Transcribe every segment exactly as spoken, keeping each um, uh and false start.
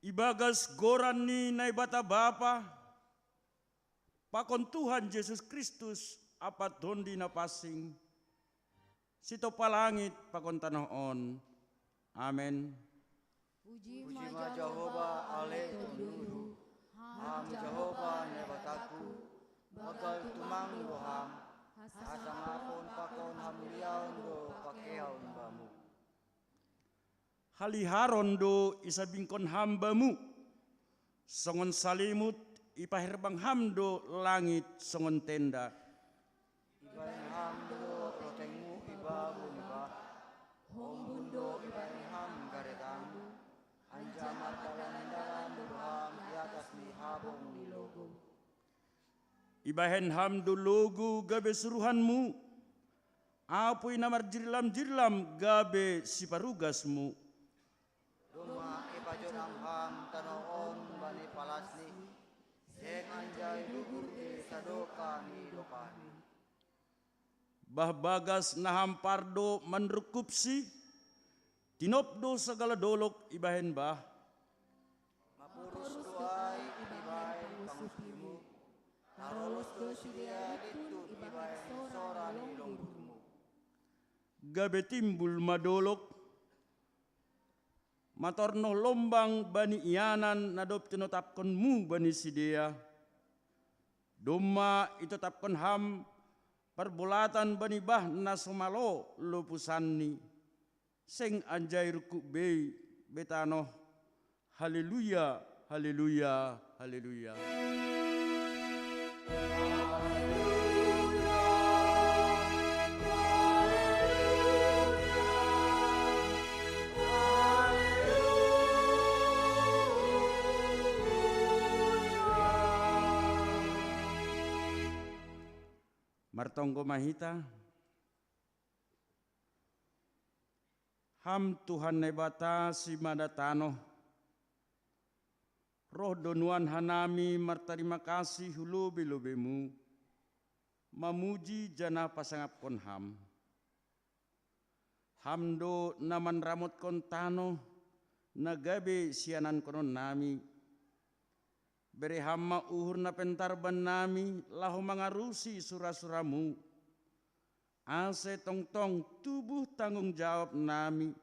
Ibagas goran ni Naibata Bapa, pakon Tuhan Jesus Kristus, Ampa Tondi na pansing, sitopa langit pakon tanoh on. Amen. Puji ma Jahowa ale tonduyhu, Ham Jahowa Naibataku, banggal tumang do Ham, hasangapon pakon hamuliaon do pakeaon Bamu. Haliharon do isabingkon Ham Bamu, songon salimut ipaherbang Ham do langit songon tenda. Ibahen Ham do lotengmu i babun ni bah, ombun do ibahen Ham garetangmu, anjaha mardalan-dalan do Ham di atas ni habong ni lobong. Ibahen Ham do logou gabe suruhanmu, apui na marjirlam-jirlam gabe siparugasmu. Domma ipajonang Ham tanoh on bani palasni, seng anjai lugur be sadokah ni dokahni. Bah bagas na Ham pardo manrungkupsi, tinop do sagala dolog ibahen bah. Maporus do ai ibahen pangusupimu, tarolos do sidea lintut ibahen sora ni lomburmu. Gabe timbul ma dolog, matornoh lombang bani ianan na dob tinotapkonmu bani sidea. Domma itotapkon Ham parbolatan bani bah na so malo lopusanni. Seng anjai rungkub be, be tanoh. Haleluya, haleluya, haleluya. Martonggo ma hita. Ham Tuhan Naibata, simada tanoh, roh do nuan hanami martarima kasih hu lobei-lobeimu, mamuji janah pasangapkon Ham. Ham do na manramotkon tanoh, na gabe sianankononnami. Bere Ham ma uhur na pentar bannami laho mangarusi sura-suramu, ase tongtong tubuh tanggung jawabnami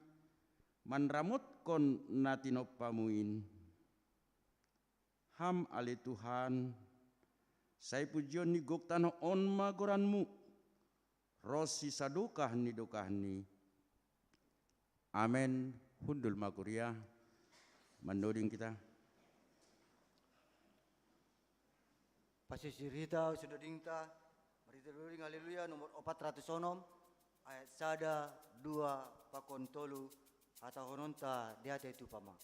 manramotkon na tinompamu in. Ham ale Tuhan, sai pujion ni gok tanoh on ma goranmu, ronsi sadokah ni dokahni. Amen. Hundul ma kuria. Mandoding kita. Pasisir hita, sudodingta, marhite doding Haleluya nomor opat ratus onom, ayat sada, dua, pakon tolu, hatahononta di hata i tupa ma.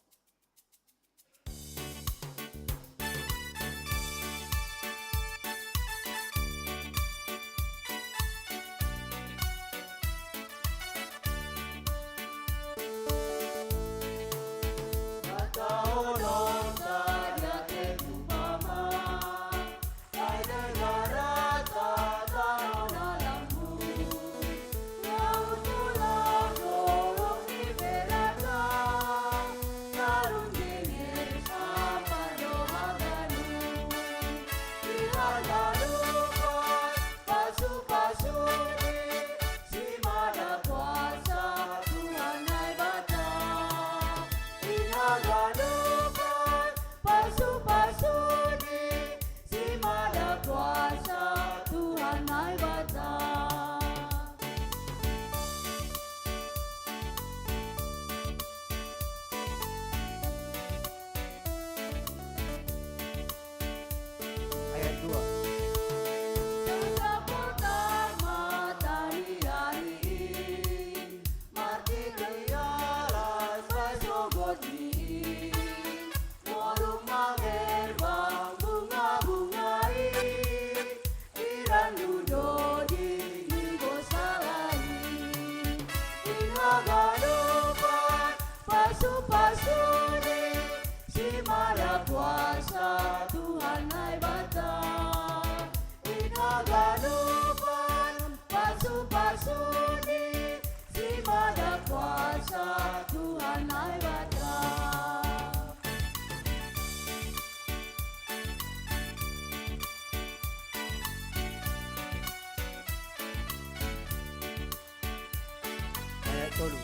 Tolu.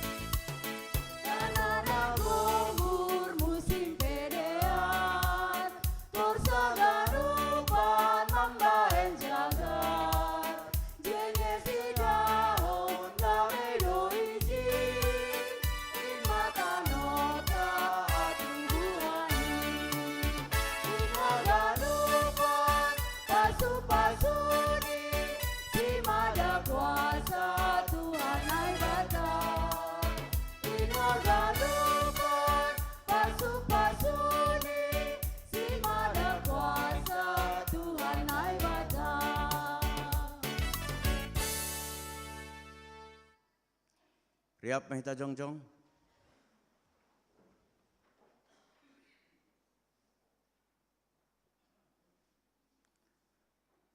Tanah na gumur musim pedean, torsa ganupan mambaen jagar, jenge sidahon dame do ijin, in ma tano ta atubuan i. In ma ganupan pasu-pasuni, simada kuasa Tuhan Naibata. In ma ganupan pasu-pasuni, simada kuasa Tuhan Naibata. Riap ma hita jongjong.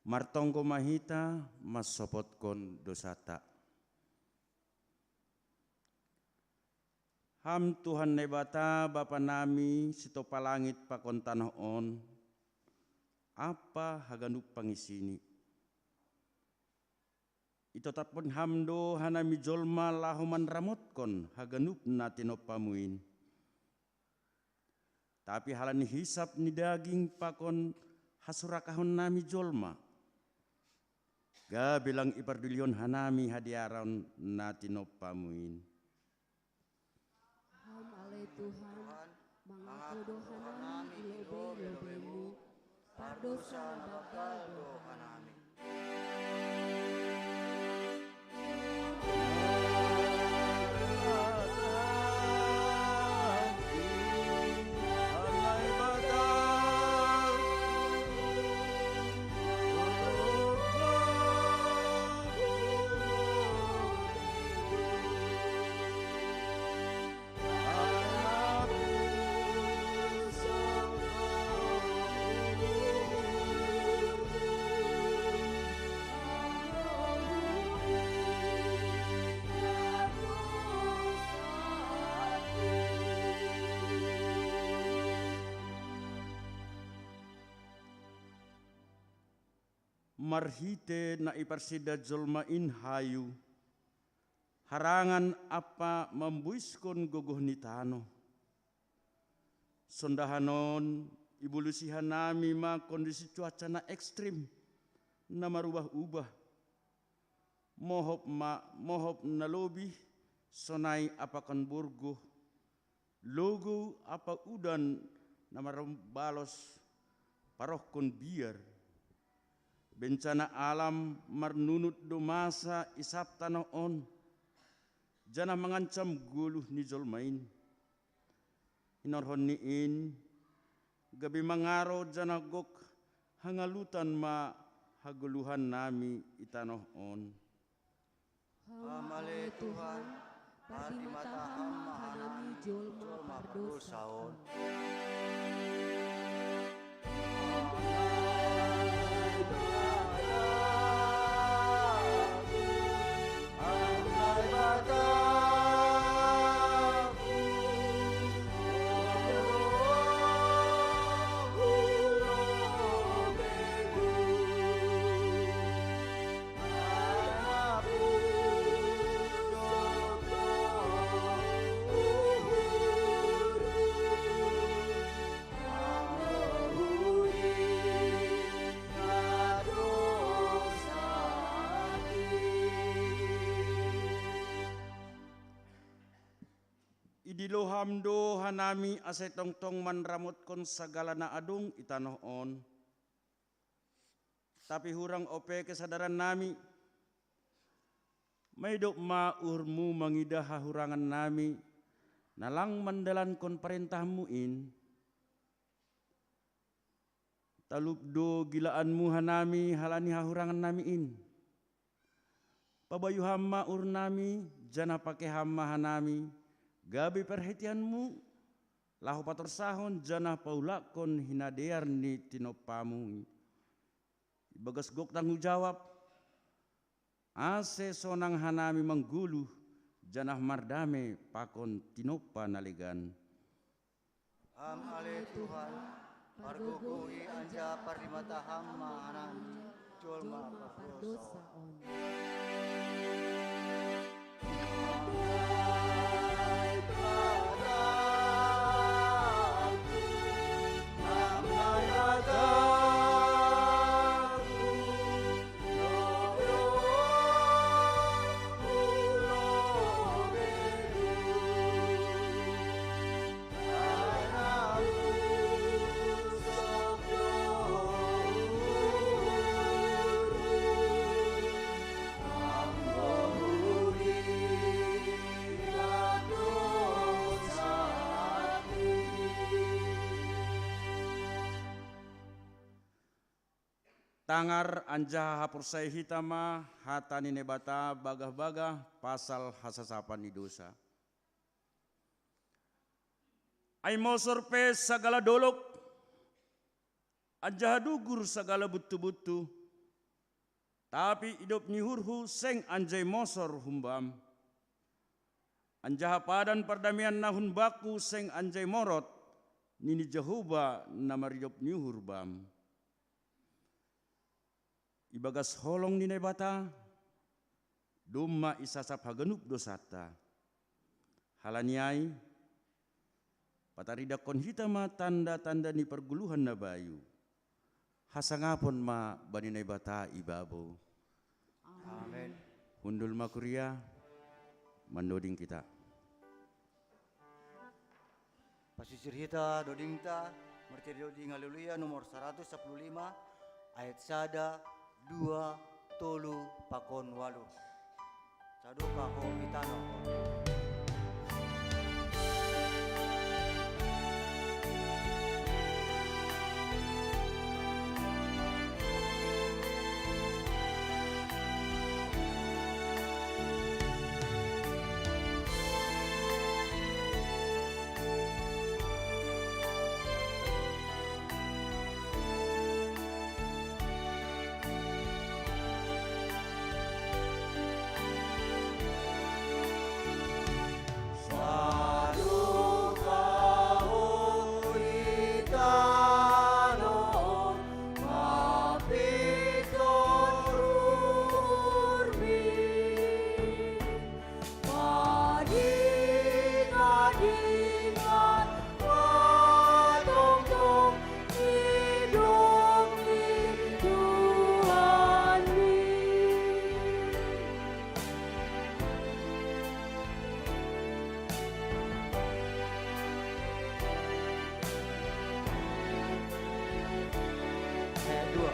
Martonggo ma hita mansopotkon dosata. Ham Tuhan Naibata, Bapa nami, sitompa langit pakon tanoh on, ampa haganup pangisini. Itotaphon Ham do hanami jolma laho manramotkon haganup na tinompamu in. Tapi halani hisap ni daging pakon hasurakahon nami jolma, gabe lang ipardulihon hanami hadearan na tinompamu in. Ham ale Tuhan, mangaku do hanami i lobei-lobeimu, pardosa na banggal do hanami. Marhite na iparsinda jolma in hayu, harangan ampa mamboiskon gogoh ni tanoh. Sondahan on ibolusi hanami ma kondisi cuaca na ekstrim, na marubah-ubah. Mohop ma, mohop na lobih, sonai apakan borgoh, logou ampa udan na marbalos parohkon biar. Bencana alam marnunut do masa i sab tanoh on, janah mangancam goluh ni jolma in. Hinorhon ni in, gabe mangaro janah gok hangalutan ma hagoluhan nami i tanoh on. Ham ale Tuhan, pardimata Ham ma hanami jolma pardosa on. Idilo Ham do hanami ase tongtong manramotkon sagala na adong i tanoh on. Tapi hurang ope kesadaran nami. Maidop ma uhurmu mangidah hahurangan nami, na lang mandalankon parentahmu in. Talup do gilaanmu hanami halani hahurangan nami in. Pabayu Ham ma uhur nami, janah pake Ham ma hanami, gabe parhiteanmu, laho patorsahon janah paulakkon hinadear ni tinompamu. Ibagas gok tanggung jawab, ase sonang hanami manggoluh, janah mardame pakon tinompa na legan. Ham ale Tuhan, pargogohi anjaha pardimata Ham ma hanami, jolma pardosa on. Tangar anjaha haporsaya hita ma hata ni Naibata bagah-bagah pasal hasasapan ni dousa. Ai mosor pe sagala dolog, anjaha dugur sagala buntu-buntu, tapi idop ni uhurhu seng anjai mosor humbam. Anjaha padan pardamean na humbakku seng anjai morot, nini Jahowa na maridop ni uhur bam. Ibagas holong ni Naibata, domma isasap haganup dousanta. Halani ai, pataridakkon hita ma tanda-tanda ni pargoluhan na bayu. Hasangapon ma bani Naibata ibabo. Amen. Hundul ma kuria, mandoding kita. Pasisir hita dodingta, martiri doding Haleluya nomor saratus sapuluh lima, ayat sada, dua, tolu, pakon walu. Sadoka ho i tano. Ayat dua.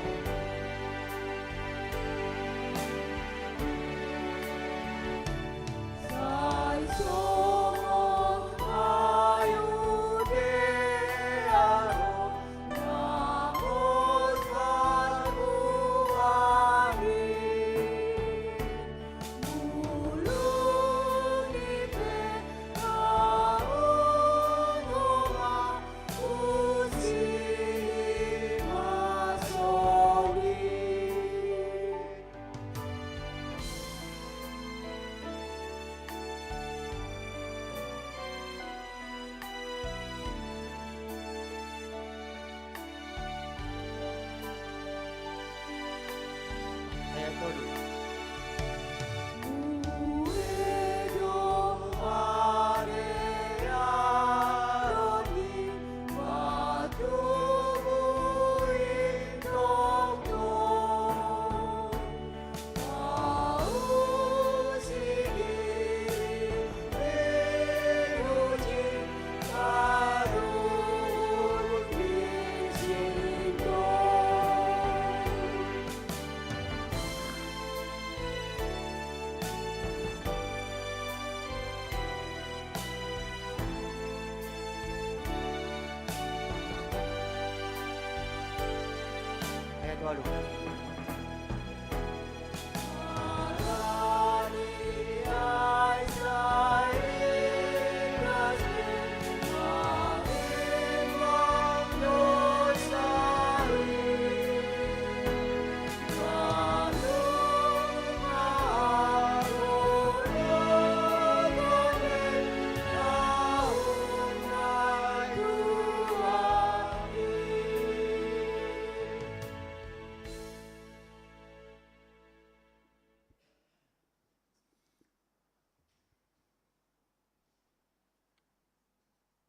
Ayat walu.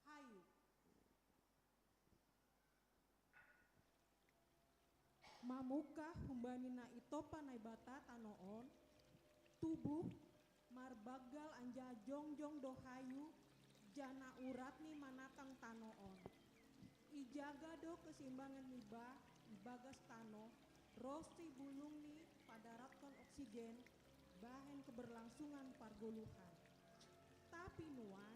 Hayu. Mamungkah humbani na itompa Naibata tano on, tubuh, marbanggal anjaha jongjong do hayu, janah uratni manatang tano on. Ijaga do keseimbangan ni bah ibagas tano, ronsi bulungni padaratkon oksigen, bahen keberlangsungan pargoluhan. Tapi nuan,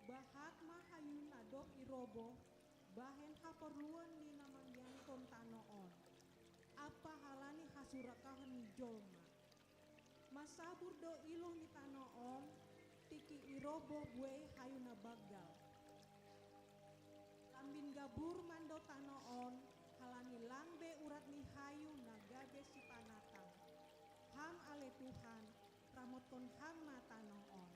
bahat ma hayu na dob iroboh, bahen haporluan ni na manggiankon tano on. Pahalani hasurakahan ni jolma. Masabur do iluh ni tanoh on, tiki iroboh buei hayu na banggal. Lambin gabur mando tanoh on, halani lang be urat ni hayu na gabe sipanatang. Ham ale Tuhan, ramotkon Ham ma tanoh on.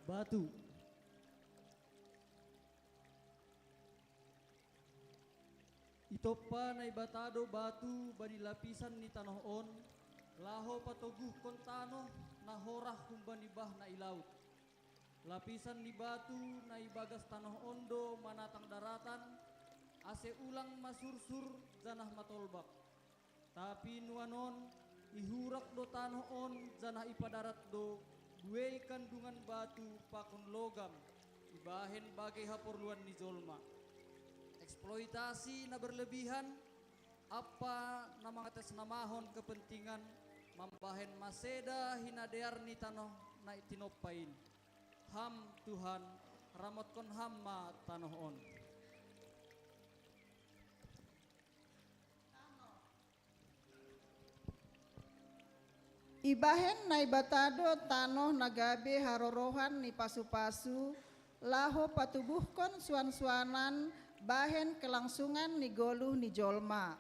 Batu. Itompa Naibata do batu bani lapisan ni tanoh on, laho patoguhkon tanoh na horah humbani bah na i laut. Lapisan ni batu na ibagas tanoh on do manatang daratan, ase ulang masursur janah matolbak. Tapi nuan on, ihurak do tanoh on janah ipadarat do buei kandungan batu pakon logam ibahen bagei haporluan ni jolma. Eksploitasi na berlebihan ampa na mangatasnamahon kepentingan mambahen maseda hinadear ni tanoh na tinompa in. Ham Tuhan, ramotkon Ham ma tanoh on. Ibahen Naibata do tanoh na gabe harorohan ni pasupasu, laho patubuhkon suansuanan bahen kelangsungan ni goluh ni jolma.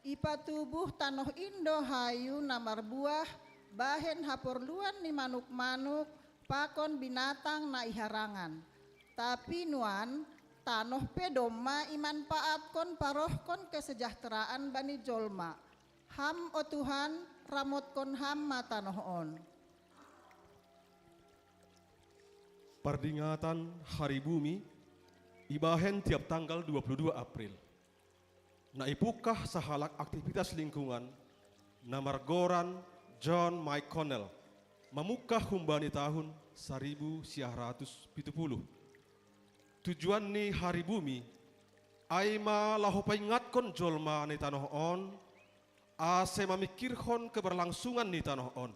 Ipatubuh tanoh in do hayu na marbuah bahen haporluan ni manukmanuk pakon binatang na i harangan. Tapi nuan, tanoh pe domma imanpaatkon parohkon kesejahteraan bani jolma. Ham, o Tuhan, ramotkon Ham ma tanoh on. Pardingatan Hari Bumi ibahen tiap tanggal dua puluh dua April. Na ipungkah sahalak aktivitas lingkungan na margoran John McConnell, mamungkah humbani tahun saribu sia ratus pitu puluh. Tujuan ni Hari Bumi ai ma laho paingatkon jolma ni tanoh on, ase mamingkirhon keberlangsungan ni tanoh on.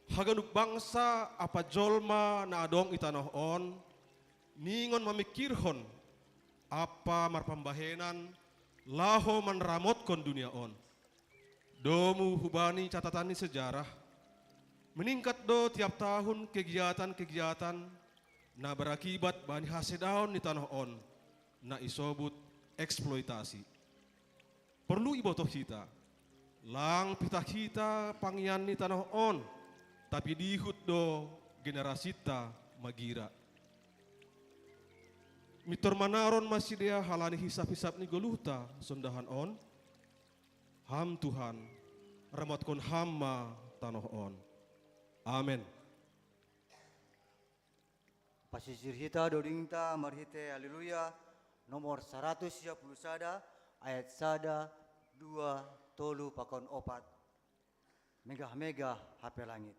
Haganup bangsa ampa jolma na adong i tanoh on, ningon mamingkirhon ampa marpambahenan laho manramotkon dunia on. Domu hubani catatan ni sejarah, meningkat do tiap tahun kegiatan-kegiatan na berakibat bani hasedaon ni tanoh on, na isobut eksploitasi. Porlu ibotoh hita, lang pitah hita pangian ni tanoh on, tapi dihut do generasinta magira. Mintor manaron ma sidea halani hisap-hisap ni goluhta sondahan on. Ham Tuhan, ramotkon Ham ma tanoh on. Amen. Pasisir hita dodingta marhite Haleluya, nomor saratus sia puluh sada, ayat sada, dua, tolu pakon opat. Megah-megah hape langit.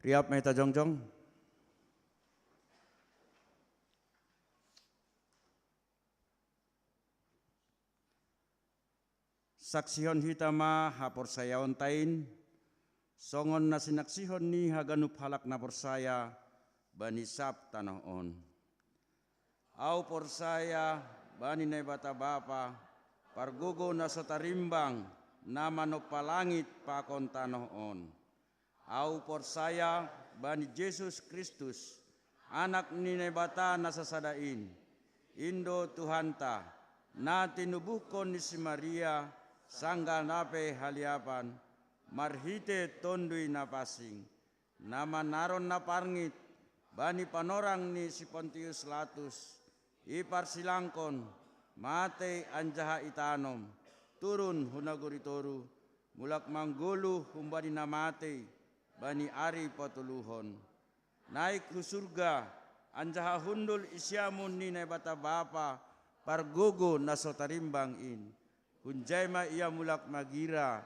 Riap ma hita jongjong. Saksihon hita ma haporsayaonta in, songon na sinaksihon ni haganup halak na porsaya bani sab tanoh on. Ahu porsaya bani Naibata Bapa, pargogo na so tarimbang, na manompa langit pakon tanoh on. Ahu porsaya bani Jesus Kristus, Anak ni Naibata na sasada in, in do Tuhanta, na tinubuhkon ni si Maria sanggah na pe haliapan, marhite Tonduy Napansing, na manaron na parngit bani panorang ni si Pontius Latus, iparsilangkon, matei anjaha itanom, turun hu nagori toru, mulak manggoluh humbani na matei bani ari patoluhon. Naik hu surga, anjaha hundul i siamun ni Naibata Bapa, pargogo na so tarimbang in. Hunjai ma ia mulak magira,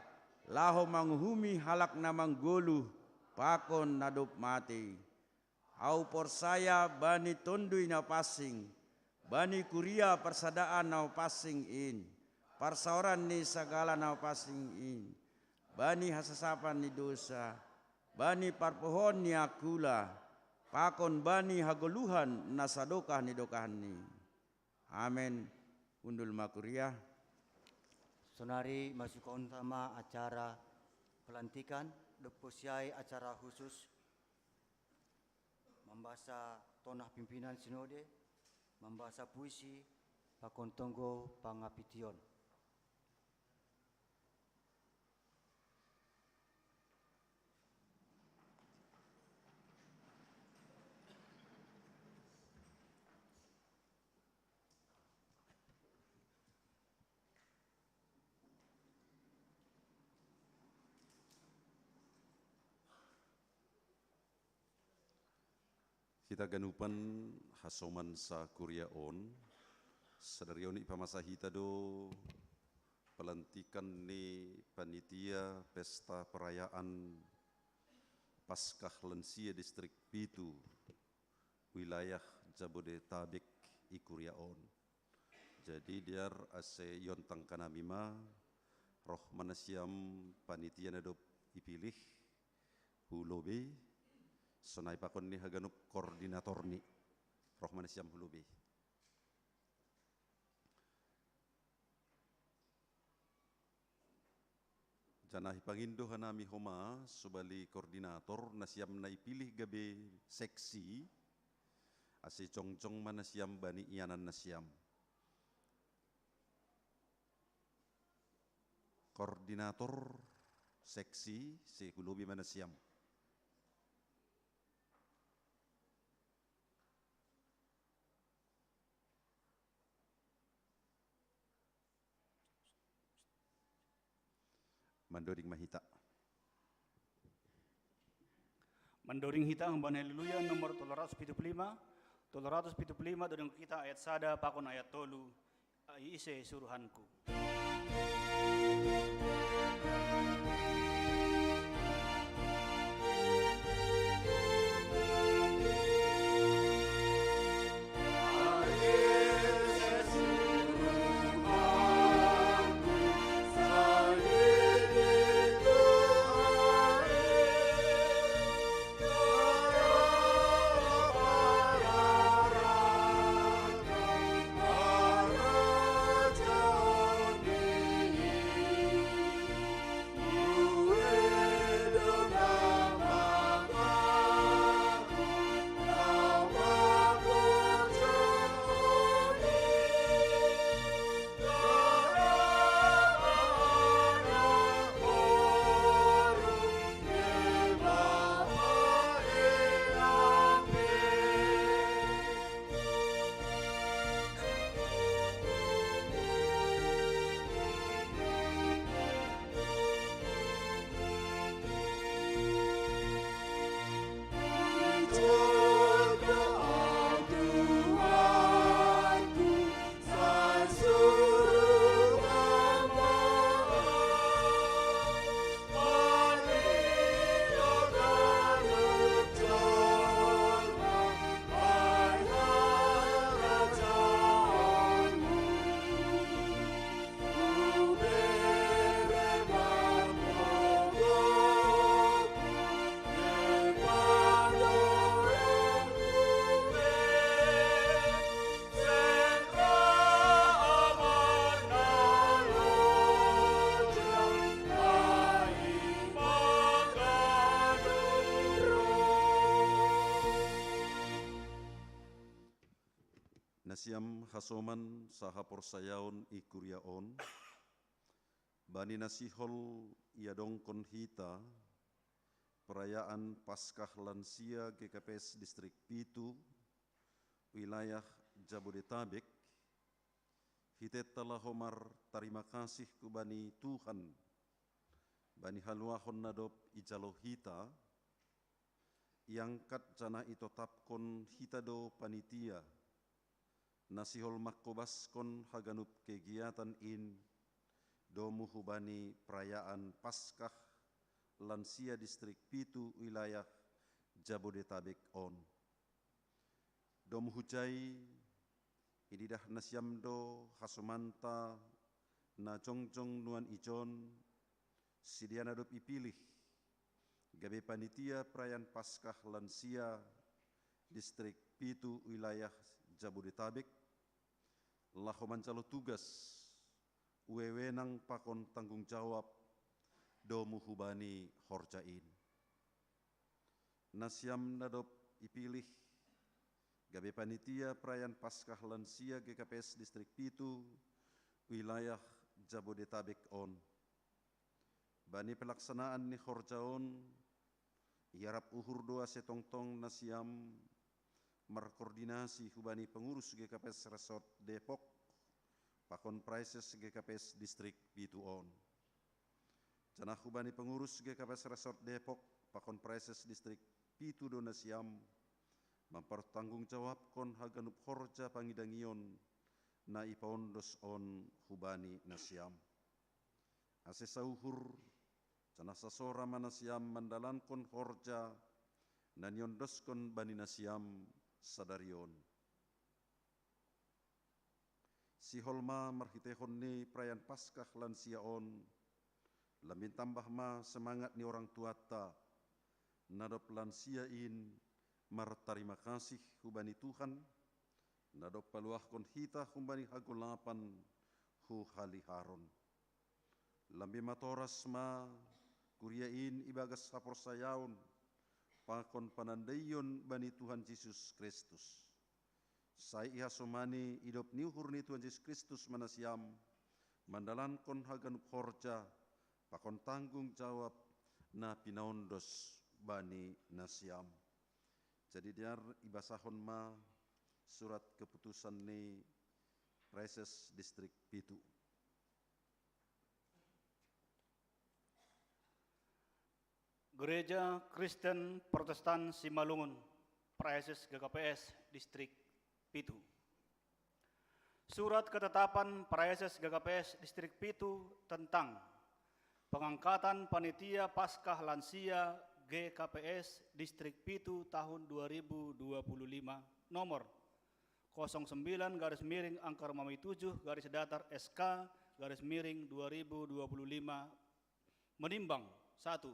laho manguhumi halak na manggoluh pakon na dob matei. Ahu porsaya bani Tonduy Napansing, bani kuria parsadaan na pansing in, parsaoran ni sagala na pansing in, bani hasasapan ni dousa, bani parpohon ni angkula, pakon bani hagoluhan na sadokah ni dokahni. Amen. Hundul ma kuria. Sonari masukkonta ma acara pelantikan, dob puas i acara khusus, mambasa tonah pimpinan sinode, mambasa puisi, pakon tonggo pangapition. Hita ganupan hasoman sakuria on, sadari on ipamasa hita do pelantikan ni panitia pesta perayaan Paskah Lansia Distrik pitu, wilayah Jabodetabek i kuria on. Jadi dear ase iontang hanami ma, roh ma nasiam panitia na dob ipilih hu lobei, sonai pakon ni haganup koordinatorni, roh ma nasiam hu lobei. Janah ipangindo hanami homa subali koordinator nasiam na ipilih gabe seksi, ase jongjong ma nasiam bani ianan nasiam. Koordinator seksi, ase hu lobei ma nasiam. Mandoding ma hita. Mandoding hita humbani Haleluya nomor tolu ratus pitu puluh lima, tolu ratus pitu puluh lima, doding hita ayat sada pakon ayat tolu, ise suruhanku. Nasiam hasoman sahaporsayaon i kuria on, bani na sihol iadongkon hita perayaan Paskah lansia G K P S Distrik pitu, wilayah Jabodetabek, hiteta laho martarima kasih hubani Tuhan, bani haluahon na dob ijalo hita, iangkat janah itotapkon hita do panitia, na sihol mangkobaskon haganup kegiatan in, domu hubani perayaan Paskah lansia Distrik pitu wilayah Jabodetabek on. Domu hujai, inidah nasiam do hasomanta na jongjong nuan ijon, sidea na dob ipilih gabe panitia perayaan Paskah lansia Distrik pitu wilayah Jabodetabek, laho manjalo tugas, wewenang pakon tanggung jawab domu hubani horja in. Nasiam na dob ipilih gabe panitia perayaan Paskah lansia G K P S Distrik pitu wilayah Jabodetabek on. Bani pelaksanaan ni horja on, iarap uhur do ase tongtong nasiam markoordinasi hubani pengurus G K P S Resort Depok pakon praeses G K P S Distrik pitu on. Janah hubani pengurus G K P S Resort Depok pakon praeses Distrik pitu do nasiam mampartanggungjawabkon haganup horja pangidangion na ipaondos on hubani nasiam. Ase sauhur, janah sasora ma nasiam mandalankon horja na niondoskon bani nasiam sadari on. Sihol ma marhiteihon ni perayaan Paskah lansia on, lambin tambah ma semangat ni orang tuanta, na dob lansia in martarima kasih hubani Tuhan, na dob paluahkon hita humbani hagolapan hu haliharon. Lambin matoras ma kuria in ibagas haporsayaon pakon panandaion bani Tuhan Jesus Kristus. Sai ihasomani idop ni uhur ni Tuhan Jesus Kristus ma nasiam, mandalankon haganup horja pakon tanggung jawab na pinaondos bani nasiam. Jadi dear, ibasahon ma surat keputusan ni praeses Distrik pitu. Gereja Kristen Protestan Simalungun, praeses G K P S Distrik pitu. Surat ketetapan praeses G K P S Distrik pitu tentang pengangkatan panitia Paskah lansia G K P S Distrik pitu tahun dua ribu dua puluh lima, nomor kosong sembilan garis miring angka Romawi tujuh garis datar S K garis miring dua ribu dua puluh lima, menimbang: satu,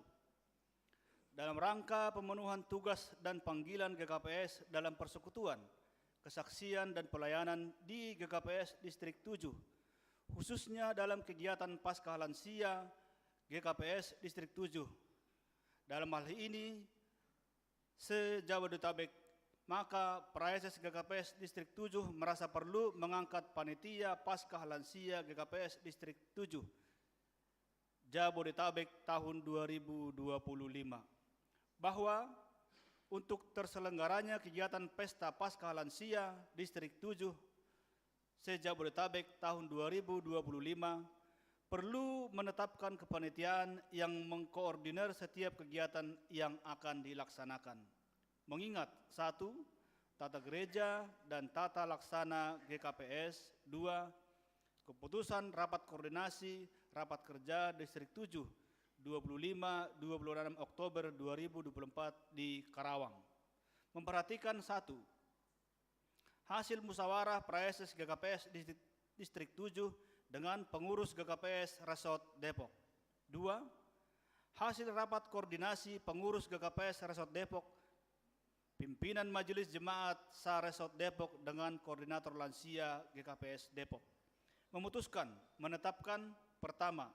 dalam rangka pemenuhan tugas dan panggilan G K P S dalam persekutuan, kesaksian, dan pelayanan di G K P S Distrik tujuh, khususnya dalam kegiatan Paskah Lansia G K P S Distrik tujuh. Dalam hal ini, se-Jabodetabek, maka praeses G K P S Distrik tujuh merasa perlu mengangkat panitia Paskah Lansia G K P S Distrik tujuh, Jabodetabek tahun dua ribu dua puluh lima, bahwa untuk terselenggaranya kegiatan Pesta Paskah Lansia Distrik tujuh se-Jabodetabek tahun dua ribu dua puluh lima perlu menetapkan kepanitiaan yang mengkoordinir setiap kegiatan yang akan dilaksanakan. Mengingat: satu, tata gereja dan tata laksana G K P S; dua, keputusan rapat koordinasi rapat kerja Distrik tujuh, dua puluh lima, dua puluh enam Oktober dua ribu dua puluh empat di Karawang. Memperhatikan: satu, hasil musyawarah praeses G K P S Distrik, Distrik tujuh dengan pengurus G K P S Resort Depok. Dua, hasil rapat koordinasi pengurus G K P S Resort Depok, pimpinan Majelis Jemaat sa-Resort Depok dengan koordinator lansia G K P S Depok. Memutuskan, menetapkan: pertama,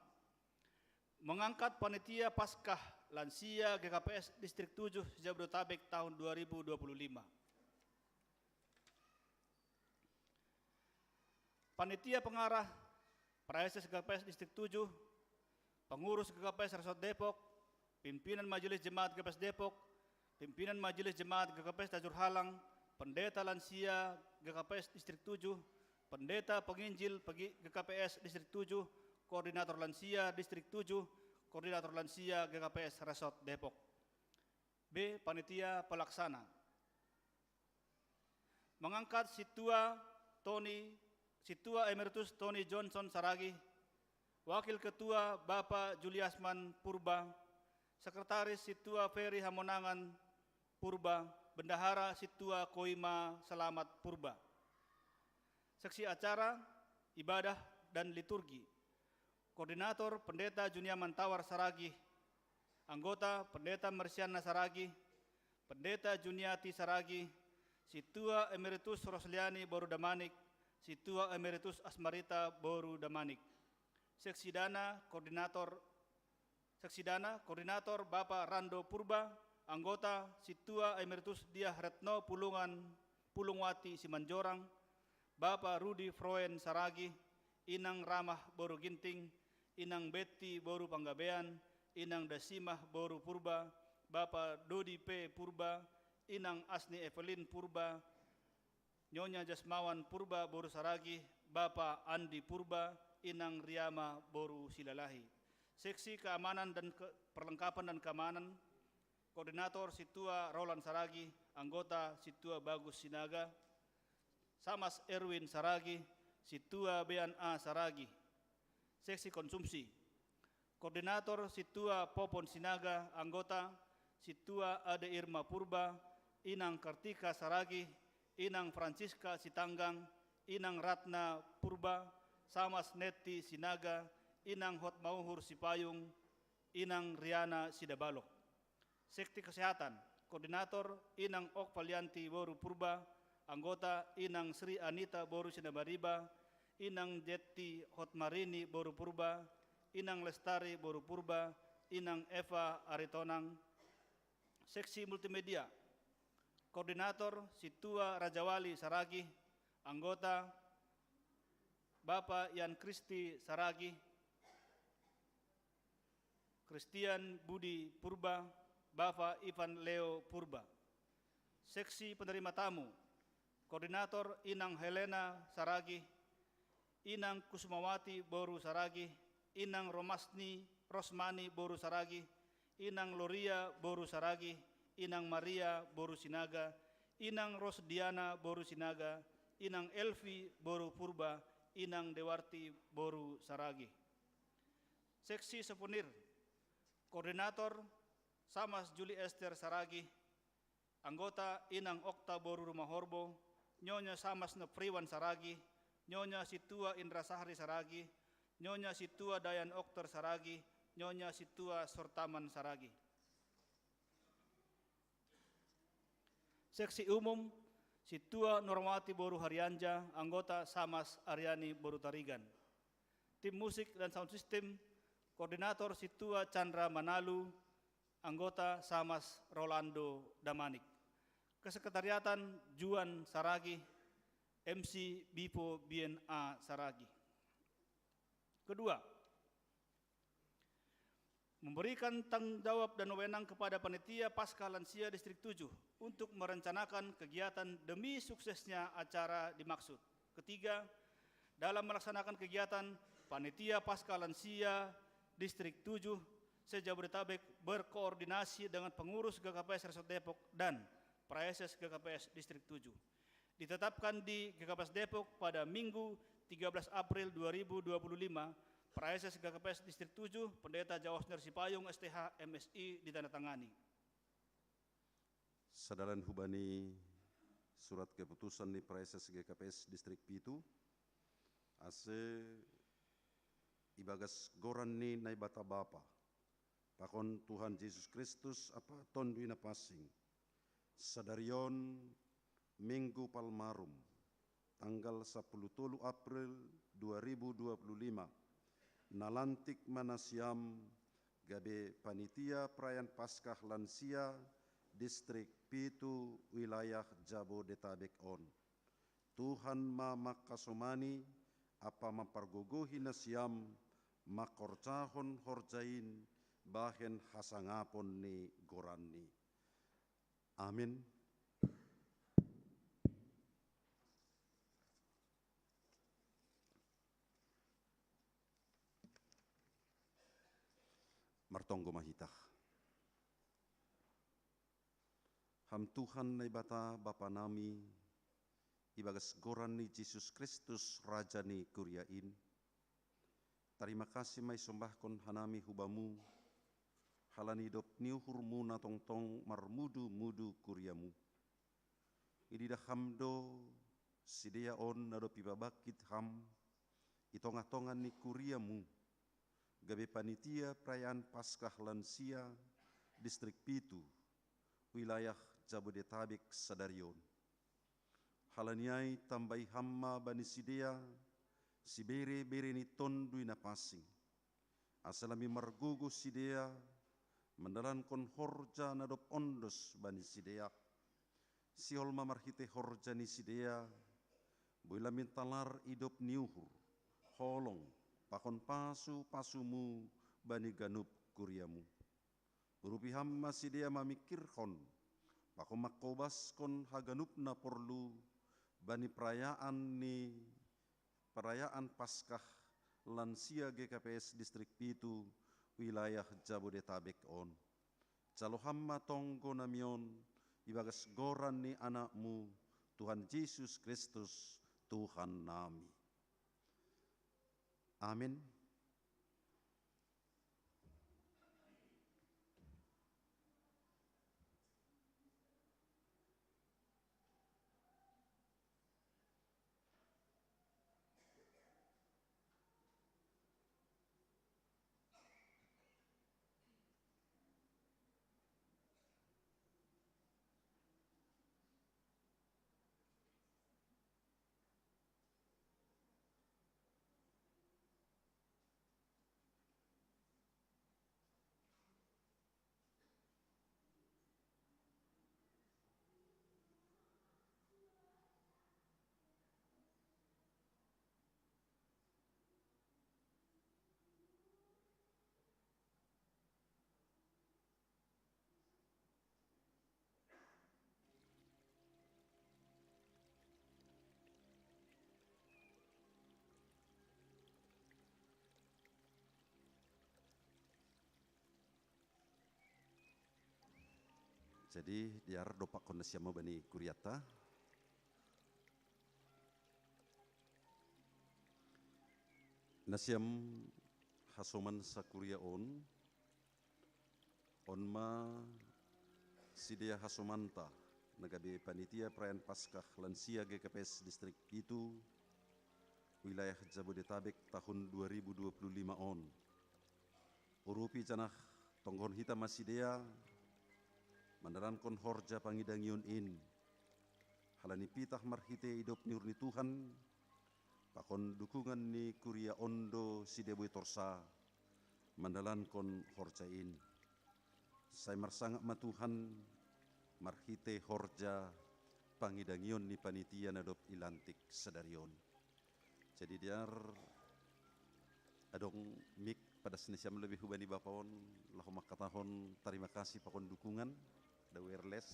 mengangkat panitia Paskah lansia G K P S Distrik tujuh Jabodetabek tahun dua ribu dua puluh lima. Panitia pengarah Praeses G K P S Distrik tujuh, pengurus G K P S Resort Depok, pimpinan Majelis Jemaat G K P S Depok, pimpinan Majelis Jemaat G K P S Tajur Halang, pendeta lansia G K P S Distrik tujuh, pendeta penginjil pegi-, G K P S Distrik tujuh, koordinator lansia Distrik tujuh, koordinator lansia G K P S Resort Depok. B. Panitia pelaksana. Mengangkat Situa Tony, Situa Emeritus Tony Johnson Saragih, Wakil Ketua Bapak Juliasman Purba, Sekretaris Situa Ferry Hamonangan Purba, Bendahara Situa Koima Selamat Purba. Seksi acara, ibadah, dan liturgi. Koordinator Pendeta Juniaman Tawar Saragih, anggota Pendeta Mersiana Saragih, Pendeta Juniati Saragih, Situa Emeritus Rosliani Boru Damanik, Situa Emeritus Asmarita Boru Damanik. Seksi Dana, Koordinator Seksi Dana, Koordinator Bapak Rando Purba, anggota Situa Emeritus Diah Retno Pulungan, Pulungwati Simanjorang, Bapak Rudi Froen Saragih, Inang Ramah Boru Ginting, Inang Betty Boru Panggabean, Inang Dasimah Boru Purba, Bapak Dodi P Purba, Inang Asni Evelyn Purba, Nyonya Jasmawan Purba Boru Saragih, Bapak Andi Purba, Inang Riama Boru Silalahi. Seksi keamanan dan ke-, perlengkapan dan keamanan, Koordinator Situa Roland Saragih, anggota Situa Bagus Sinaga, Samas Erwin Saragih, Situa Bean A Saragih. Seksi konsumsi, Koordinator Situa Popon Sinaga, anggota Situa Ade Irma Purba, Inang Kartika Saragih, Inang Francisca Sitanggang, Inang Ratna Purba, Samas Neti Sinaga, Inang Hotmauhur Sipayung, Inang Riana Sidabalok. Seksi kesehatan, Koordinator Inang Okvalianti Boru Purba, anggota Inang Sri Anita Boru Sinabariba, Inang Jetti Hotmarini Boru Purba, Inang Lestari Boru Purba, Inang Eva Aritonang. Seksi multimedia, Koordinator Situa Rajawali Saragih, anggota Bapak Yan Kristi Saragih, Christian Budi Purba, Bapak Ivan Leo Purba. Seksi penerima tamu, Koordinator Inang Helena Saragih, Inang Kusumawati Boru Saragih, Inang Romasni, Rosmani Boru Saragih, Inang Loria Boru Saragih, Inang Maria Boru Sinaga, Inang Rosdiana Boru Sinaga, Inang Elvi Boru Purba, Inang Dewarti Boru Saragih. Seksi souvenir, Koordinator Samas Juli Ester Saragih, anggota Inang Okta Boru Rumahorbo, Nyonya Samas Nefriwan Saragih, Nyonya Situa Indra Sahri Saragih, Nyonya Situa Dayan Okter Saragih, Nyonya Situa Sortaman Saragih. Seksi umum, Situa Normawati Boru Harianja, anggota Samas Ariani Boru Tarigan. Tim musik dan sound system, Koordinator Situa Chandra Manalu, anggota Samas Rolando Damanik. Kesekretariatan Juan Saragih, M C Bipo Bien A Saragih. Kedua, memberikan tanggung jawab dan wewenang kepada Panitia Paskah Lansia Distrik tujuh untuk merencanakan kegiatan demi suksesnya acara dimaksud. Ketiga, dalam melaksanakan kegiatan, Panitia Paskah Lansia Distrik tujuh se-Jabodetabek berkoordinasi dengan pengurus G K P S Resort Depok dan Praeses G K P S Distrik tujuh. Ditetapkan di G K P S Depok pada Minggu tiga belas April dua ribu dua puluh lima, Praeses G K P S Distrik tujuh, Pendeta Jaosner Sipayung, S T H, M Si, ditandatangani. Sadalan hubani surat keputusan ni Praeses G K P S Distrik pitu, ase ibagas goran ni Naibata Bapa, pakon Tuhan Jesus Kristus ampa Tonduy Napansing, sadari on Minggu Palmarum, tanggal sapuluh tolu April dua ribu dua puluh lima, nalantik ma nasiam gabe panitia perayaan Paskah lansia Distrik pitu wilayah Jabodetabek on. Tuhan ma mangkasomani, ampa mampargogohi nasiam mangkorjahon horja in bahen hasangapon ni goranni. Amin. Martonggo ma hita. Ham Tuhan Naibata Bapa nami, ibagas goran ni Jesus Kristus Raja ni kuria in, tarima kasih ma isombahkon hanami hu Bamu, halani dob ni uhurmu na tongtong marmudu-mudu kuriamu. Ididah Ham do sidea on na dob ipabangkit Ham i tongah-tongah ni kuriamu, gabe panitia perayaan Paskah lansia distrik pitu, wilayah Jabodetabek sadari on. Halani ai tambai Ham ma bani sidea sibere-bere ni Tonduy Napansing, asa lami margogo sidea mandalankon horja na dob ondos bani sidea. Sihol ma marhite horja ni sidea boi lami talar i dob ni uhur, holong, pakon pasu-pasumu bani ganup kuriamu. Urupi Ham ma sidea mamingkirhon pakon mangkobaskon haganup na porlu bani perayaan ni perayaan Paskah lansia G K P S distrik pitu, wilayah Jabodetabek on. Jalo Ham ma tonggo nami on ibagas goran ni Anakmu, Tuhan Jesus Kristus, Tuhan nami. Amin. Jadi, diar dompakkon nasiam ma bani kurianta. Nasiam hasoman sakuria on, on ma sidea hasomanta na gabe panitia perayaan Paskah lansia G K P S distrik pitu, wilayah Jabodetabek tahun dua ribu dua puluh lima on. Urupi janah tonggohon hita ma sidea mandalankon horja pangidangion in, halani pitah marhite idop ni uhur ni Tuhan, pakon dukungan ni kuria on do sidea boi torsa mandalankon horja in. Sai marsangap ma Tuhan marhite horja pangidangion ni panitia na dob ilantik sadari on. Jadi diar, adong mik padas nasiam lebih hubani bapa on, laho mangkatahon tarima kasih pakon dukungan, ada wireless,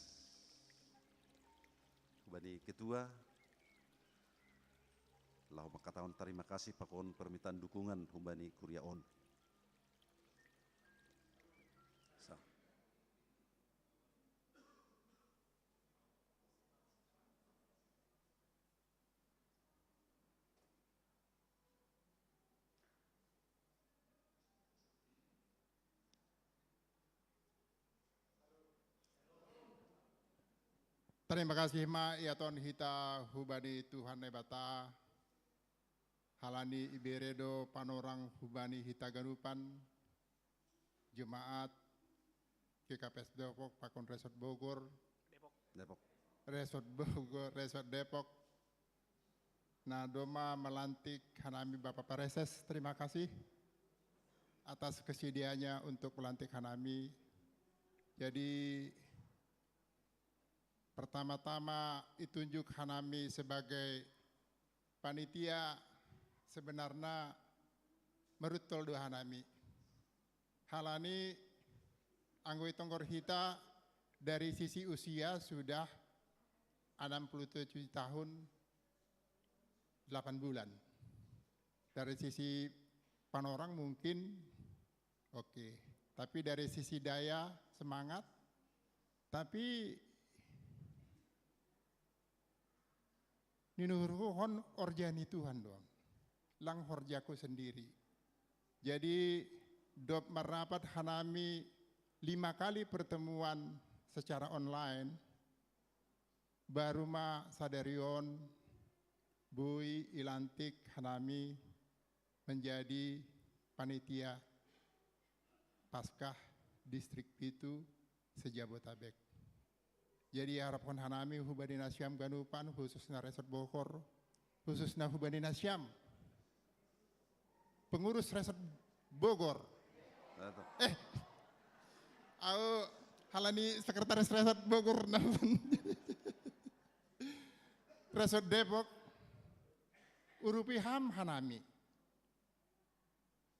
hubani ketua, laho mangkatahon tarima kasih pakon permintaan dukungan hubani kuria on. Sa. Tarima kasih ma iaton hita hubani Tuhan Naibata, halani ibere do panorang hubani hita ganupan, jemaat G K P S Depok pakon Resort Bogor, Depok. Depok. Resort Bogor, Resort Depok. Na domma melantik hanami Bapak Pareses, terima kasih atas kesediaannya untuk melantik hanami. Jadi, pertama-tama itunjuk hanami sebagai panitia Sebenarnya merutul doa nami. Halani anggoi tonggor hita dari sisi usia sudah enam puluh tujuh tahun delapan bulan. Dari sisi panorang mungkin oke, tapi dari sisi daya semangat, tapi ninuhurku hon orjani Tuhan doang. Lang horjaku sendiri. Jadi dop marapat hanami lima kali pertemuan secara online, baru ma sadarion bui ilantik hanami menjadi panitia Paskah Distrik Pitu se-Jabotabek. Jadi harapkan hanami hubani nasiam ganupan, khususnya Resort Bogor, khususnya hubani nasiam pengurus Resort Bogor. Eh, au halani sekretaris Resort Bogor nampun. Resort Depok, urupi ham hanami.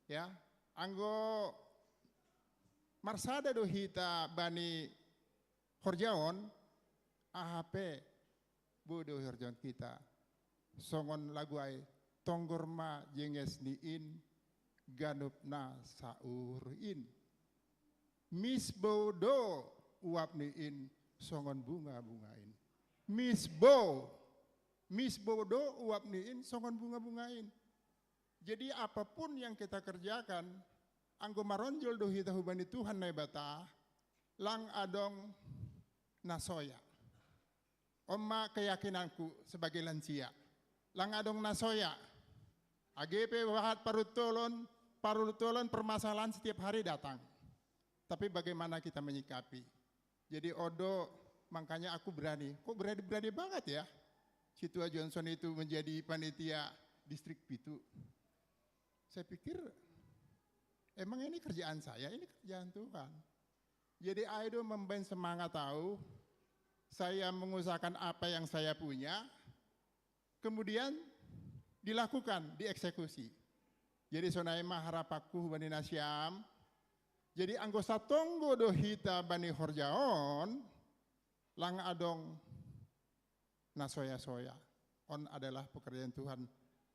Ya, anggo marsada do hita bani horjaon, aha pe bodo horjaon kita. Songon lagu ai, tonggor ma jenges ni in, ganup na saur in. Misbo do uap ni in, songon bunga-bunga in. Misbo, misbo do uap ni in, songon bunga-bunga in. Jadi apapun yang kita kerjakan, anggo maronjol do hita hubani Tuhan Naibata, lang adong na soya. On ma keyakinanku sebagai lansia. Lang adong na soya. Age pe bahat parutolon, parutolon permasalahan setiap hari datang. Tapi bagaimana kita menyikapi? Jadi odo, makanya aku berani. Kok berani-berani banget ya? Si Tua Johnson itu menjadi panitia Distrik Pitu. Saya pikir, emang ini kerjaan saya, ini kerjaan Tuhan. Jadi ayo membangun semangat tahu, saya mengusahakan apa yang saya punya, kemudian dilakukan, dieksekusi. Jadi sonai ma harapanku bani nasiam, jadi anggo satonggo do hita bani horjaon, lang adong na soya-soya. On adalah pekerjaan Tuhan.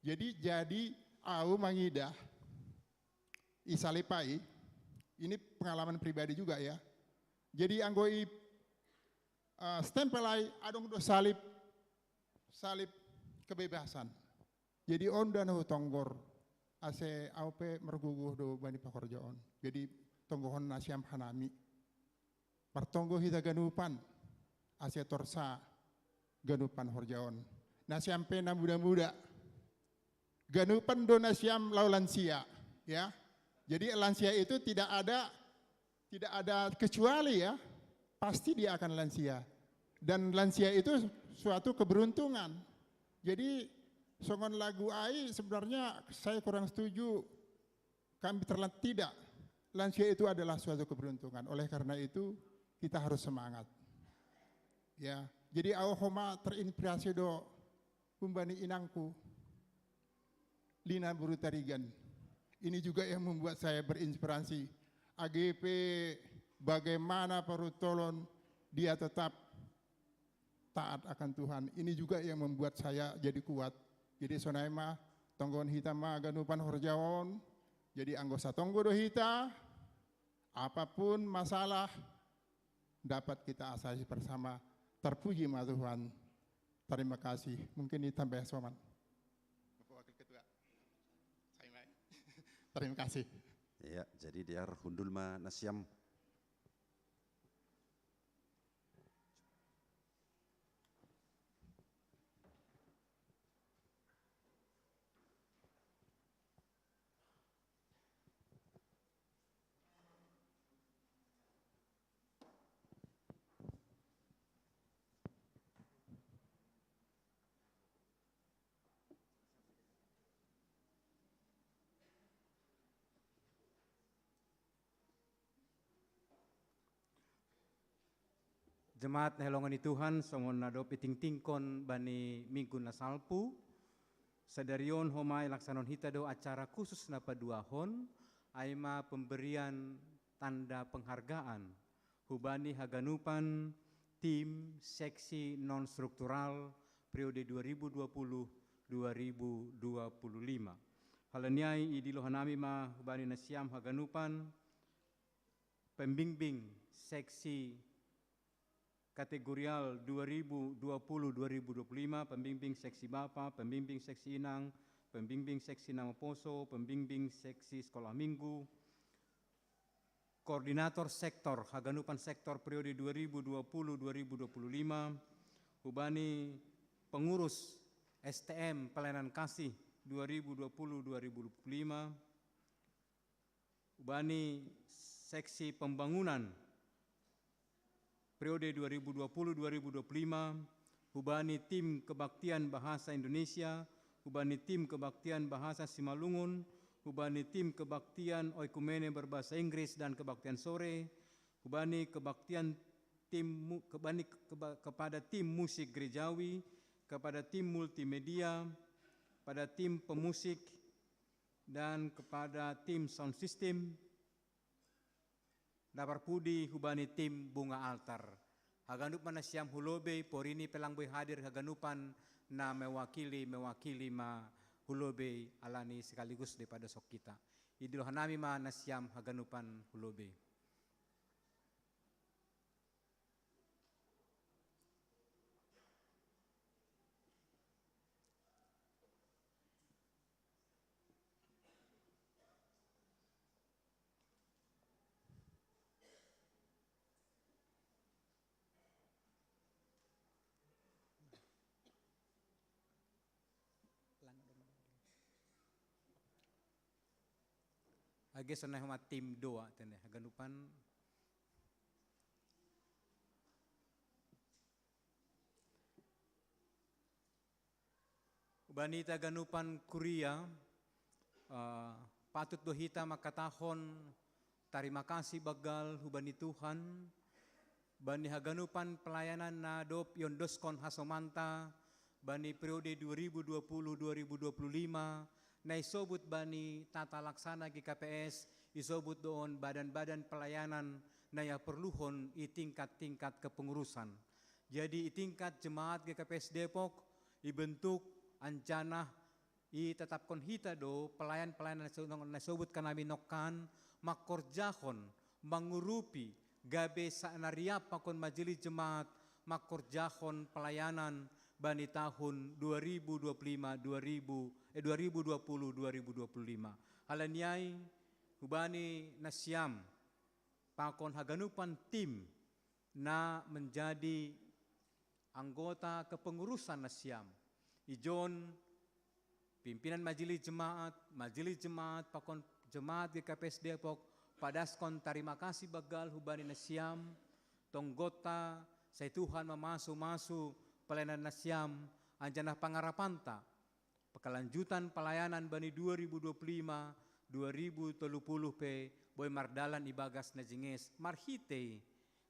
Jadi, jadi au mangidah, isalipai, ini pengalaman pribadi juga ya. Jadi anggo i uh, stempel ai adong do salib, salib kebebasan. Jadi on do na hutonggor, ase au pe merguguh do bani pakorjaon. Jadi tonggohon nasiam hanami. Martonggo hita ganupan, ase torsa ganupan horjaon. Nasiam pe na muda-muda, ganupan do nasiam laho lansia, ya. Jadi lansia itu tidak ada, tidak ada kecuali ya, pasti dia akan lansia. Dan lansia itu suatu keberuntungan. Jadi songon lagu ai sebenarnya saya kurang setuju, kami terlambat, tidak. Lansia itu adalah suatu keberuntungan. Oleh karena itu kita harus semangat. Ya, jadi au homa terinspirasi do humbani inangku Lina Burutarigan. Ini juga yang membuat saya berinspirasi. Age pe bagaimana parutolon, dia tetap taat akan Tuhan. Ini juga yang membuat saya jadi kuat. Jadi sonai ma tonggohon hita ma ganupan horjaon. Jadi anggo satonggo do hita, apapun masalah dapat kita atasi bersama. Terpuji ma Tuhan. Terima kasih. Mungkin ditambah soman. Bapak Wakil Ketua. Saya mai. Terima kasih. Ya, jadi diar hundul ma nasiam. Jemaat na hinaholongan ni Tuhan, songon na dob itingtingkon bani minggu na salpu, Sadarion homai laksanon hita do acara khusus na paduahon, ai ma pemberian tanda penghargaan hubani haganupan tim seksi non struktural periode dua ribu dua puluh dua ribu dua puluh lima. Halaniai idilo hanami ma hubani nasiam haganupan pembimbing seksi kategorial dua ribu dua puluh dua ribu dua puluh lima, pembimbing seksi bapa, pembimbing seksi inang, pembimbing seksi nama poso, pembimbing seksi sekolah minggu, koordinator sektor, haganupan sektor periode dua ribu dua puluh dua ribu dua puluh lima, hubani pengurus S T M pelayanan kasih dua ribu dua puluh dua ribu dua puluh lima, hubani seksi pembangunan periode dua ribu dua puluh dua ribu dua puluh lima, hubani tim kebaktian bahasa Indonesia, hubani tim kebaktian bahasa Simalungun, hubani tim kebaktian oikumene berbahasa Inggris dan kebaktian sore, hubani kebaktian tim mu-, kebani keba-, kepada tim musik gerejawi, kepada tim multimedia, pada tim pemusik, dan kepada tim sound system, dabar pudi hubani tim bunga altar. Haganup ma nasiam hu lobei, porini pe lang boi hadir haganupan na mewakili, mewakili ma hu lobei alani sekaligus daripada sok kita. Idilo hanami ma nasiam haganupan hu lobei. Age sonai homa tim dua tene haganupan. Hubani hita haganupan kuria, eh, patut do hita mangkatahon tarima kasih banggal hubani Tuhan, bani haganupan pelayanan na dob iondoskon hasomanta, bani periode dua ribu dua puluh dua ribu dua puluh lima, na isobut bani tata laksana G K P S, isobut do on badan-badan pelayanan na iaporluhon i tingkat-tingkat kepengurusan. Jadi i tingkat jemaat G K P S Depok, ibentuk anjanah itetapkon hita do pelayan-pelayan na so-, na isobut hanami nongkan, mangkorjahon, mangurupi, gabe sa-, na riap pakon majelis jemaat, mangkorjahon pelayanan bani tahun dua ribu dua puluh lima, dua ribu, eh, dua ribu dua puluh, dua ribu dua puluh lima. Halaniai, hubani nasiam, pakon haganupan tim na menjadi anggota kepengurusan nasiam. Ijon pimpinan majelis jemaat, majelis jemaat pakon jemaat G K P S Depok, padaskon tarima kasih banggal hubani nasiam, tonggotta, sai Tuhan mamasu-masu pelayanan nasiam, anjanah pangarapanta, kelanjutan pelayanan bani dua ribu dua puluh lima, dua ribu tolu puluh pe boi mardalan ibagas na jinges, marhitei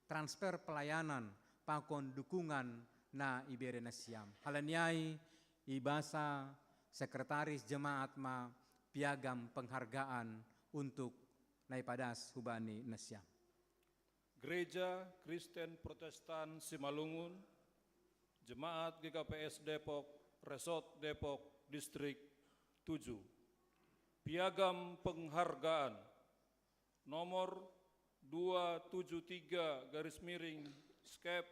transfer pelayanan pakon dukungan na ibere nasiam. Halaniai ibasa sekretaris jemaat ma piagam penghargaan untuk na ipadas hubani nasiam. Gereja Kristen Protestan Simalungun, Jemaat G K P S Depok, Resort Depok, Distrik tujuh. Piagam penghargaan nomor dua tujuh tiga garis miring skep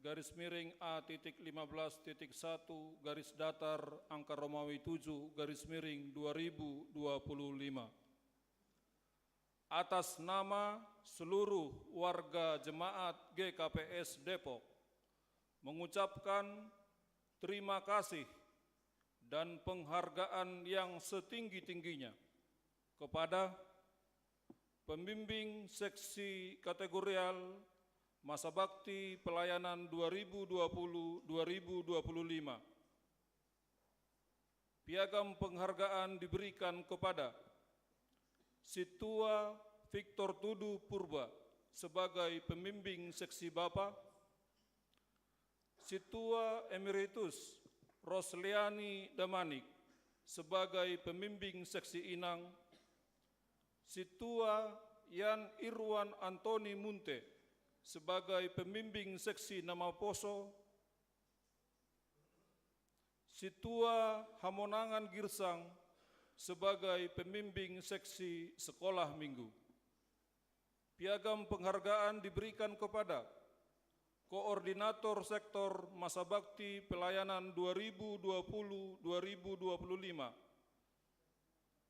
garis miring A titik lima belas titik satu garis datar angka Romawi tujuh garis miring dua ribu dua puluh lima. Atas nama seluruh warga jemaat G K P S Depok, mengucapkan terima kasih dan penghargaan yang setinggi-tingginya kepada pembimbing seksi kategorial masa bakti pelayanan dua ribu dua puluh dua ribu dua puluh lima. Piagam penghargaan diberikan kepada Situa Victor Tudu Purba sebagai pembimbing seksi Bapa, Situa Emeritus Rosliani Damanik sebagai pembimbing seksi Inang, Situa Yan Irwan Antoni Munte sebagai pembimbing seksi Namaposo, Situa Hamonangan Girsang sebagai pembimbing seksi sekolah minggu. Piagam penghargaan diberikan kepada Koordinator Sektor Masa Bakti Pelayanan dua ribu dua puluh dua ribu dua puluh lima,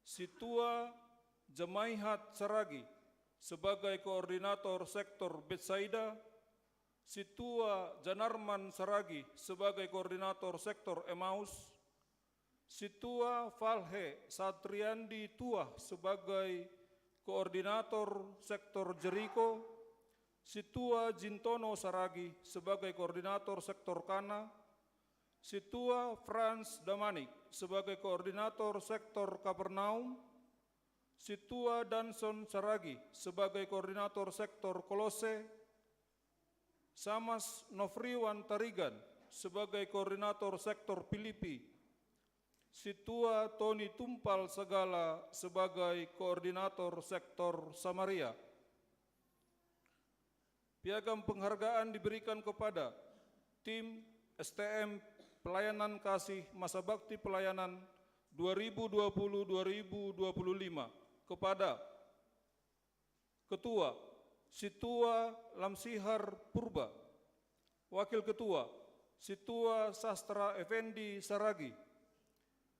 Situa Jamaihat Saragi sebagai Koordinator Sektor Betsaida, Situa Janarman Saragi sebagai Koordinator Sektor Emmaus, Situa Falhe Satriandi Tuah sebagai Koordinator Sektor Jeriko, Situa Jintono Saragi sebagai Koordinator Sektor Kana, Situa Frans Damanik sebagai Koordinator Sektor Kapernaum, Situa Danson Saragi sebagai Koordinator Sektor Kolose, Samas Nofriwan Tarigan sebagai Koordinator Sektor Pilipi, Situa Tony Tumpal Sagala sebagai Koordinator Sektor Samaria. Piagam penghargaan diberikan kepada tim S T M Pelayanan Kasih Masa Bakti Pelayanan dua ribu dua puluh dua ribu dua puluh lima kepada Ketua, Situa Lamsihar Purba. Wakil Ketua, Situa Sastra Effendi Saragi.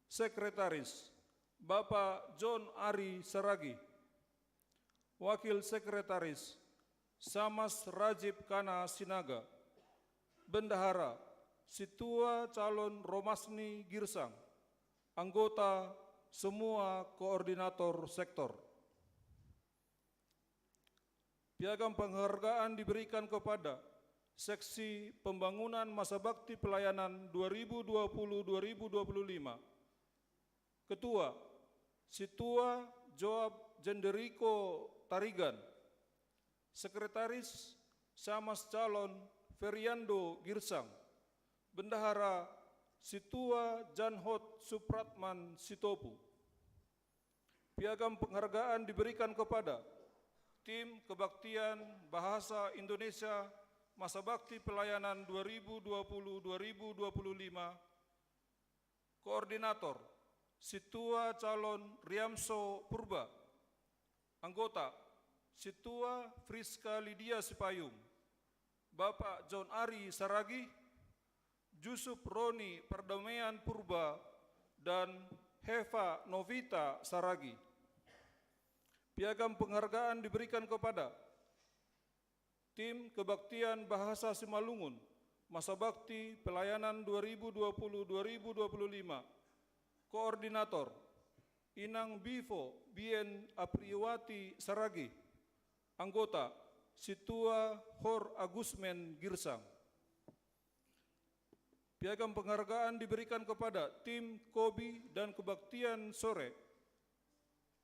Sekretaris, Bapak John Ari Saragi. Wakil Sekretaris, Samas Rajib Kana Sinaga. Bendahara, Situa Calon Romasni Girsang. Anggota, semua koordinator sektor. Piagam penghargaan diberikan kepada Seksi Pembangunan Masa Bakti Pelayanan dua ribu dua puluh dua ribu dua puluh lima. Ketua, Situa Joab Jenderiko Tarigan. Sekretaris, Samas Calon Feriando Girsang. Bendahara, Situa Janhot Supratman Sitopu. Piagam penghargaan diberikan kepada tim kebaktian bahasa Indonesia Masa Bakti Pelayanan dua ribu dua puluh dua ribu dua puluh lima. Koordinator, Situa Calon Riamso Purba. Anggota, Situa Friska Lydia Sipayung, Bapak John Ari Saragi, Jusup Roni Perdamaian Purba, dan Heva Novita Saragi. Piagam penghargaan diberikan kepada tim kebaktian bahasa Simalungun, Masa Bakti Pelayanan dua ribu dua puluh dua ribu dua puluh lima. Koordinator, Inang Bivo Bien Apriwati Saragi. Anggota, Situa Hor Agusmen Girsang. Piagam penghargaan diberikan kepada tim Kobi dan Kebaktian Sore,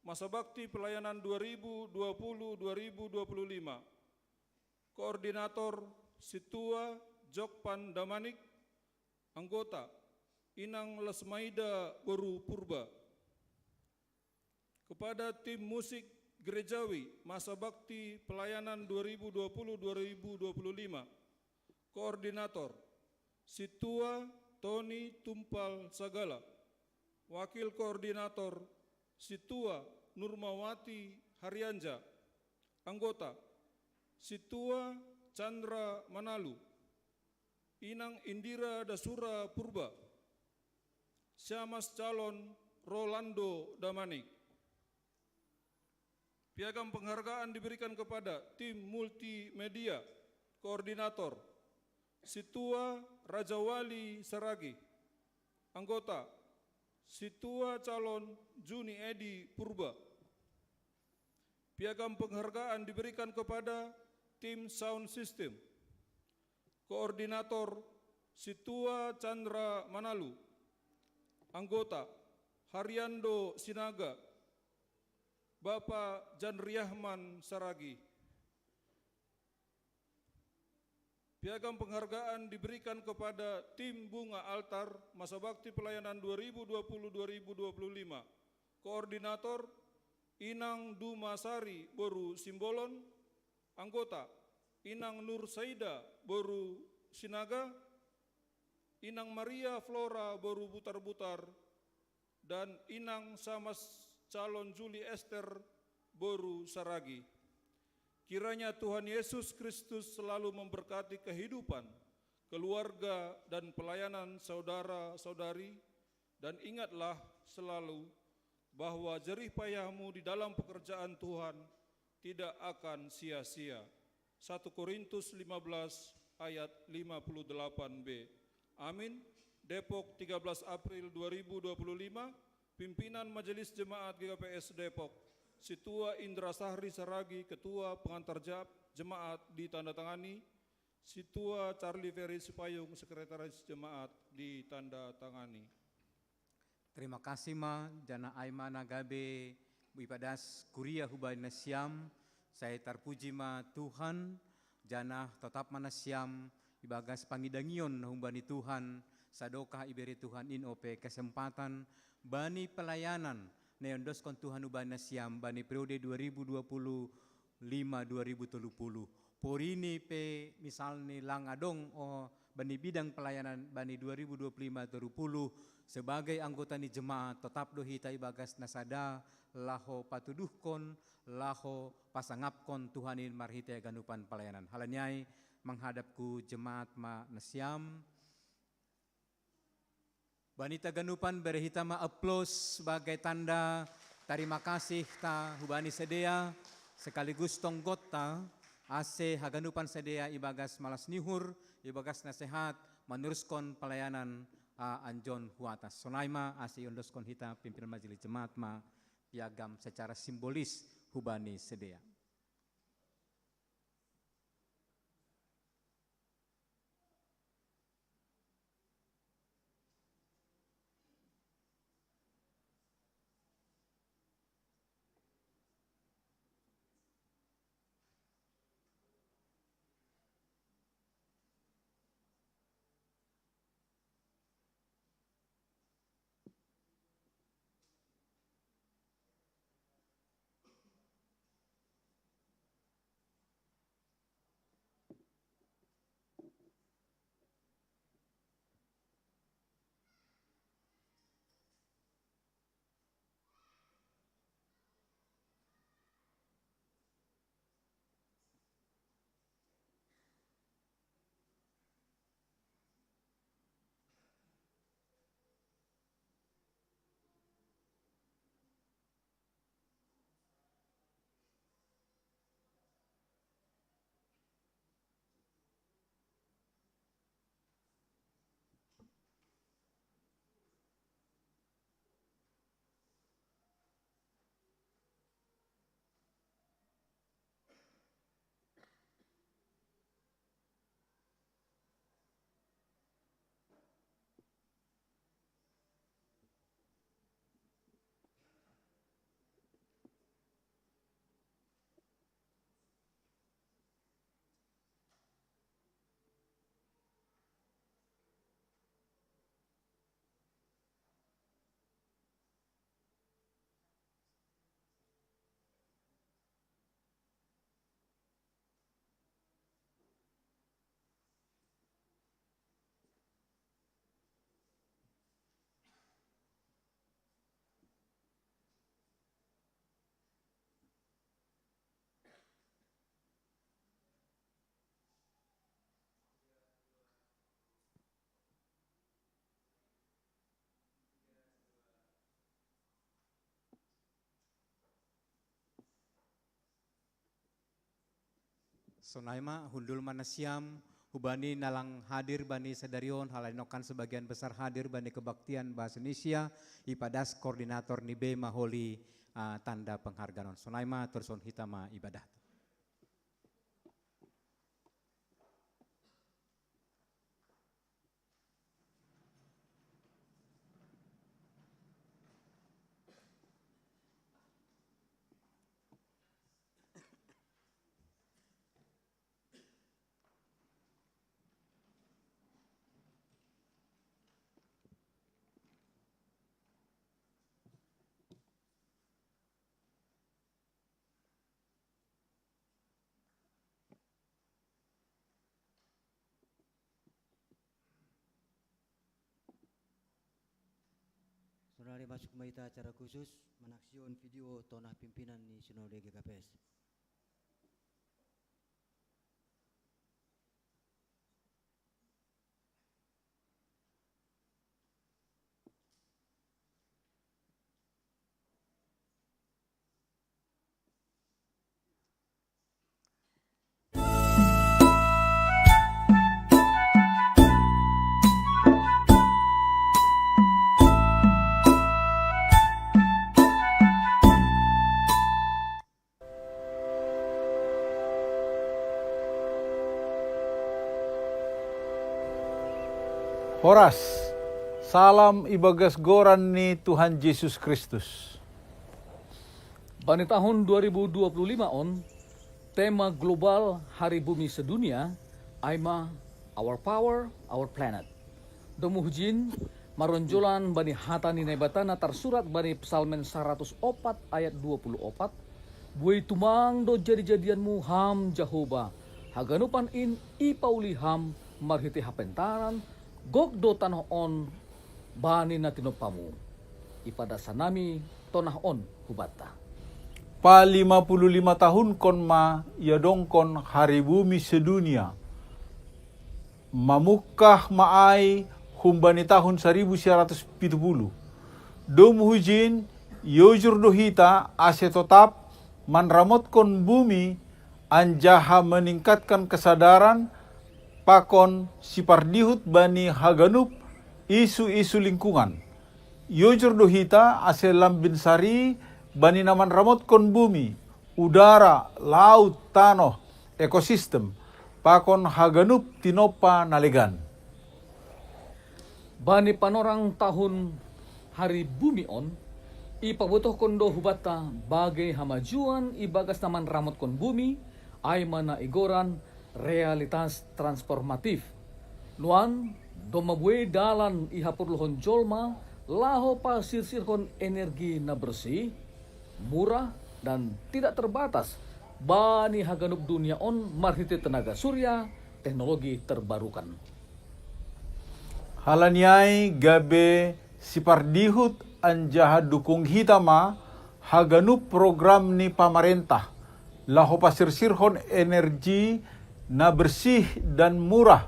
Masa Bakti Pelayanan dua ribu dua puluh dua ribu dua puluh lima. Koordinator, Situa Jokpan Damanik. Anggota, Inang Lesmaida Boru Purba. Kepada tim musik gerejawi Masa Bakti Pelayanan dua ribu dua puluh dua ribu dua puluh lima. Koordinator, Situa Tony Tumpal Sagala. Wakil Koordinator, Situa Nurmawati Harianja. Anggota, Situa Chandra Manalu. Inang Indira Dasura Purba. Siamas Calon Rolando Damanik. Piagam penghargaan diberikan kepada tim multimedia, koordinator, Situa Rajawali Saragi. Anggota, Situa Calon Juni Edi Purba. Piagam penghargaan diberikan kepada tim sound system. Koordinator, Situa Chandra Manalu. Anggota, Hariando Sinaga, Bapak Janriahman Saragi. Piagam penghargaan diberikan kepada tim Bunga Altar Masa Bakti Pelayanan dua ribu dua puluh dua ribu dua puluh lima. Koordinator, Inang Dumasari Boru Simbolon. Anggota, Inang Nur Saida Boru Sinaga, Inang Maria Flora Boru Butar-Butar, dan Inang Samas calon Juli Ester Boru Saragi. Kiranya Tuhan Yesus Kristus selalu memberkati kehidupan, keluarga, dan pelayanan saudara-saudari, dan ingatlah selalu bahwa jerih payahmu di dalam pekerjaan Tuhan tidak akan sia-sia. Satu Korintus lima belas ayat lima puluh delapan B. Amin. Depok, tiga belas April dua ribu dua puluh lima, pimpinan Majelis Jemaat G K P S Depok, Situa Indra Sahri Saragi, Ketua Pengantar Ja-, Jemaat, ditandatangani, Situa Charlie Ferry Sipayung, Sekretaris Jemaat, ditandatangani. Terima kasih ma, janah ai ma na gabe ipadas kuria hubaen nasiam, sai tarpuji ma Tuhan, janah totap ma nasiam ibagas pangidangion na humbani Tuhan, sadokah ibere Tuhan in ope kesempatan bani pelayanan na iondoskon Tuhan hubaen nasiam bani periode dua ribu dua puluh lima dua ribu tolu puluh. Porini pe misalni lang adong o bani bidang pelayanan bani dua ribu dua puluh lima tolu puluh, sebagai anggota ni jemaat, totap do hita ibagas na sada laho patuduhkon, laho pasangapkon Tuhan in marhite haganupan pelayanan. Halani ai, manghadap hu jemaat ma nasiam. Bani taganupan bere hita ma aplaus sebagai tanda tarima kasihta hubani sidea, sekaligus tonggotta, ase haganupan sidea ibagas malas ni uhur, ibagas nasehat, manuruskon pelayanan, a, anjon hu atas. Sonai ma ase iondoskon hita pimpinan majelis jemaat ma piagam secara simbolis hubani sidea. Sonai ma, hundul ma nasiam, hubani na lang hadir bani sadari on, halani nongkan sebagian besar hadir bani kebaktian bahasa Indonesia, ipadas koordinator ni B ma holi, ah, tanda penghargaan on. Sonai ma, teruskon hita ma ibadah. Masuk ma hita acara khusus, manaksihon video tonah pimpinan ni Sinode G K P S. Horas, salam ibagas goran ni Tuhan Jesus Kristus. Bani tahun dua ribu dua puluh lima on, tema global Hari Bumi Sedunia ai ma Our Power, Our Planet. Domu hujin, maronjolan bani hata ni Naibata na tarsurat bani Psalmen saratus opat ayat dua puluh opat, buei tumang do jadi-jadianmu ham Jahoba, haganupan in ipauli ham marhitei hapentaran, gok do tanoh on bani na tinompamu. Ipadas hanami tonah on hubanta. Palima puluh lima tahunkon ma iadongkon Hari Bumi Sedunia. Mamungkah ma ai humbani tahun saribu sia ratus pitu puluh. Domu hujin, iojur do hita ase totap manramotkon bumi anjaha meningkatkan kesadaran pakon sipardihut bani haganup isu-isu lingkungan. Iojur do hita ase lambin sari bani na manramotkon bumi, udara, laut, tanoh, ekosistem, pakon haganup tinompa na legan. Bani panorang tahun Hari Bumi on, ipabotohkon do hubanta bagei hamajuon ibagas na manramotkon bumi, ai ma na igoran realitas transformatif. Nuan, domma buei dalan ihaporluhon jolma laho pasirsirhon energi na bersih, murah, dan tidak terbatas bani haganup dunia on marhitei tenaga surya, teknologi terbarukan. Halani ai gabe sipardihut anjaha dukung hita ma haganup program ni pamarentah, laho pasirsirhon energi na bersih dan murah,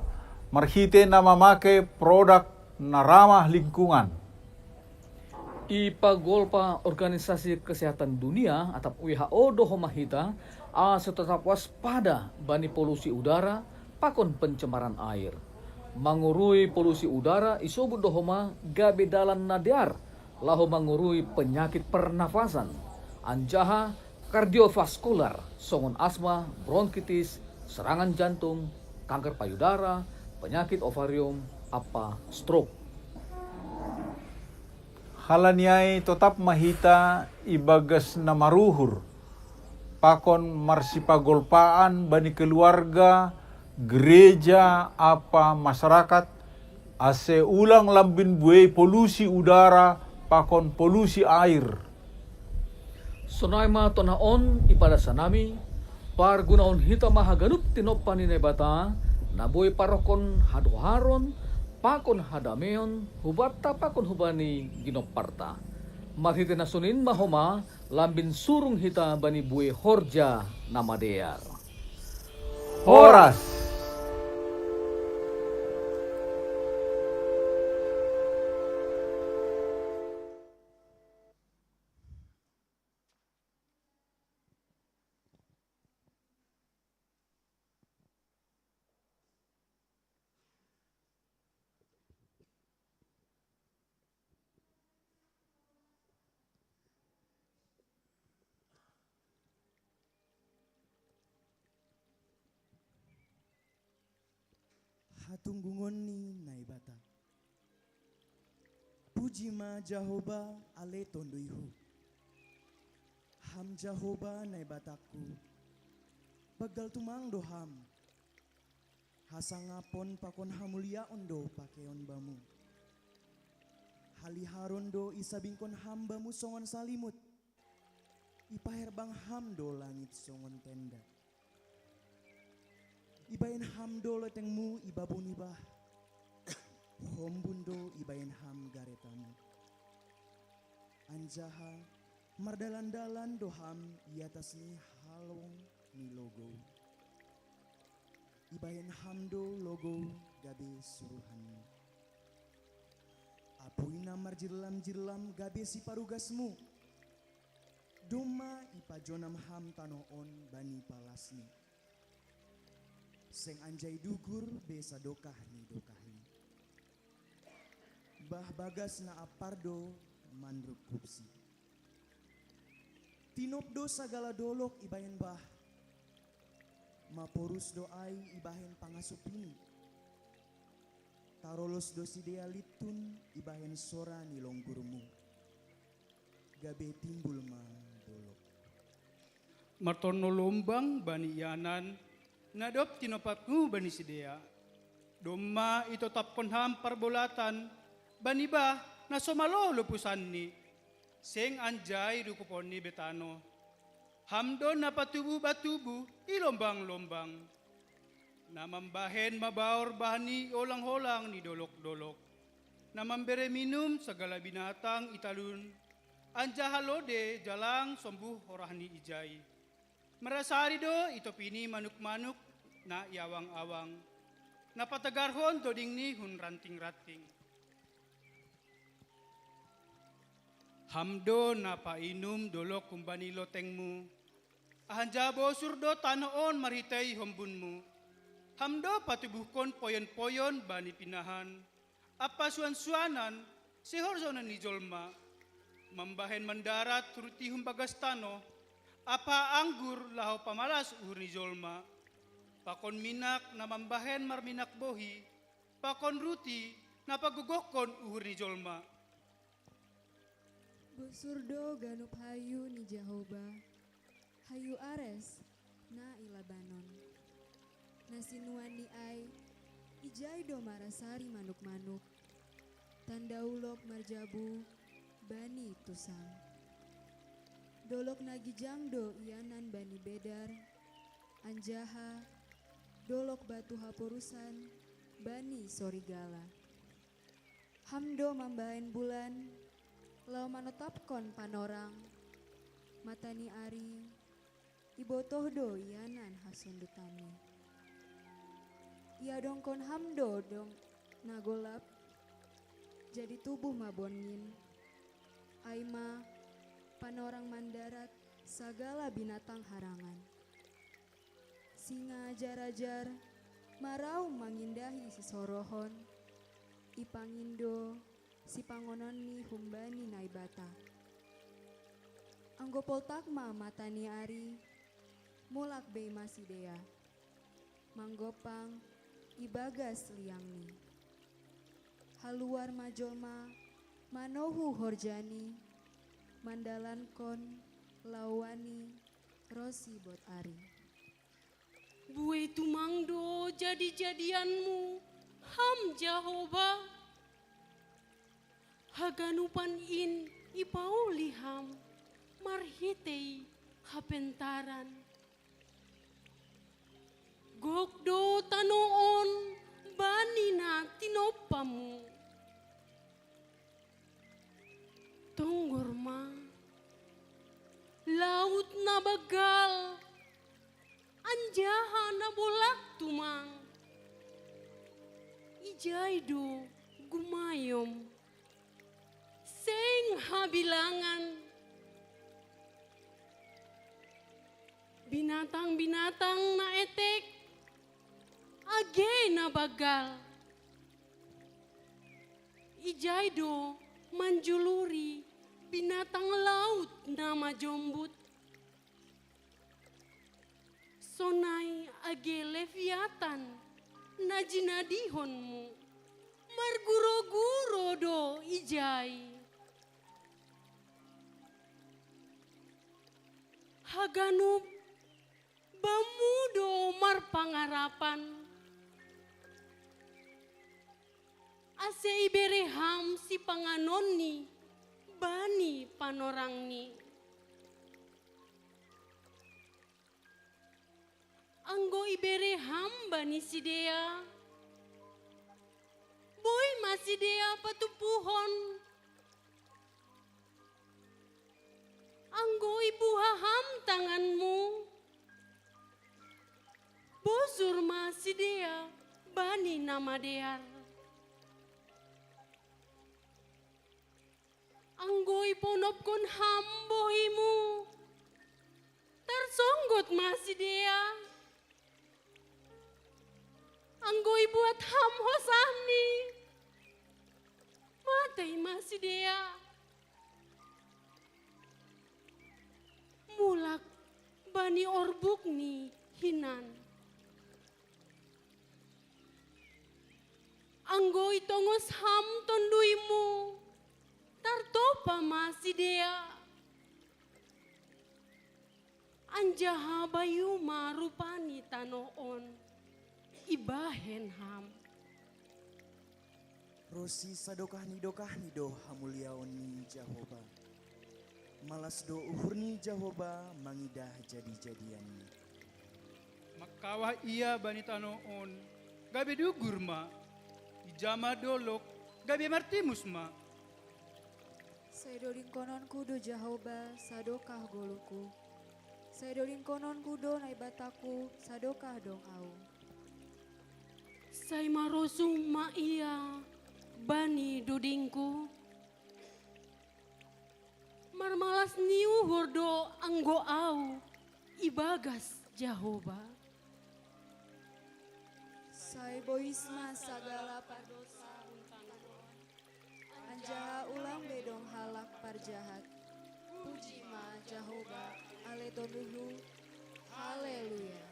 marhitei na mamake produk na ramah lingkungan. Ipagolpa Organisasi Kesehatan Dunia atap W H O do homa hita, ase totap waspada bani polusi udara pakon pencemaran air. Mangurui polusi udara isobut do homa gabe dalan na dear laho mangurui penyakit pernafasan, anjaha kardiovaskular, songon asma, bronkitis, serangan jantung, kanker payudara, penyakit ovarium, ampa stroke. Halani ai totap ma hita ibagas na maruhur, pakon marsipagolpaan bani keluarga, gereja, ampa masyarakat, ase ulang lambin buei polusi udara pakon polusi air. Sonai ma tonah on ipadas hanami, pargunaon hita ma haganup tinompa ni Naibata, na boi parohkon hadoharon pakon hadameon hubanta pakon hubani ginomparta. Marhitei na sonin ma homa lambin surung hita bani buei horja na madear. Horas. Hatunggungon ni Naibata. Puji ma Jahowa ale tonduihu. Ham Jahowa Naibatangku, banggal tumang do Ham. Hasangapon pakon hamuliaon do pakeon Bamu. Haliharon do isabingkon Ham Bamu songon salimut. Ipaherbang Ham do langit songon tenda. Ibaen Ham do lotengMu i babun i bah. Hombun do ibaen Ham garetaMu. Anjaha mardalan-dalan do Ham i atas ni halong ni logou. Ibahen Ham do logou gabe suruhanMu. Apui na marjirlam-jirlam gabe siparugasMu. Domma ipajonam Ham tanoh on bani palasni. Seng anjai dugur be sadokah ni dokahni. Bah bagas na ampar do manrungkupsi. Tinop do sagala dolok ibahen bah. Maporus do ai ibahen pangasupini. Tarolos do sidea lintun ibahen sora ni longgurMu. Gabe timbul ma dolok. Martorno lombang bani ianan, na dob tinompatMu bani sidea. Domma itotapkon Ham parbolatan bani bah na so malo lopusanni. Seng anjai rungkuponni be tanoh. Ham do na patubuh batubuh i lombang-lombang. Na mambahen mabaor bah ni olang-olang ni dolok-dolok. Na mambere minum sagala binatang i talun, anjaha lode jalang sombuh horahni ijai. Marasari do i topini manuk-manuk na i awang-awang, na patagarhon dodingni hun ranting-ranting. Ham do na painum dolok humbani lotengMu, anjaha bosur do tanoh on marhitei hombunMu. Ham do patubuhkon poyon-poyon bani pinahan, ampa suan-suanan sihorjonon ni jolma, mambahen mandarat ruti humbagas tanoh, ampa anggur laho pamalas uhur ni jolma, pakon minak na mambahen marminak bohi, pakon ruti na pagogohkon uhur ni jolma. Bosur do ganup hayu ni Jahoba, hayu ares na i Labanon. Na sinuanni ai, ijai do marasari manuk-manuk, tanda ulok marjabu bani tusang. Dolok na gijang do ianan bani bedar, anjaha dolok batu haporusan bani sorigala. Ham do mambahen bulan, laho manotapkon panorang, mata ni ari, ibotoh do ianan hasondutanni. Iadongkon Ham do dong na golap, jadi tubuh ma bongin, ai ma panorang mandarat sagala binatang harangan. Singa ajar-ajar maraum mangindahi sisorohon, ipangindo sipangononni humbani Naibata. Anggo poltak ma mata ni ari, mulak bei ma sidea, manggompang ibagas liangni. Haluar ma jolma manohu horjani, mandalankon laoanni ro sibot ari. Buei tumang do jadi-jadianmu, Ham Jahoba. Haganupan in ipauli Ham marhitei hapentaran. Gok do tanoh on bani na tinompamu. Tonggor ma laut na banggal anjaha na bolak tumang. Ijai do gumayom seng habilangan. Binatang-binatang na etek age na banggal. Ijai do manjuluri binatang laut na majombut. Sonai age Leviatan na jinadihonmu, marguro-guro do ijai. Haganup bammu do marpangarapan, ase ibere Ham sipanganonni bani panorangni. Anggo ibere Ham bani sidea, boi ma sidea patumpuhon. Anggo ibuha Ham tanganmu, bosur ma sidea bani na madear. Anggo iponopkon Ham bohimu, tarsonggot ma sidea. Anggo ibuat Ham hosahni, matei ma sidea. Mulak bani orbukni hinan. Anggo itongos Ham tonduymu, tartopa ma sidea. Anjaha bayu ma rupa ni tanoh on ibahen Ham. Ronsi sadokah ni dokahni do hamuliaon ni Jahowa. Malas do uhur ni Jahowa mangidah jadi-jadianni. Mangkawah ia bani tanoh on, gabe dugur ma, ija ma dolok, gabe martimus ma. Sai dodingkononku do Jahowa, sadokah ngolungku. Sai dodingkononku do Naibataku, sadokah adong ahu. Sai marosuh ma ia bani dodingku. Marmalas ni uhur do anggo ahu ibagas Jahowa. Sai bois ma sagala pardosa. Anjaha ulang be dong halak parjahat. Puji ma Jahowa, ale tonduyhu. Haleluya.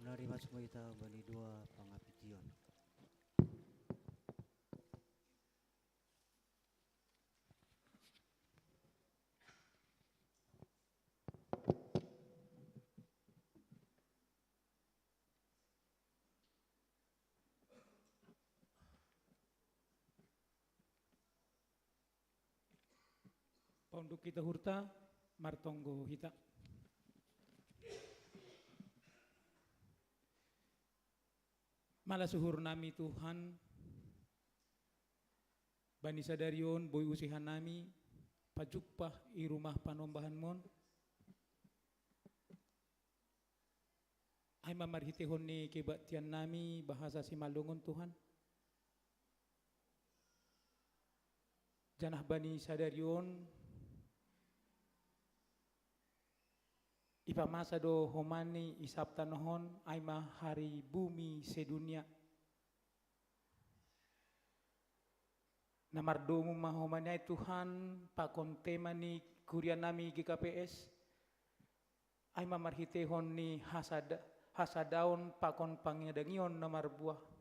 Nari masuk kita bani dua pangapition. Paunduk hita uhurta, martonggo hita. Malas uhur nami Tuhan, bani sadari on boi use hanami pajumpah i rumah panombahanmon. Ai ma marhiteihon ni kebaktian nami bahasa Simandung on Tuhan. Janah bani sadari on, ipamasa do Ho ma ni isap tanoh on, ai ma hari bumi sedunia. Na mardomu ma Ho ma ni ai Tuhan, pakon tema ni kuria nami G K P S, ai ma marhiteihon ni hasada-, hasadaon pakon pangidangion na marbuah.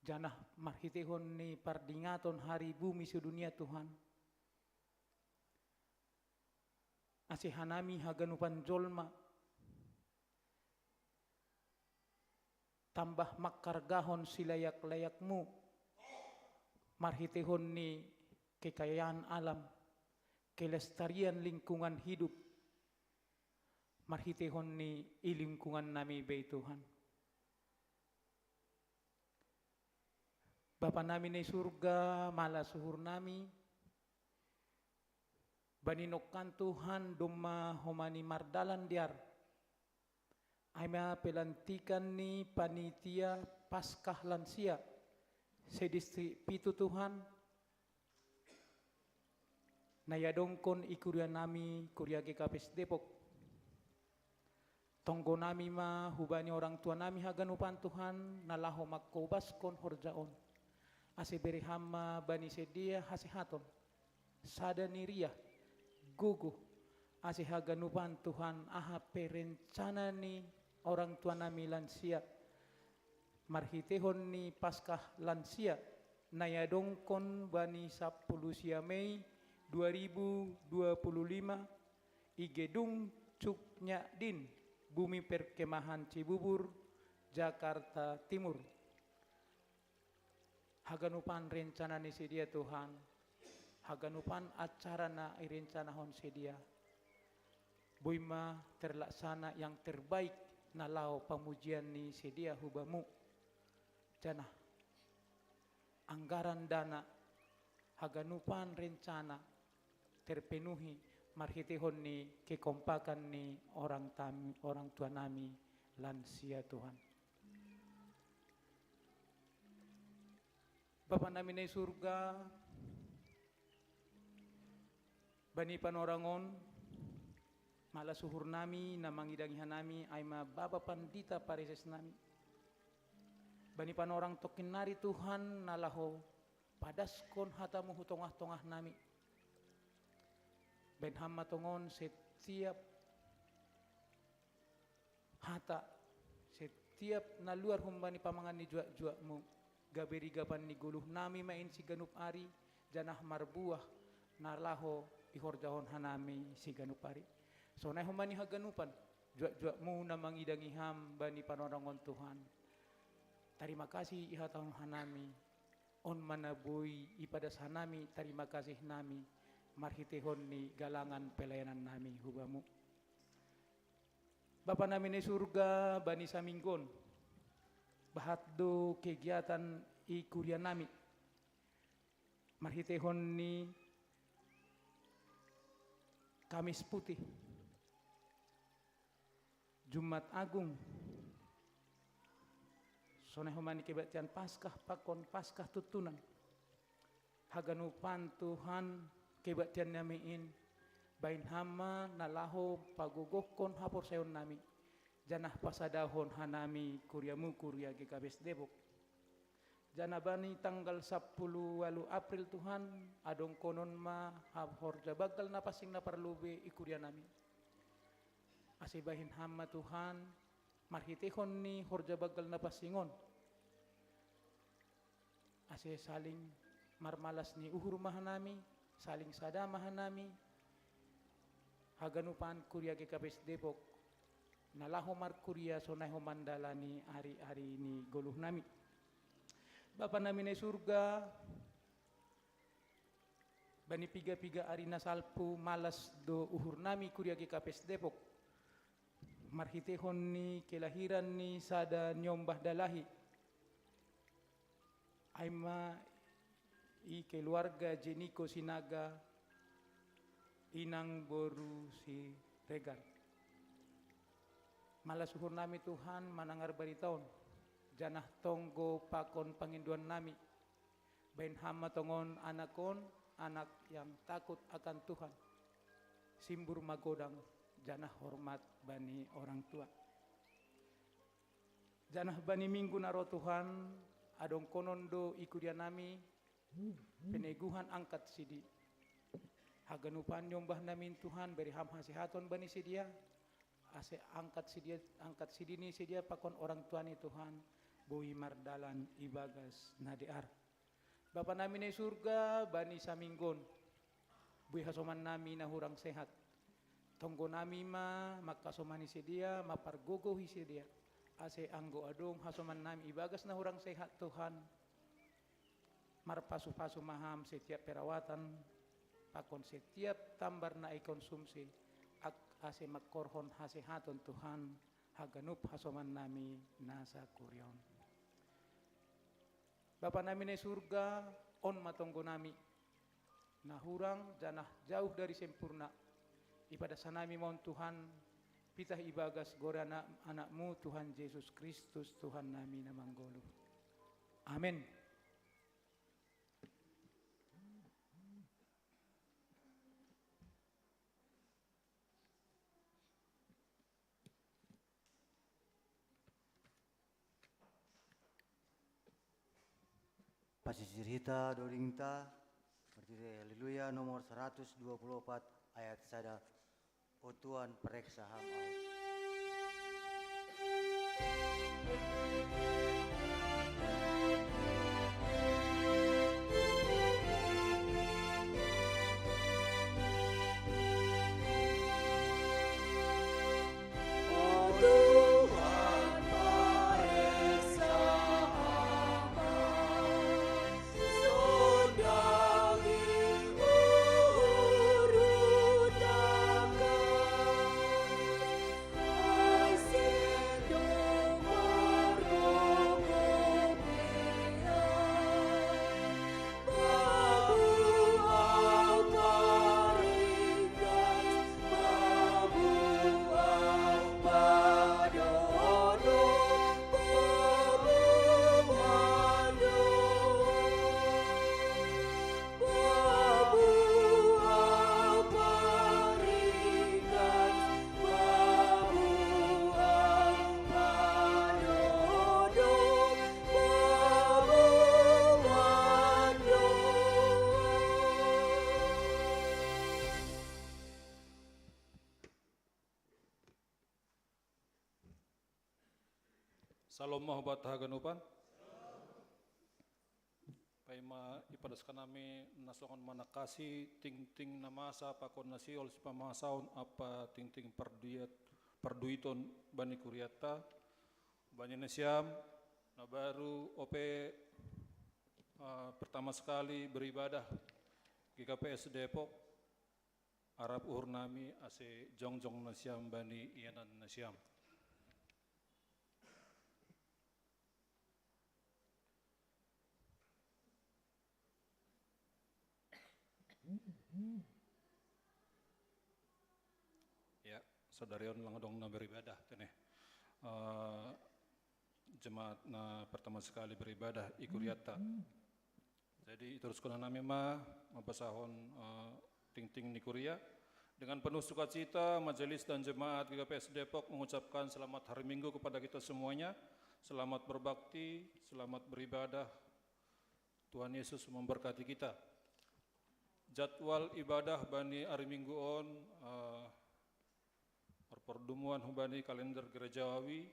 Janah marhiteihon ni pardingaton hari bumi sedunia Tuhan, ase hanami haganupan jolma tambah mangkargahon silayak-layakmu marhiteihon ni kekayaan alam, kelestarian lingkungan hidup, marhiteihon ni i lingkungan nami be Tuhan. Bapa nami na i surga, malas uhur nami, bani nongkan Tuhan domma Ho ma ni mardalan dear. Ai ma pelantikan ni panitia Paskah lansia se-distrik pitu Tuhan, na iadongkon i kuria nami, kuria G K P S Depok. Tonggo nami ma hubani orang tua nami haganupan Tuhan, na laho mangkobaskon horja on. Ase bere Ham ma bani sidea hasehaton, sada ni riah, gogoh, ase haganupan Tuhan aha pe rencana ni orang tua nami lansia, marhiteihon ni Paskah lansia na iadongkon bani sapuluh sia Mei dua ribu dua puluh lima i Gedung Cutnyak Din, Bumi Perkemahan Cibubur, Jakarta Timur. Haganupan rencana ni sidea Tuhan, Haganupan acara na irencanahon sedia, boi ma terlaksana yang terbaik na laho pamujian ni sedia hu Bamu. Janah anggaran dana, haganupan rencana terpenuhi marhiteihon ni kekompakan ni orang tami, orang tua nami lansia, Tuhan. Bapa nami na i surga, bani panorang on, malas uhur nami na mangidangi hanami, ai ma bapa pandita pareses nami. Bani panorang tongkin nari, Tuhan, na laho padaskon hatamu hu tongah-tongah nami. Bahen Ham ma tongon setiap hata, setiap na luar humbani pamangan ni juak-juakmu, gabe rigapan ni goluh nami ma in siganup ari, janah marbuah na laho ihorjahon hanami siganup ari. Sonai humbani haganupan juak-juakmu na mangidangi Ham bani panorang on, Tuhan. Tarima kasih ihatahon hanami, on ma na boi ipadas hanami tarima kasih nami marhiteihon ni galangan pelayanan nami hu Bamu. Bapa nami na i surga, bani saminggu on, bahat do kegiatan i kuria nami marhiteihon ni Kamis Putih, Jumat Agung, sonai humbani kebaktian Paskah pakon Paskah tuntunan. Haganupan, Tuhan, kebaktian nami in, bahen Ham ma na laho pagogohkon haporsayaon nami, janah pasadahon hanami kuria-Mu, kuria G K P S Depok. Janah bani tanggal sampulu ualu April, Tuhan, adongkonon ma horja banggal na pansing na parlobei i kuria nami. Ase bahen Ham ma, Tuhan, marhiteihon ni horja banggal na pansing on, ase saling marmalas ni uhur ma hanami, saling sada ma hanami, haganupan kuria G K P S Depok, na laho markuria sonai ho mandalani ari-ari ni goluh nami. Bapa nami na i surga, bani piga-piga ari na salpu malas do uhur nami kuria G K P S Depok, marhiteihon ni kelahiran ni sada niombah dalahi, ai ma i keluarga Jeniko Sinaga, inang boru Siregar. Malas uhur nami, Tuhan, manangar barita on, janah tonggo pakon pangindoan nami. Bahen Ham ma tongon anak on, anak yang takut akan Tuhan, simbur magodang, janah hormat bani orang tua. Janah bani minggu na ro, Tuhan, adongkonon do i kuria nami peneguhan angkat sidi. Haganupan niombah nami in, Tuhan, bere Ham hasehaton bani sidea, ase angkat sidea, angkat sidi ni sidea pakon orang tua ni, Tuhan, boi mardalan ibagas na dear. Bapa nami na i surga, bani saminggu on, boi hasoman nami na hurang sehat. Tonggo nami ma manghasomani sidea, mampargogohi sidea, ase anggo adong hasoman nami ibagas na hurang sehat, Tuhan, marpasu-pasu ma Ham setiap perawatan pakon setiap tambar na ikonsumsi, ak-, ase mangkorhon hasehaton, Tuhan, haganup hasoman nami na sakuria on. Bapa nami na i surga, on ma tonggo nami, na hurang janah jauh dari sempurna. Ipadas hanami ma on, Tuhan, pitah ibagas goar ni Anak-Mu, Tuhan Jesus Kristus, Tuhan nami na manggoluh. Amen. Pasisir hita doding ta, martiri Haleluya nomor seratus dua puluh opat ayat sada, O Tuhan, pareksa Ham ahu. Salom mahubat haganupan. Paima ipadaskan nami nasongon manangkasi tingting na masa pakon na sihol sipamasaon ampa tingting parduiton bani kuriatta, bani nasiam na baru ope, uh, pertama sekali beribadah di K P S Depok, arap uhur nami ase jongjong nasiam bani ianan nasiam. Ya, sadarion lang dong na beribadah tene. Uh, jemaat na pertama sekali beribadah ikuriatta. Jadi terus kena nami ma mabasahon uh, tingting ni kuria. Dengan penuh sukacita, majelis dan jemaat G K P S Depok mengucapkan selamat hari Minggu kepada kita semuanya. Selamat berbakti, selamat beribadah. Tuhan Yesus memberkati kita. Jadwal ibadah bani hari Minggu on uh, marpardumuan hubani kalender gerejawi.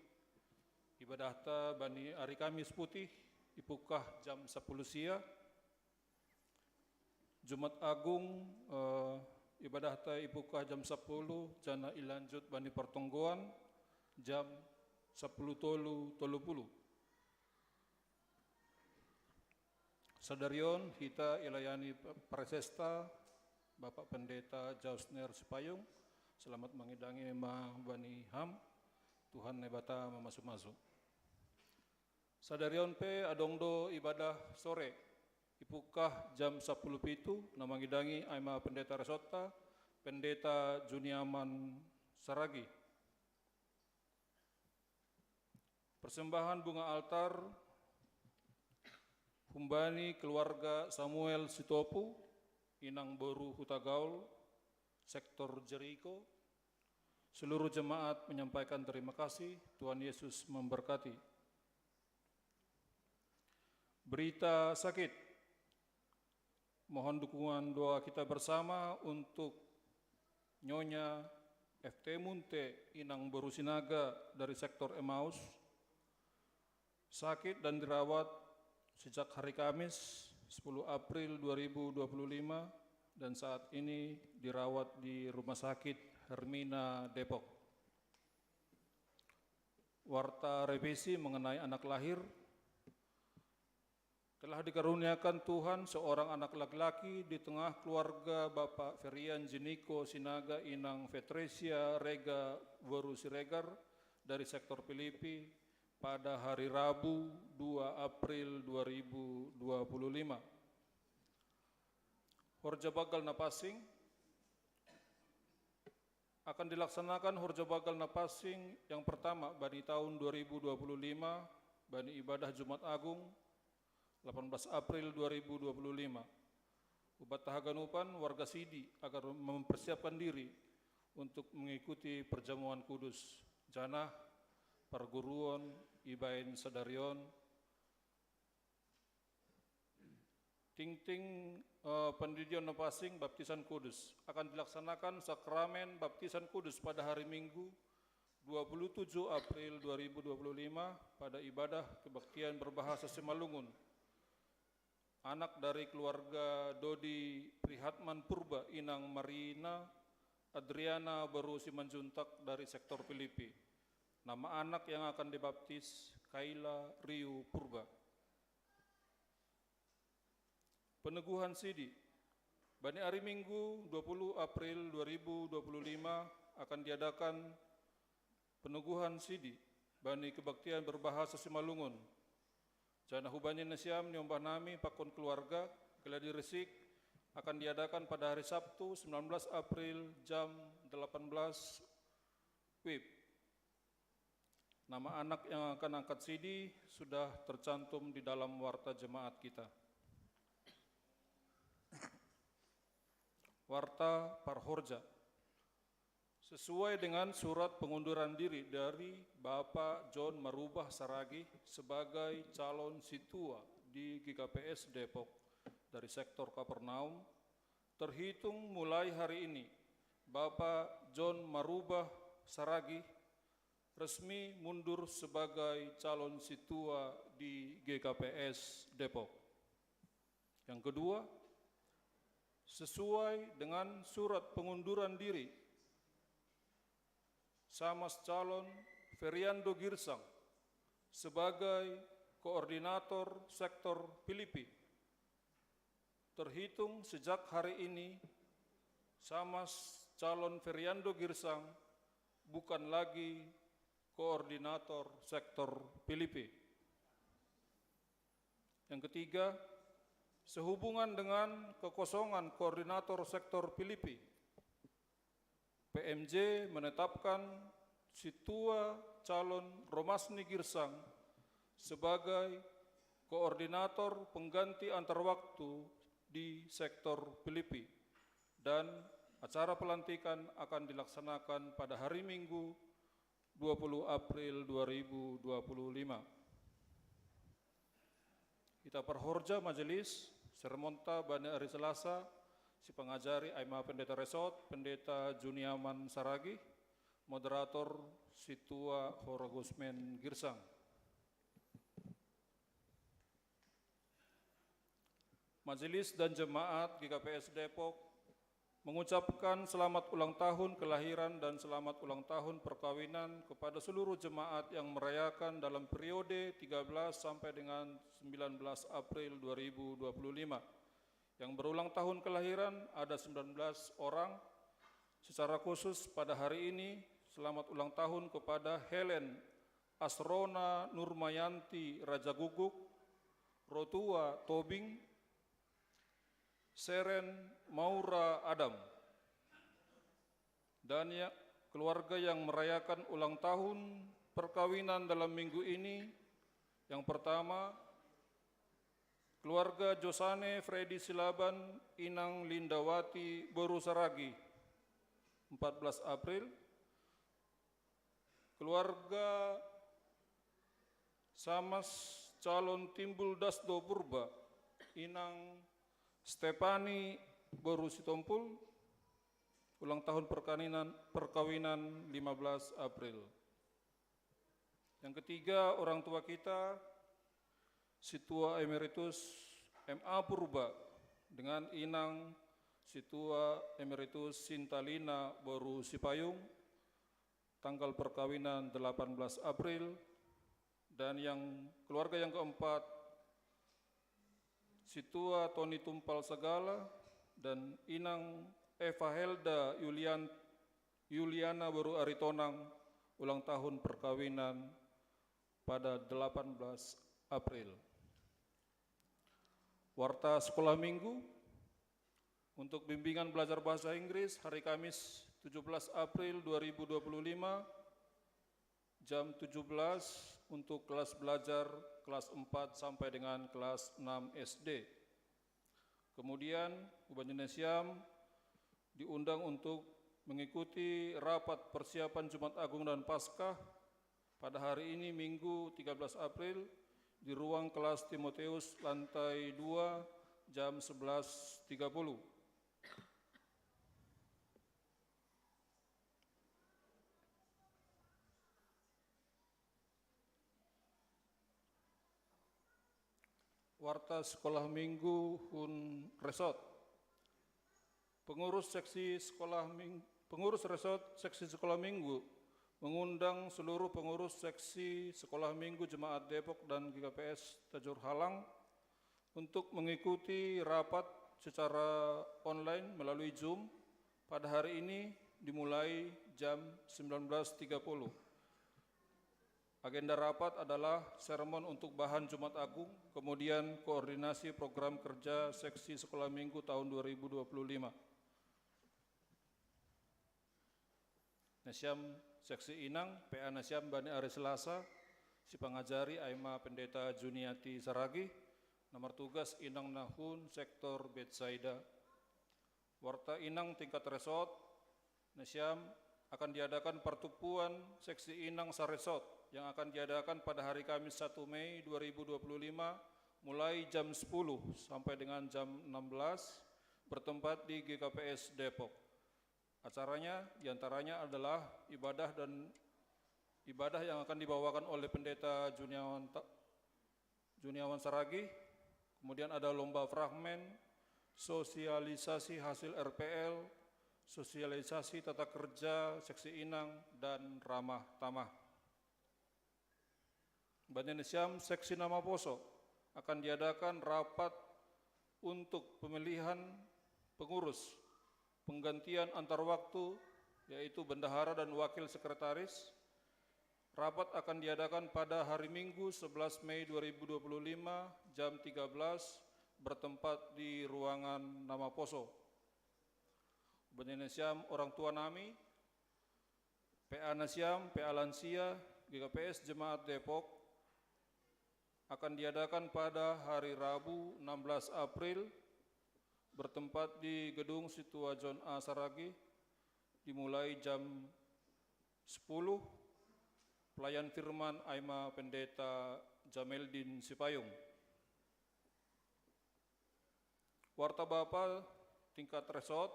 Ibadahta bani hari Kamis putih ipukah jam sepuluh sia. Jumat Agung, eh, ibadahta ipukah jam sepuluh, jana ilanjut bani partonggoan jam sepuluh tolu tolu puluh. Sadarion hita ilayani presesta Bapak Pendeta Jausner Sipayung. Selamat mangidangi ma bani ham. Tuhan Naibata mamasu-masu. Sadarion pe adong do ibadah sore, ipukah jam sapuluh pitu, na mangidangi ai ma pendeta resortta, Pendeta Juniaman Saragi. Persembahan bunga altar humbani keluarga Samuel Sitopu, inang boru Hutagaol, sektor Jeriko. Seluruh jemaat menyampaikan terima kasih. Tuhan Yesus memberkati. Berita sakit. Mohon dukungan doa kita bersama untuk Nyonya F T Munte, inang boru Sinaga dari sektor Emmaus. Sakit dan dirawat sejak hari Kamis, sepuluh April dua ribu dua puluh lima, dan saat ini dirawat di Rumah Sakit Hermina Depok. Warta revisi mengenai anak lahir. Telah dikaruniakan Tuhan seorang anak laki-laki di tengah keluarga Bapak Ferian Jiniko Sinaga, inang Fetresia Rega boru Siregar dari sektor Filipi pada hari Rabu, dua April dua ribu dua puluh lima. Horja banggal na pansing. Akan dilaksanakan horja banggal na pansing yang pertama bani tahun dua ribu dua puluh lima, bani ibadah Jumat Agung, delapan belas April dua ribu dua puluh lima. Ubat haganupan warga Sidi agar mempersiapkan diri untuk mengikuti perjamuan kudus, janah parguruon ibaen sadarion. Tingting, eh, pandidion na pansing baptisan kudus. Akan dilaksanakan sakramen baptisan kudus pada hari Minggu, dua puluh tujuh April dua ribu dua puluh lima, pada ibadah kebaktian berbahasa Simalungun. Anak dari keluarga Dodi Prihatman Purba, inang Marina Adriana boru Simanjuntak dari sektor Filipi. Nama anak yang akan dibaptis Kaila Riu Purba. Peneguhan Sidi. Bani hari Minggu, dua puluh April dua ribu dua puluh lima, akan diadakan peneguhan Sidi bani kebaktian berbahasa Simalungun. Janah hubani nasiam niombah nami pakon keluarga, geladi resik, akan diadakan pada hari Sabtu, sembilan belas April, jam delapan belas W I B. Nama anak yang akan angkat Sidi sudah tercantum di dalam warta jemaat kita. Warta parhorja. Sesuai dengan surat pengunduran diri dari Bapak John Marubah Saragih sebagai calon sintua di G K P S Depok dari sektor Kapernaum, terhitung mulai hari ini, Bapak John Marubah Saragih resmi mundur sebagai calon situa di G K P S Depok. Yang kedua, sesuai dengan surat pengunduran diri, Samas calon Feriando Girsang sebagai koordinator sektor Pilipi. Terhitung sejak hari ini, Samas calon Feriando Girsang bukan lagi koordinator sektor Pilipi. Yang ketiga, sehubungan dengan kekosongan koordinator sektor Pilipi, P M J menetapkan Situa calon Romasni Girsang sebagai koordinator pengganti antar waktu di sektor Pilipi, dan acara pelantikan akan dilaksanakan pada hari Minggu, dua puluh April dua ribu dua puluh lima. Kita parhorja majelis, sermonta bani ari Selasa, sipangajari aima pendeta resort, Pendeta Juniaman Saragih, moderator Situa Horogusmen Girsang. Majelis dan jemaat G K P S Depok mengucapkan selamat ulang tahun kelahiran dan selamat ulang tahun perkawinan kepada seluruh jemaat yang merayakan dalam periode tiga belas sampai dengan sembilan belas April dua ribu dua puluh lima. Yang berulang tahun kelahiran ada sembilan belas orang. Secara khusus pada hari ini, selamat ulang tahun kepada Helen Asrona Nurmayanti Rajaguguk, Rotua Tobing, Seren Maura Adam. Dan ya, keluarga yang merayakan ulang tahun perkawinan dalam minggu ini, yang pertama, keluarga Josane Freddy Silaban, Inang Lindawati Boru Saragi, empat belas April. Keluarga Samas calon Timbul Dasdo Purba, Inang Stepani Boru Sitompul, ulang tahun perkawinan, perkawinan lima belas April. Yang ketiga, orang tua kita, Situa Emeritus M A Purba, dengan Inang Situa Emeritus Sintalina Boru Sipayung, tanggal perkawinan delapan belas April, dan yang keluarga yang keempat, Situa Tony Tumpal Segala dan Inang Eva Helda Yulian, Yuliana Boru Aritonang, ulang tahun perkawinan pada delapan belas April. Warta sekolah minggu untuk bimbingan belajar bahasa Inggris hari Kamis tujuh belas April dua ribu dua puluh lima, jam tujuh belas untuk kelas belajar kelas empat sampai dengan kelas enam S D. Kemudian, Uban Indonesia diundang untuk mengikuti rapat persiapan Jumat Agung dan Paskah pada hari ini, Minggu tiga belas April, di ruang kelas Timotius lantai dua, jam sebelas tiga puluh. Warta sekolah minggu hun resort. Pengurus seksi sekolah ming-, pengurus resort seksi sekolah minggu mengundang seluruh pengurus seksi sekolah minggu jemaat Depok dan G K P S Tajur Halang untuk mengikuti rapat secara online melalui Zoom pada hari ini, dimulai jam sembilan belas tiga puluh. Agenda rapat adalah sermon untuk bahan Jumat Agung, kemudian koordinasi program kerja seksi sekolah minggu tahun dua ribu dua puluh lima. Nasiam seksi inang, P A nasiam bani ari Selasa, sipangajari aima Pendeta Juniati Saragi, nomor tugas inang nahun sektor Betsaida. Warta inang tingkat resort, nasiam akan diadakan pertemuan seksi inang saresort yang akan diadakan pada hari Kamis satu Mei dua ribu dua puluh lima, mulai jam sepuluh sampai dengan jam enam belas, bertempat di G K P S Depok. Acaranya diantaranya adalah ibadah dan Ibadah yang akan dibawakan oleh Pendeta Juniawan, Ta- Juniawan Saragih, kemudian ada lomba fragmen, sosialisasi hasil R P L, sosialisasi tata kerja seksi inang, dan ramah tamah. Banene siam seksi Namaposo akan diadakan rapat untuk pemilihan pengurus penggantian antar waktu, yaitu bendahara dan wakil sekretaris. Rapat akan diadakan pada hari Minggu sebelas Mei dua ribu dua puluh lima jam tiga belas bertempat di ruangan Namaposo. Banene siam orang tua nami, P A na siam, P A lansia, G K P S Jemaat Depok, akan diadakan pada hari Rabu enam belas April bertempat di Gedung Situa John A Saragih, dimulai jam sepuluh, pelayan firman Aima Pendeta Jameldin Sipayung. Warta Bapa tingkat resort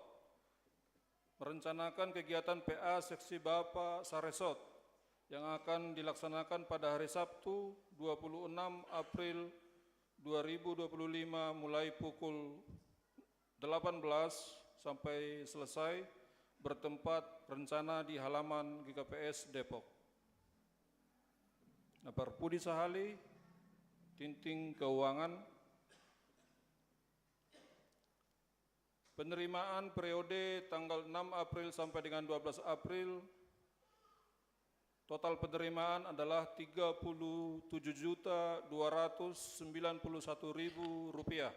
merencanakan kegiatan P A seksi Bapa saresort yang akan dilaksanakan pada hari Sabtu dua puluh enam April dua ribu dua puluh lima mulai pukul delapan belas sampai selesai bertempat rencana di halaman G K P S Depok. Napar pudi sahali, tinting keuangan, penerimaan periode tanggal enam April sampai dengan dua belas April, total penerimaan adalah tiga puluh tujuh juta dua ratus sembilan puluh satu ribu rupiah.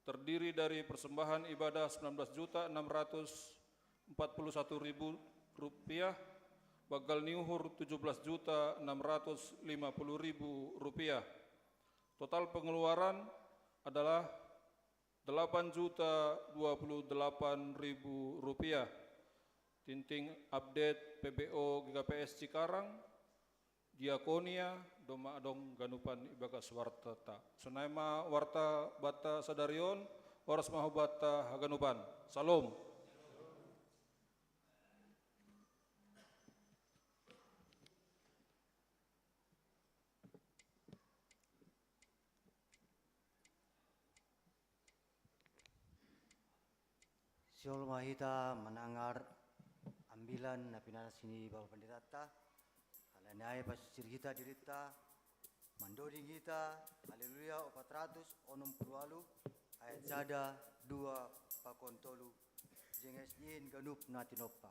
Terdiri dari persembahan ibadah sembilan belas juta enam ratus empat puluh satu ribu rupiah, bagal niuhur tujuh belas juta enam ratus lima puluh ribu rupiah. Total pengeluaran adalah delapan juta dua puluh delapan ribu rupiah. Tinting update P B O G K P S Cikarang, Diakonia, domma adong ganupan ibagas wartata. Sonai ma warta banta sadari on, horas ma hubanta haganupan. Salom. Sihol ma hita manangar ambilan na pinadas ni Bapa Pendetanta, halani ai pasisir hita dirinta, mandoding hita, Haleluya opat ratus onom puluh walu, ayat sada, dua, pakon tolu, jenges in ganup na tinompa.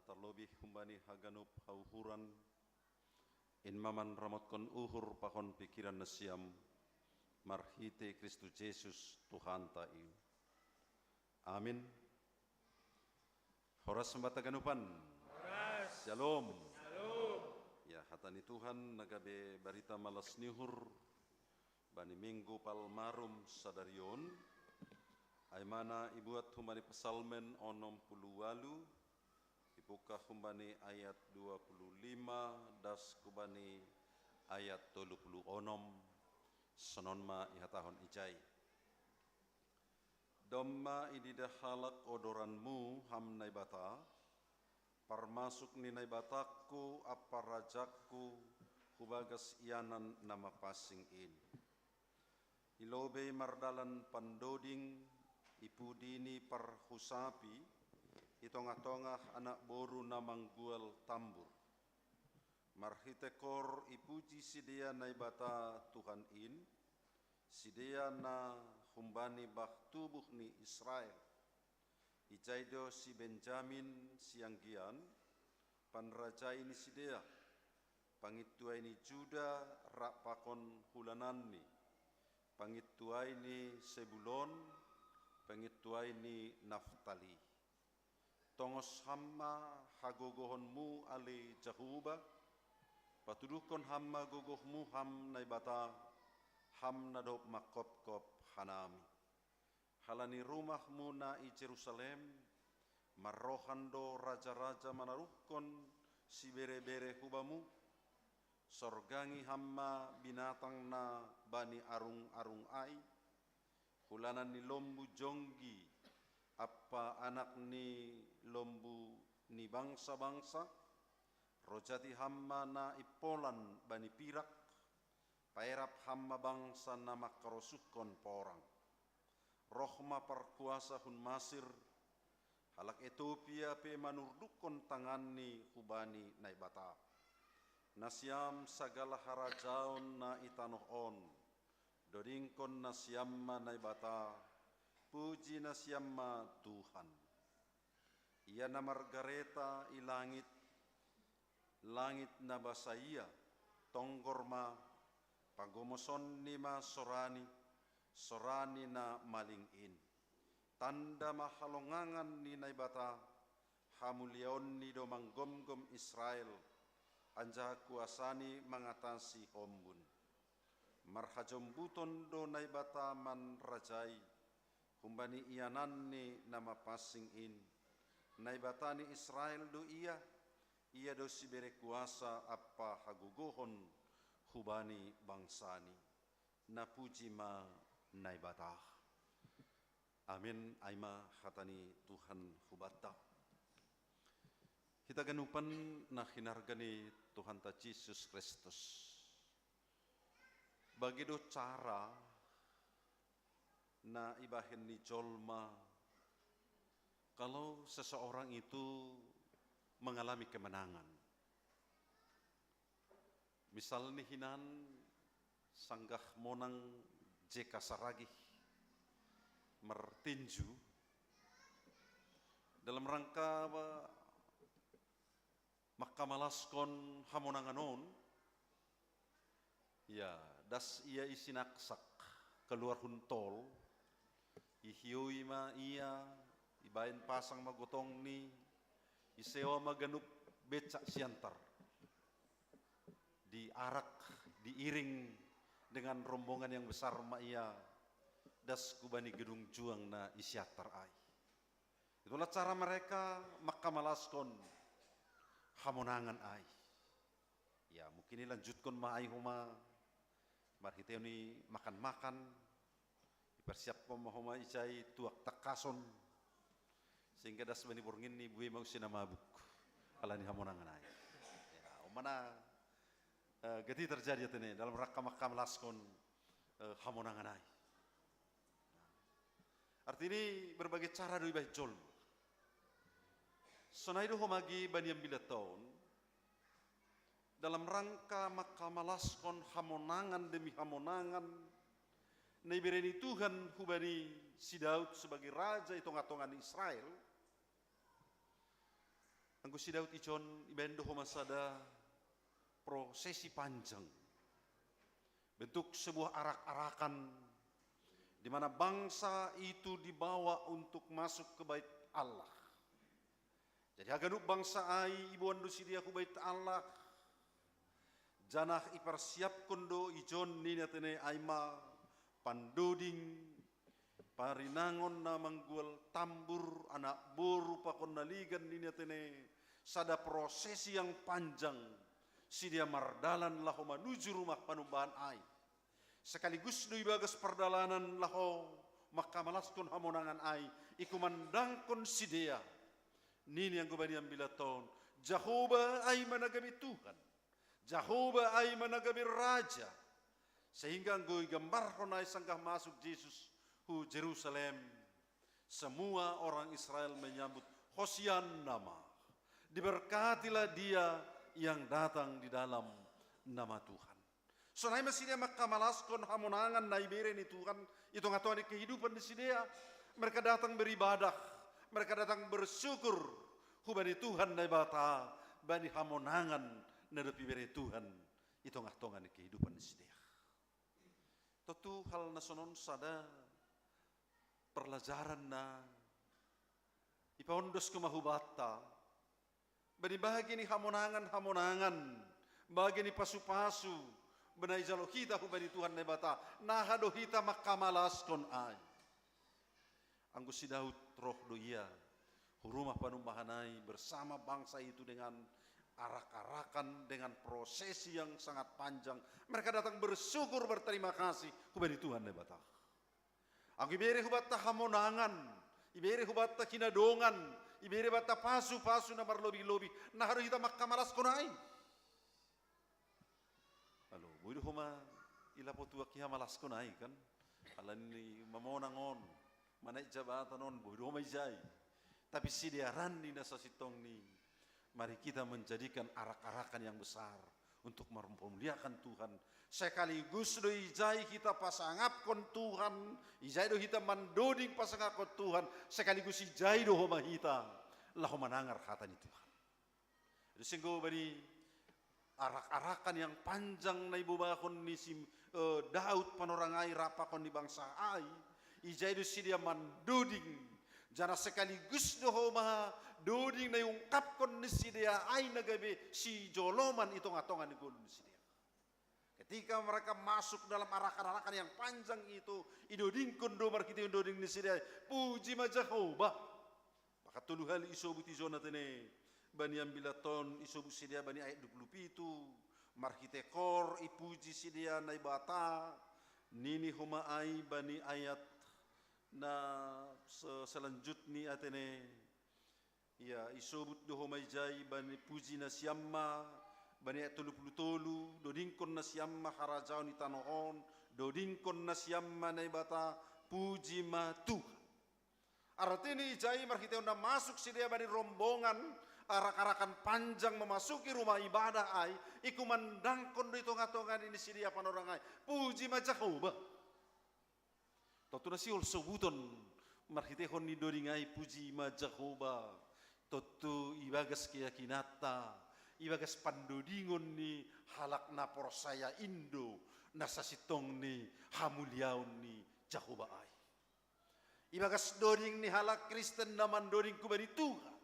Tarlobih humbani haganup hauhuran, in ma manramotkon uhur pakon pikiran nasiam, marhite Kristus Jesus Tuhanta i. Amin. Horas ma banta haganupan. Horas. Shalom. Shalom. Ya, hata ni Tuhan na gabe barita malas ni uhur bani Minggu Palmarum sadari on, ai ma na ibuat humbani Psalmen onom pulu ualu, ibuka humbani ayat dua pulu lima das humbani ayat tolu pulu onom. Sonon ma ihatahon ijai. Domma ididah halak odoranmu, Ham Naibata, parmasuk ni Naibatangku ampa Rajakku, hubagas ianan na mapansing in. Ilobei mardalan pandoding, ipudini parhusapi, i tongah-tongah anak boru na manggual tambur. Marhite kor ipuji sidea Naibata Tuhan in, sidea na humbani bah tubuh ni Israel. Ijai do si Benjamin sianggian, panrajai ni sidea, pangintuai ni Juda rap pakon hulananni, pangintuai ni Sebulon, pangintuai ni Naftali. Tongos Ham ma hagogohonmu, ale Jahowa, patuduhkon Ham ma gogohmu, Ham Naibata, Ham na dob mangkopkop hanami. Halani rumahmu na i Jerusalem, marrohan do raja-raja manaruhkon sibere-bere hu Bamu. Sorgangi Ham ma binatang na bani arung-arung ai, hulanan ni lombu jonggi ampa anak ni lombu ni bangsa-bangsa. Rojati Ham ma na impolan bani pirak, paerap Ham ma bangsa na mangkarosuhkon porang. Roh ma parkuasa hun Masir, halak Etiopia pe manurdukkon tanganni hubani Naibata. Nasiam sagala harajaon na i tanoh on, dodingkon nasiam ma Naibata, puji nasiam ma Tuhan. Ia na margareta i langit, langit na basa ia, tonggor ma, pagomosonni ma sorani, sorani na maling in. Tanda ma halongangan ni Naibata, hamuliaonni do manggomgom Israel, anjaha kuasani mangatasi hombun. Marhajombuton do Naibata manrajai, humbani iananni na mapansing in. Naibata ni Israel do ia, ia do sibere kuasa ampa hagogohon hubani bangsani. Napuji ma Naibata. Amin. Ai ma hata ni Tuhan hubanta. Hita ganupan na hinarga ni Tuhanta Jesus Kristus. Bagi do cara na ibahen ni jolma kalau seseorang itu mengalami kemenangan. Misalni hinan sanggah monang J K Saragih martinju dalam rangka mangkamalaskon hamonangan on, ya, das ia i Sinaksak kaluar hun tol, ihioi ma ia, ibaen pasang ma gotongni, isewa ma ganup becak Siantar. Diarak, diiring dengan rombongan yang besar ma ia das hubani gedung juang na i Siantar ai. Itulah cara mereka mangkamalaskon hamonangan ai. Ya, mungkin ilanjutkon ma ai homa, marhitehon i makan-makan, iparsiaphon ma homa ijai tuak tangkason, sehingga das bani borngin ni bue ma use na mabuk, halani hamonangan ai. Ya, on ma na, eh, gati terjadi atene dalam rangka mangkamalaskon, eh, hamonangan ai. Artini berbagai cara do ibahen jolma. Sonai do homa age bani ambilan taon, dalam rangka mangkamalaskon hamonangan demi hamonangan na ibere ni Tuhan hubani si Daud sebagai raja i tongah-tongah ni Israel. Anggo si Daud ijon ibaen do homa sada prosesi panjang, bentuk sebuah arak-arakan di mana bangsa itu dibawa untuk masuk ke bait Allah. Jadi haganup bangsa ai iboan do sidea hu bait Allah, janah iparsiapkon do ijon nini atene ai ma pandoding, parinangon na manggual tambur, anak boru pakon na ligan nini atene, sada prosesi yang panjang, sidea mardalan laho manuju rumah panumbahan ai. Sekaligus do ibagas pardalanan laho mangkamalaskon hamonangan ai, ikumandangkon sidea, nini anggo bani ambilat on, Jahoba ai ma na gabe Tuhan, Jahoba ai ma na gabe Raja. Sehingga anggo igambarhon ai sanggah masuk Jesus hu Jerusalem, semua orang Israel menyambut, Hosianna ma, diberkatilah dia yang datang di dalam nama Tuhan. Sonai ma sidea mangkamalaskon hamonangan na ibere ni Tuhan i tongah-tongah ni kehidupan ni sidea. Mereka datang beribadah, mereka datang bersyukur hubani Tuhan Naibata, bani hamonangan na dob ibere Tuhan i tongah-tongah ni kehidupan ni sidea. Tontu hal na sonon sada parlajaran na ipaondoskon ma hubanta, bani bagi ni hamonangan-hamonangan, bagi ni pasu-pasu, bena ijalo hita hubani Tuhan Naibata, naha do hita mangkamalaskon ai. Anggo si Daud roh do ia hu rumah panumbahan ai bersama bangsa itu dengan arak-arakan, dengan prosesi yang sangat panjang. Mereka datang bersyukur, berterima kasih hubani Tuhan Naibata. Anggo ibere hubanta hamonangan, ibere hubanta hinadongan, ibere banta pasu-pasu na marlobih-lobih, naha do hita mangkamalaskon ai. Alo, boi do homa ilapot uak ihamalaskon ai kan? Alani mamonang on, manaek jabatan on, boi do homa ijai. Tapi sidearan ni na sasintongni, mari kita menjadikan arak-arakan yang besar untuk memuliakan Tuhan. Sekaligus do ijai hita pasangapkon Tuhan, ijai do hita mandoding pasangapkon Tuhan, sekaligus ijai do homa hita laho manangar hata ni Tuhan. Jadi singgo bani arak-arakan yang panjang na ibobahon ni si, eh, Daud panorang ai rap pakon ni bangsa ai, ijai do sidea mandoding, janah sekaligus do homa doding na iungkapkon ni sidea ai na gabe sijoloman i tongah-tongah ni ngolu ni sidea. Ketika mereka masuk dalam arak-arakan yang panjang itu, idodingkon do marhitehon doding ni sidea, puji ma Jahoba. Maka tolu hali isobut ijon atene, bani ambilat on isobut sidea bani ayat dua puluh pitu, marhite kor ipuji sidea Naibata, nini homa ai bani ayat na se-, selanjutni atene, ia isobut do homa ijai bani puji nasiam ma, bani ayat tolu puluh tolu, dodingkon nasiam ma harajaon i tanoh on, dodingkon nasiam ma Naibata, puji ma Tuhan. Artini ijai marhitehon na masuk sidea bani rombongan, arak-arakan panjang memasuki rumah ibadah ai, ikumandangkon do i tongah-tongah ni sidea panorang ai, puji ma Jahoba. Tontu na sihol sobuton marhitehon ni doding ai puji ma Jahoba. Tontu ibagas keyakinanta, ibagas pandodingon ni halak na porsaya in do na sasintongni hamuliaon ni Jahoba ai. Ibagas doding ni halak Kristen na mandoding hubani Tuhan,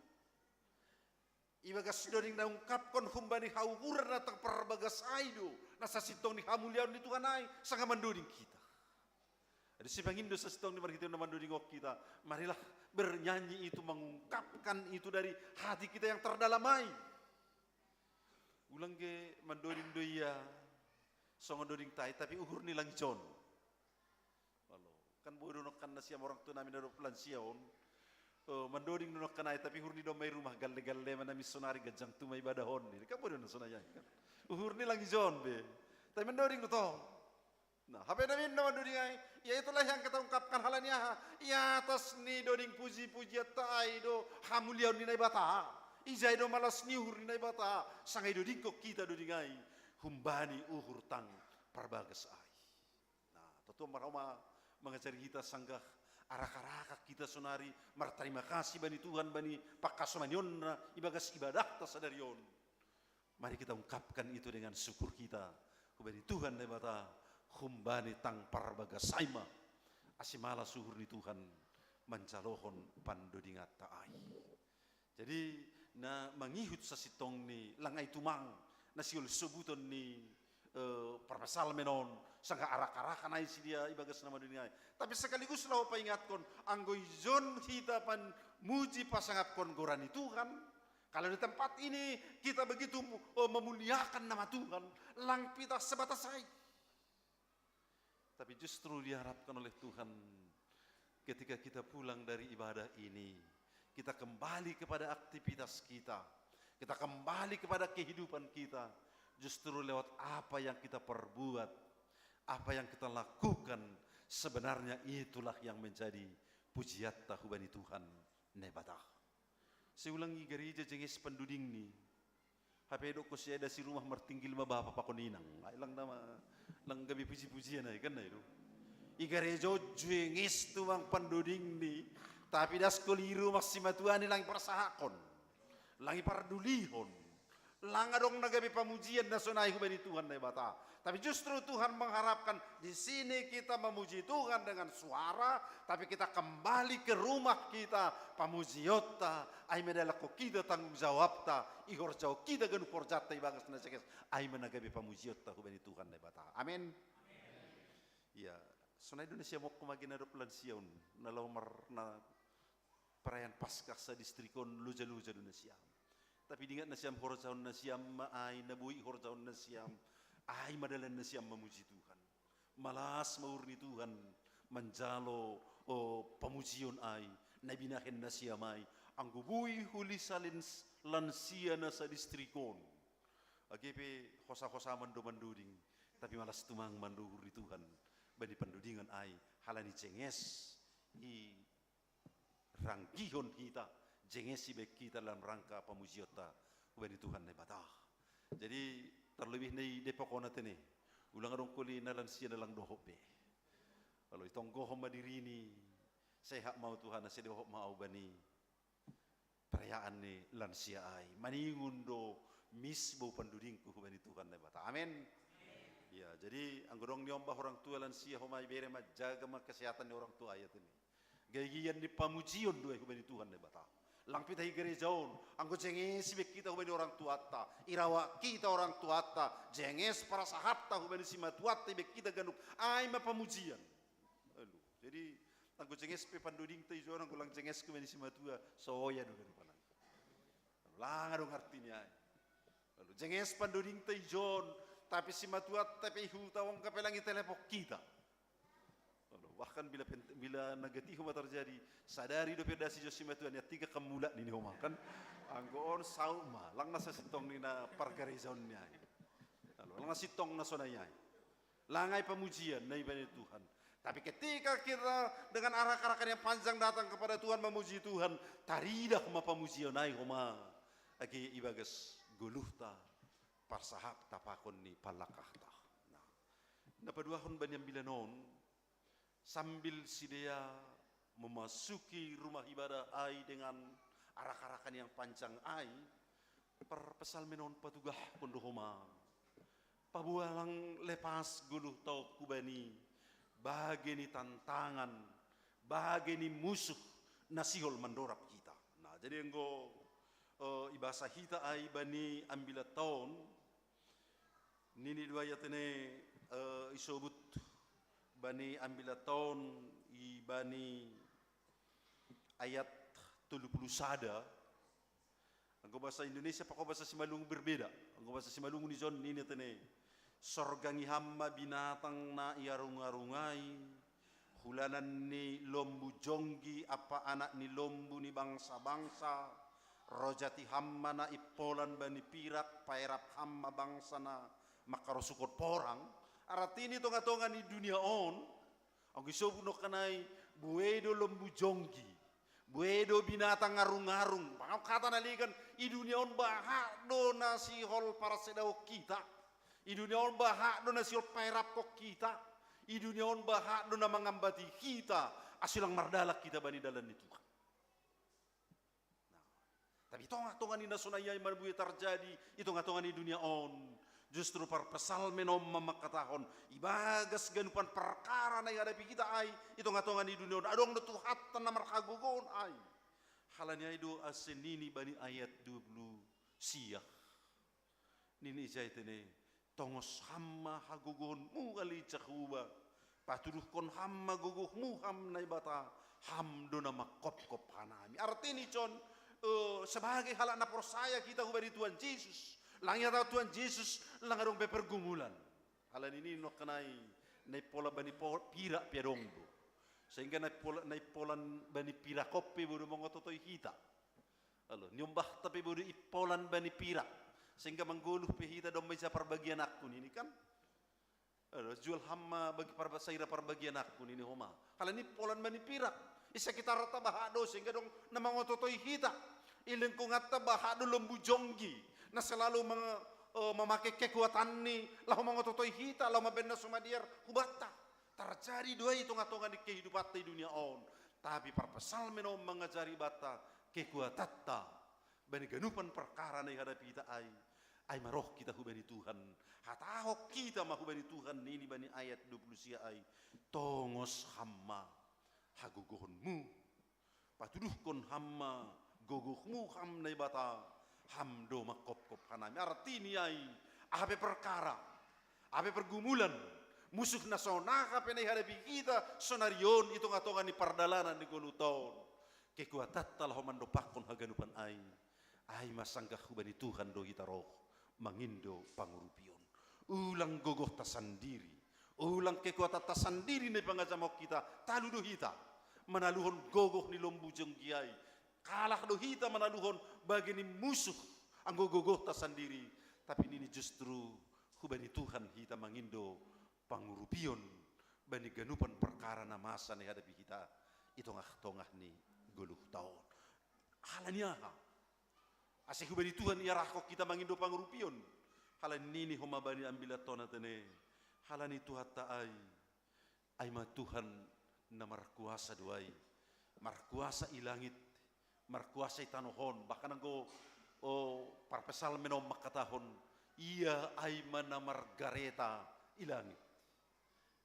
ibagas doding na iungkapkon humbani hauhuran na tarparbagas ai do na sasintongni hamuliaon ni Tuhan ai, sanga mandoding hita. Jadi sipangindo sasintongni marhitehon na mandoding on hita, marilah bernyanyi itu, mengungkapkan itu dari hati kita yang terdalam ai. Ulang ge mandoding do ia songon dodingta i, tapi uhur ni lang ijon. Alo, kan boi do nongkan nasiam orang tua nami na dob lansia on, eh, mandoding do nongkan ai, tapi uhur ni domma i rumah, galle-galle ma nami sonari, ganjang tu ma ibadahon ni, kan boi do na sonai ai kan. Uhur ni lang ijon be. Tapi mandoding do tong. Nah, hape nami na mandoding ai, ya itulah yang kita ungkapkan halani aha, i atas ni doding puji-pujianta ai do hamuliaon ni Naibata. Ijai do malas ni uhur ni Naibata, sanga idodingkon hita doding ai humbani uhur tang parbagas ai. Nah, tontu marhaha ma mangajari hita sanggah Arak-arakan kita sonari martarima kasih bani Tuhan bani pangkasomanionna ibagas ibadahta sadari on. Mari kita ungkapkan itu dengan syukur kita hubani Tuhan Naibata, humbani tang parbagas ai ma, ase malas uhur ni Tuhan manjalohon pandodinganta ai. Jadi, na mangihut sasintongni, lang ai tumang na sihol sobuton ni, eh, parpsalmen on, sanggah arak-arakan ai sidea ibagas na madoding ai. Tapi sekaligus laho paingatkon, anggo ijon hita pamuji pasangapkon goran ni Tuhan, kalau di tempat ini kita begitu, eh, memuliakan nama Tuhan, lang pita sebatas ai. Tapi justru diharapkan oleh Tuhan, ketika kita pulang dari ibadah ini, kita kembali kepada aktivitas kita, kita kembali kepada kehidupan kita, justru lewat apa yang kita perbuat, apa yang kita lakukan, sebenarnya itulah yang menjadi pujianta hubani Tuhan Naibata. Sai ulang i gareja jenges pandodingni. Hape dok ho siada si rumah martinggil ma bapa pakon inang. Ai lang nama, lang gabe puji-pujian ai kan na i do. I gareja on jenges tumang pandodingni. Tapi das koli rumah simatuani lang iparsahathon. Lang ipardulihon. Lang adong na gabe pamujian na sonai hubani Tuhan Naibata. Tapi justru Tuhan mengharapkan di sini kita memuji Tuhan dengan suara, tapi kita kembali ke rumah kita, pamujionta, ai ma dalangkon kita tanggung jawabta, ihorjahon kita ganup horjanta ibagas na jenges, ai ma na gabe pamujionta hubani Tuhan Naibata. Amin. Ia, sonai do na siamokhon ma gena dob lansia on, na laho mar, na perayaan Paskah sadistrik on loja-loja do nasiam. Tapi dingat nasiam horjahon nasiam ma ai, na boi horjahon nasiam, ai ma dalan nasiam mamuji Tuhan. Malas ma uhur ni Tuhan manjalo, o, pamujion ai, na binahen nasiam ai, anggo boi huli salin lansia na sadistrik on. Age pe hosa-hosa mando mandoding, tapi malas tumang mando uhur ni Tuhan bani pandodingan ai, halani jenges i ranggihon hita, jenges ibaen hita dalam rangka pamujionta hubani Tuhan Naibata. Jadi, terlebih na i depok on ate ne, ulang adong koli na lansia na lang dohot be. Lalu itonggohon ma dirini, sehat ma au Tuhan, ase dohot ma au bani perayaan ni lansia ai. Maningon do misbou pandodingku hubani Tuhan Naibata. Amin. Ya, jadi anggo dong niombah orang tua lansia, ho ma ibere ma, jaga ma kesehatan ni orang tua ai ate ne. Gagian ni pamujion do ai hubani Tuhan Naibata. Lang pita i gareja on, anggo jenges ibaen hita hubani orang tuanta, irawat hita orang tuanta, jenges parsahatta hubani simatuanta ibaen hita ganup, ai ma pamujian. Aduh, jadi anggo jenges pe pandodingta ijon, anggo lang jenges hubani simatua, soya do ganup anang. Lang adong artini ai. Lalu jenges pandodingta ijon, tapi simatuanta pe i huta on gabe lang itelepon hita. Lalu, bahkan bila pent-, bila na gati ho ma tarjadi, sadari dope das ijon simatua, nian tiga kam mulak nini ho ma kan. Anggo on saut ma, lang na sasintongni na pargarejaon ni ai. Lalu, lang na sintong na sonai ai. Lang ai pamujian na ibaen Tuhan. Tapi ketika kita dengan arak-arakan yang panjang datang kepada Tuhan, memuji Tuhan, taridah ma pamujion ai ho ma age ibagas goluhta, parsahatta pakon ni pallangkahta. Nah, na paduahon bani ambilan on, sambil sidea memasuki rumah ibadah ai dengan arak-arakan yang panjang ai, parpsalmen on patugahkon do ho ma. Paboa lang lepas goluhta on hubani bage ni tantangan, bage ni musuh na sihol mandorab hita. Nah, jadi anggo, eh, ibasa hita ai bani ambilanta on, nini do ai ate ne, eh, isobut bani ambilanta on i bani ayat tolu pulu sada, anggo bahasa Indonesia pakon bahasa Simalungun berbeda. Anggo bahasa Simalungun ijon nini ate ne, sorgangi ham ma binatang na i arung-arung ai, hulanan ni lombu jonggi ampa anak ni lombu ni bangsa-bangsa, rojati ham ma na impolan bani pirak, paerap ham ma bangsa na mangkarosuhon porang. Artini tonga-tonga ni dunia on, anggo isobut nangkin ai, buei do lombu jonggi, buei do binatang arung-arung. Mangkata na legan, i dunia on bahat do na sihol parsedaon hita. I dunia on bahat do na sihol paeraphon hita. I dunia on bahat do na mangambati hita. Asa ulang mardalak hita bani dalan ni Tuhan. Nah, tapi tongah-tongah ni na sonai ai marbuya tarjadi i tongah-tongah ni dunia on. Justru parpsalmen on ma mangkatahon, ibagas ganupan parkara na ihadapi hita ai i tongah-tongah ni dunia on, adong do Tuhanta na marhagogoon ai. Halani ai do ase nini bani ayat dua puluh sia. Nini ijai tene, tongos ham ma hagogoonmu ale Jahowa, patuduhkon ham ma gogohmu ham Naibata, ham do na mangkopkop hanami. Artini jon, eh, sebagai halak na porsaya hita hubani Tuhan Jesus, lang ihata Tuhan Jesus, lang adong pe pergumulan. Halani nini nongkanai, na impolan bani po-, pirak pe adong do. Sehingga na impolan, na impolan bani pirak on pe bodo mangototoi hita. Alo, niombahta pe bodo impolan bani pirak. Sehingga manggoluh pe hita domma ija parbagianakku nini kan. Alo, jual ham ma bagi parba-, saira parbagianakku nini homa. Halani impolan bani pirak. I sekitarta bahat do sehingga adong na mangototoi hita. I lingkunganta bahat do lombu jonggi. Na selalu meng-, eh, mamake kekuatanni laho mangototoi hita, laho mambahen na so madear hubanta. Tarjadi do ai i tongah-tongah ni kehidupanta i dunia on. Tapi parpsalmen on mangajari banta kekuatanta bani ganupan parkara na ihadapi hita ai. Ai ma roh hita hubani Tuhan. Hatahon hita ma hubani Tuhan nini bani ayat dua puluh sia ai. Tongos ham ma hagogoonmu. Patuduhkon ham ma gogohmu ham Naibata, ham do mangkopkop hanami. Artini ai, aha pe perkara, aha pe pergumulan, musuh na songon aha pe na ihadapi hita sonari on i tongah-tongah ni pardalanan ni goluhta on, kekuatanta laho mandompakkon haganupan ai, ai ma sanggah hubani Tuhan do hita roh mangindo pangurupion. Ulang gogohta sandiri, ulang kekuatanta sandiri na ipangajamhon hita, talu do hita manaluhon gogoh ni lombu jonggi ai. Kalah do hita manaluhon bage ni musuh anggo gogohta sandiri. Tapi nini justru hubani Tuhan hita mangindo pangurupion bani ganupan perkara na masa na ihadapi hita i tongah-tongah ni goluhta on. Halani aha? Ase hubani Tuhan iarahkon hita mangindo pangurupion. Halani nini homa bani ambilan tona tene. Halani Tuhanta ai, ai ma Tuhan na markuasa do ai. Markuasa i langit, markuasa i tanoh on. Bahkan anggo, o, parpsalmen on mangkatahon, Ia ai ma na margareta i langit.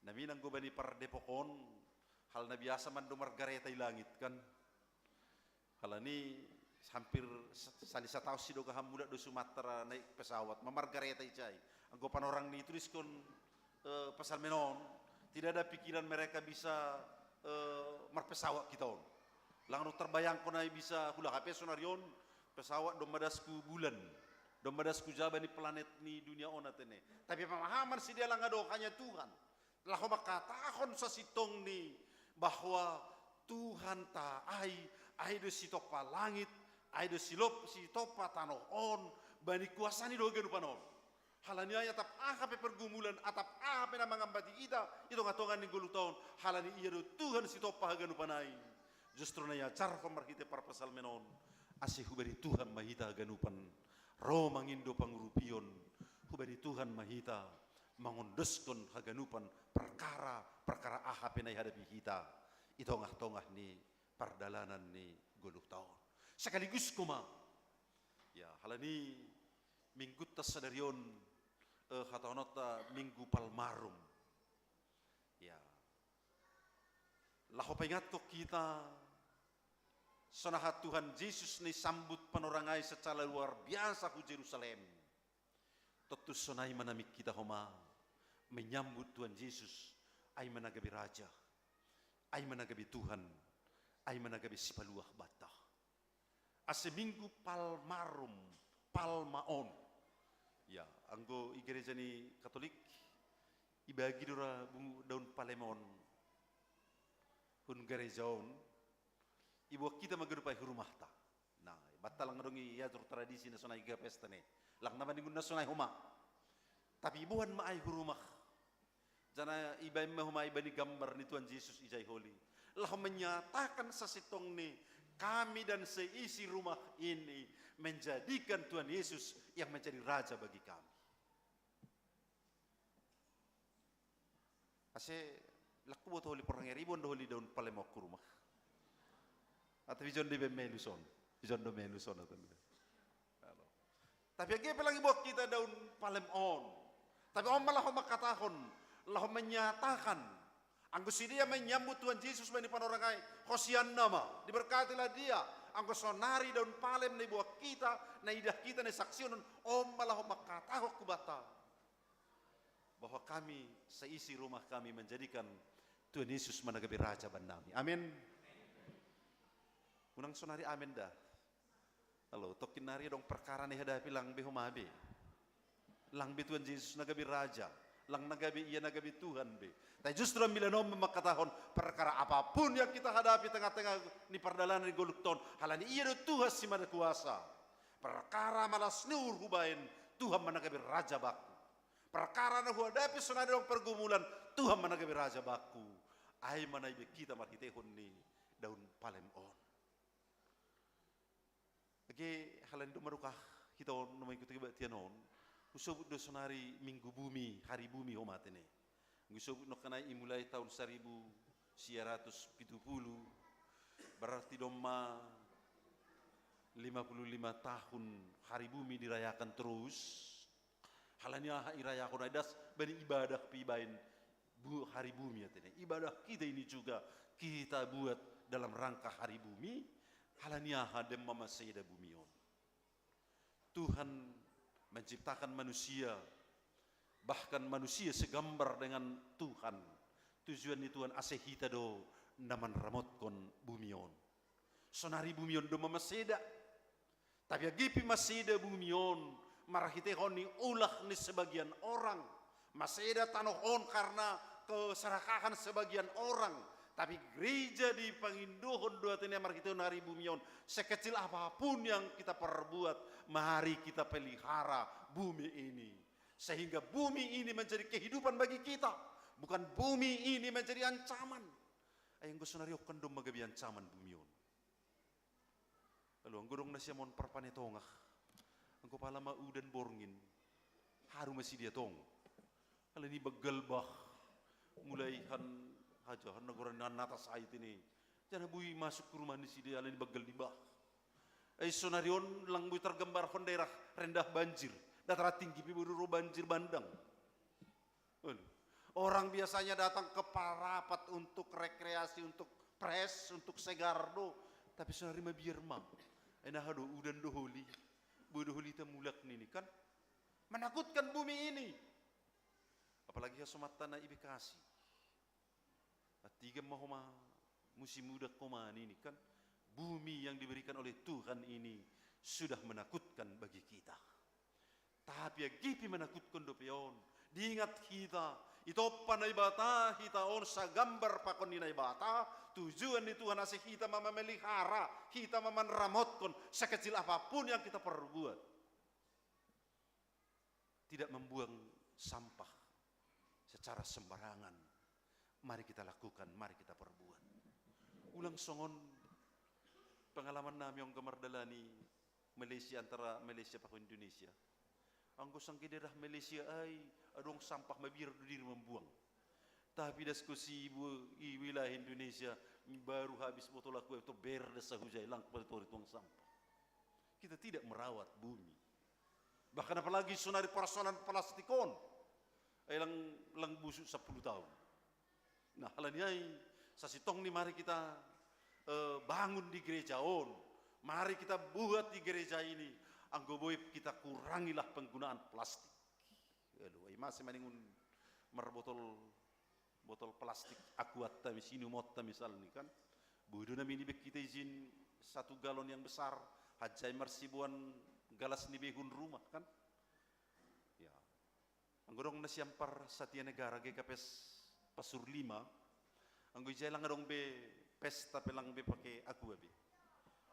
Nami nanggo bani pardepok on, hal na biasa mando margareta i langit kan. Halani hampir sa-, sali sataon sidok ham mulak do Sumatera naik pesawat, ma margareta ijai. Anggo panorang ni tuliskon, eh, psalmen on, tidak ada pikiran mereka bisa, eh, marpesawat hita on. Lang adong tarbayangkon ai bisa hula hape sonari on, pesawat domma das hu bulan, domma das hu jaba ni planet ni dunia on atene. Tapi pamahaman sidea lang adong, hanya Tuhan. Laho mangkatahon sasintongni bahwa Tuhanta ai, ai do sitompa langit, ai do silop-, sitompa tanoh on, bani kuasani do haganupan on. Halani ai atap aha pe pergumulan, atap aha pe na mangambati hita i tongah-tongah ni goluhta on, halani Ia do Tuhan sitompa haganupan ai. Justru na iajarhon marhite parpsalmen on, ase hubani Tuhan ma hita haganupan ro mangindo pangurupion, hubani Tuhan ma hita mangondoskon haganupan perkara, perkara aha pe na ihadapi hita i tongah-tongah ni pardalanan ni goluhta on. Sekaligus homa, ya, halani minggunta sadari on, eh, hatahononta Minggu Palmarum. Ya. Laho paingathon hita, songon aha Tuhan Jesus na isambut panorang ai secara luar biasa hu Jerusalem. Tontu sonai ma nami hita homa menyambut Tuhan Jesus, ai ma na gabe Raja, ai ma na gabe Tuhan, ai ma na gabe Sipaluah banta. Ase Minggu Palmarum, Palma on. Ya, anggo i gereja ni Katolik, ibagi do ra bungu daun palem on hun gereja on, iboan hita ma ganup ai hu rumahta. Nah, banta lang adong i atur tradisi na sonai, gapesta ne. Lang na maningon na sonai homa. Tapi iboan ma ai hu rumah. Janah ibaen ma homa i bani gambar ni Tuhan Jesus ijai holi. Laho menyatakan sasintongni, kami dan seisi rumah ini menjadikan Tuhan Yesus yang menjadi Raja bagi kami. Ase Laku boto holi pornge ribon do holi daun palem oku rumah. Atau ijon di be meluson. Ijon do meluson atau di be. Halo. Tapi age pelangi buat kita daun palem on. Tapi on malah makatahon, laho menyatakan. Anggo si dia menyambut Tuhan Yesus bani panorang ai, Hosianna ma, diberkatilah dia. Anggo sonari daun palem na ibuat kita, na idah kita, na isaksihon, on malah makatahon kubata bahwa kami seisi rumah kami menjadikan Tuhan Yesus managabe raja bannami. Amin. Unang sonari amin dah. Halo, tokkin nari adong perkara na ihadapi lang be homa be. Lang be Tuhan Yesus na gabe raja. Lang na gabe ia na gabe Tuhan be. Tapi justru ambilan on makatahon perkara apapun yang kita hadapi tengah-tengah ni pardalanan ni golukton. Halani ia do Tuhan si mana kuasa. Perkara malas ni uhur hubaen Tuhan mana gabe raja bakku. Perkara na huhadapi sonari adong pergumulan Tuhan mana gabe raja bakku. Ai mana ibe kita marhitehon ni daun palem on. Age halani do marukah hita on na mangikuti kebaktian on. Husobut do sonari minggu bumi, hari bumi homa tene. Husobut no kanai imulai tahun seribu sia ratus pitu puluh. Berarti domma lima puluh lima tahun hari bumi dirayakan terus. Halani aha irayakon ai das bani ibadah pe ibaen bu-, hari bumi atene. Ibadah kita ini juga kita buat dalam rangka hari bumi. Halani aha dem mamaseda bumi on. Tuhan menciptakan manusia, bahkan manusia segambar dengan Tuhan. Tujuan ni Tuhan ase hita do na manramotkon bumi on. Sonari bumi on do mamaseda. Tapi age pe maseda bumi on marhitehon ni ulah ni sebagian orang. Maseda tanoh on karena keserakahan sebagian orang. Tapi gereja dipangindohon do atene marhitehon hari bumi on. Sekecil apapun yang kita perbuat, mari kita pelihara bumi ini. Sehingga bumi ini menjadi kehidupan bagi kita. Bukan bumi ini menjadi ancaman. Ai anggo sonari on kan domma gabe ancaman bumi on. Lalu anggo adong na sian on parpane tongah. Anggo pala ma udan borngin. Haru ma si dia tong. Halani baggal bah. Mulai han haja han na goran ni han atas ai tene. Jana boi masuk ke rumah ni si dia halani baggal ni bah. Ai sonari on lang boi targambarhon daerah rendah banjir. Dataran tinggi pe boi do ro banjir bandang. Waduh. Orang biasanya datang ke Parapat untuk rekreasi, untuk fresh, untuk segar do. Tapi sonari mabiar ma. Ai na aha do udan do holi. Boi do holi hita mulak nini kan. Menakutkan bumi ini. Apalagi hasomatta na i Bekasi. Attigen ma homa musim udan homa nini kan. Bumi yang diberikan oleh Tuhan ini sudah menakutkan bagi kita. Tapi age pe manakutkon dope on. Diingat hita, itompa Naibata hita on sagambar pakon ni Naibata, tujuan ni Tuhan ase hita ma mamelihara, hita ma manramotkon sekecil apapun yang kita perbuat. Tidak membuang sampah secara sembarangan. Mari kita lakukan, mari kita perbuat. Ulang songon pengalaman nami anggo mardalani Malaysia, antara Malaysia pakon Indonesia. Anggo sangke daerah Malaysia ai, adong sampah mabiar do diri mambuang. Tapi das ko si ibu, i wilayah Indonesia, baru habis botol aku itu ber das sahujai lang pada tori tuang sampah. Kita tidak merawat bumi. Bahkan apalagi sonari persoalan plastik on. Ai lang, lang busuk sepuluh tahun. Nah, halani ai, sasintongni mari kita, eh, bangun di gereja on. Mari kita buat di gereja ini. Anggo boi kita kurangilah penggunaan plastik. Aduh, ai mase maningon marbotol, botol plastik aquatta mi, sinumotta misalni kan. Boi do nami nibe kita izin satu galon yang besar, hanjai marsiboan galas ni behun rumah kan. Ya. Anggo adong na siampar Satya Negara, G K P S Pasur Lima, anggo ijai lang adong be pesta pe lang be pake aqua be.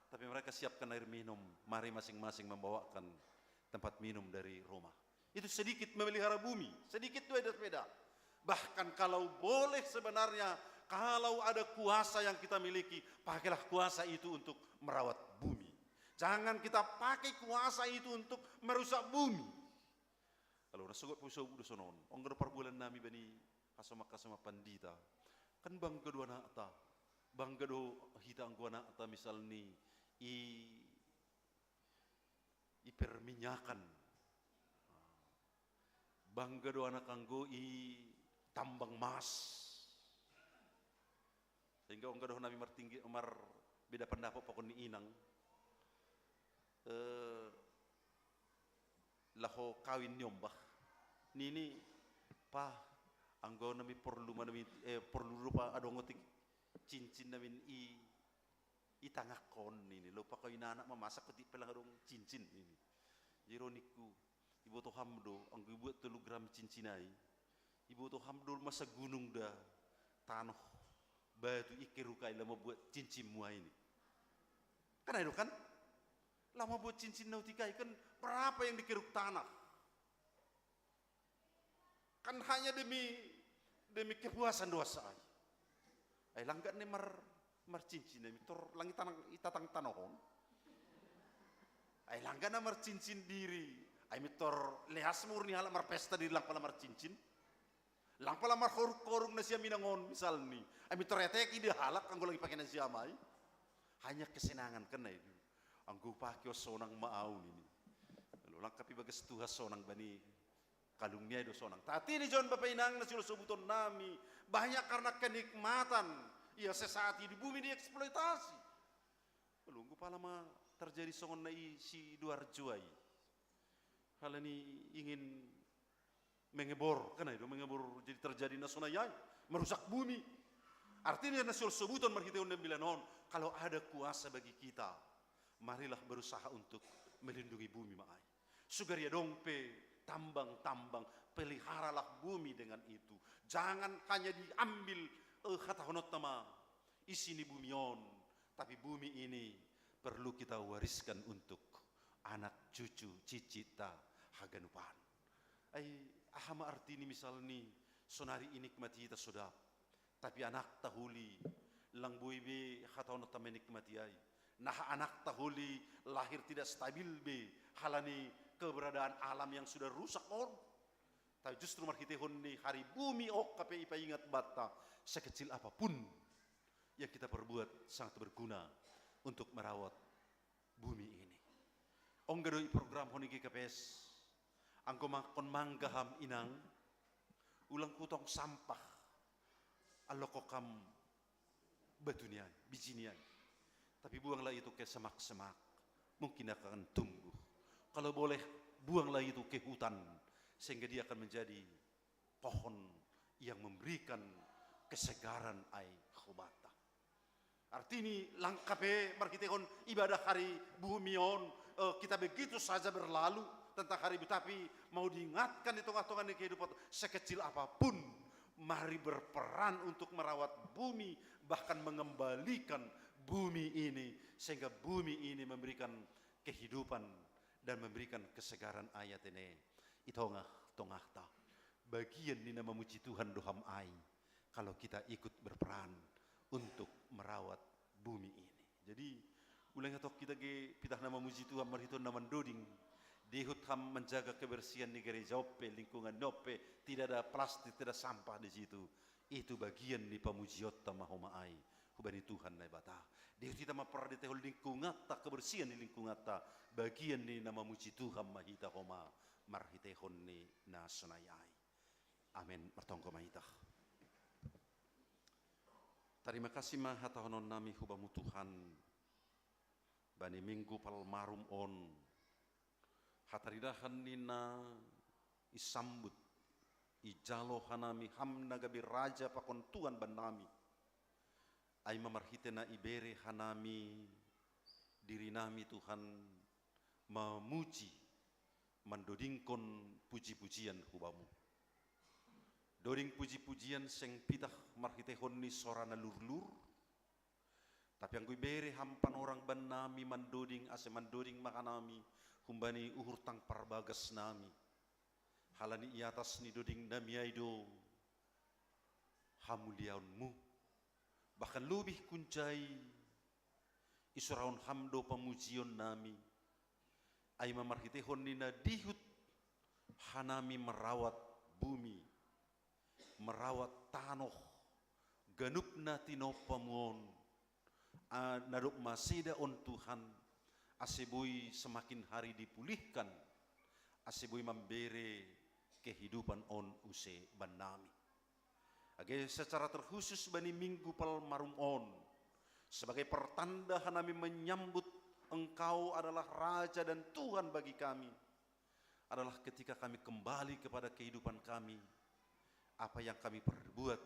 Tapi mereka siapkan air minum, mari masing-masing membawakan tempat minum dari rumah. Itu sedikit memelihara bumi, sedikit do ai das beda. Bahkan kalau boleh sebenarnya, kalau ada kuasa yang kita miliki, pakailah kuasa itu untuk merawat bumi. Jangan kita pakai kuasa itu untuk merusak bumi. Lalu na sogot pe husobut do sonon. Anggo do parbualan nami bani hasomak-hasomak pandita. Kan bangga do anakta, bangga do hita anggo anakta misalni i, i perminyakan. Bangga do anak anggo i tambang mas. Sehingga anggo dohonami martinggi, marbeda pandapot pakon ni inang. Eh, laho kawin ni ombah. Nini, pa, anggo nami porlu ma nami, eh, porlu do pa adong otik cincin nami i, i tangakkon nini. Lo pakawin anak ma masa kotik pelang adong cincin nini. Jadi ro ningku, iboto ham do, anggo ibuat tolu gram cincin ai. Iboto ham do masa gunung da tanoh batu i kerukai lama buat cincinmu ai ni. Kan ai do kan? Lama buat cincin nautik ai kan berapa yang dikeruk tanah? Kan hanya demi, demi kepuasan dosa ai. Ai langgan ni mar, marcincin ai mitor langi tanang, itatang tanohon. Ai langgan na marcincin diri. Ai mitor leas murni halak marpesta diri lang pala marcincin. Lang pala markoruk-koruk na siam inangon misalni. Ai mitor etek ide halak anggo lagi pakai na siam ai. Hanya kesenangan kan ai. Anggo pakai sonang ma au nini. Lalu langkapi bagas tuha sonang bani kalung ni ai do sonang. Tati ni jon bapa inang na silo sobuton nami. Banyak karena kenikmatan. Ia sesaat di bumi dieksploitasi. Lalu anggo pala ma terjadi songon na i Sidoarjo ai. Halani ingin mengebor, kan ai do mengebor jadi terjadi na sonai ai, merusak bumi. Artinya na silo sobuton marhitehon na bilanon, kalau ada kuasa bagi kita, marilah berusaha untuk melindungi bumi ma ai. Sugar ia dong pe tambang-tambang, peliharalah bumi dengan itu. Jangan hanya diambil eh, hatahononta ma isi ni bumi on, tapi bumi ini perlu kita wariskan untuk anak cucu cicita haganupan. Ai aha ma artini misalni sonari inikmati hita sodap, tapi anakta holi lang boi be hatahononta menikmati ai. Nah anakta holi lahir tidak stabil be halani keberadaan alam yang sudah rusak on. Tapi justru marhitehon ni hari bumi on hape ipaingat banta sekecil apapun yang kita perbuat sangat berguna untuk merawat bumi ini. Ongga do i program hon i G K P S. Anggo mangkon mangga ham inang, ulang kutong sampah, alokok ham batu ni ai, biji ni ai. Tapi buanglah itu ke semak-semak, mungkin akan tumbuh. Kalau boleh, buanglah itu ke hutan, sehingga dia akan menjadi pohon yang memberikan kesegaran ai hubata. Artini langkape marhitehon ibadah hari bumi on, eh, kita begitu saja berlalu tentang hari bumi, tapi mau diingatkan di tengah-tengah ni kehidupan sekecil apapun, mari berperan untuk merawat bumi, bahkan mengembalikan bumi ini, sehingga bumi ini memberikan kehidupan dan memberikan kesegaran ai atene i tongah-tongahta. Bagian ni na mamuji Tuhan do ham ai, kalau kita ikut berperan untuk merawat bumi ini. Jadi, ulang hatong kita ge pitah na mamuji Tuhan marhitehon na mandoding, dihut ham menjaga kebersihan ni gereja on pe, lingkungan on pe, tidak ada plastik, tidak sampah di situ. Itu bagian ni pamujionta ma homa ai hubani Tuhan Naibata. Dihut hita ma parditehon lingkunganta, kebersihan ni lingkunganta, bagian ni na mamuji Tuhan ma hita homa marhitehon ni na sonai ai. Amen. Martonggo ma hita. Tarima kasih ma hatahonon nami hubamu Tuhan, bani Minggu Palmarum on, hataridahan ni na isambut, ijalo hanami ham na gabe raja pakon tuan bannami. Ai ma marhite na ibere hanami dirinami Tuhan mamuji, mandodingkon puji-pujian hubamu. Doding puji-pujian seng pitah marhitehon ni sora na lurlur, tapi anggo ibere ham panorang bannami mandoding ase mandoding ma hanami humbani uhur tang parbagas nami. Halani i atas ni doding nami ai do hamuliaonmu. Bahkan lobih kunjai isorahon ham do pamujion nami. Ai ma marhitehon ni na dihut hanami merawat bumi, merawat tanoh, ganupna tinompamu on, a, na dob maseda on Tuhan, ase boi semakin hari dipulihkan, ase boi mambere kehidupan on use bannami. Age secara terkhusus bani Minggu Palmarum on, sebagai pertanda hanami menyambut Engkau adalah Raja dan Tuhan bagi kami, adalah ketika kami kembali kepada kehidupan kami, apa yang kami perbuat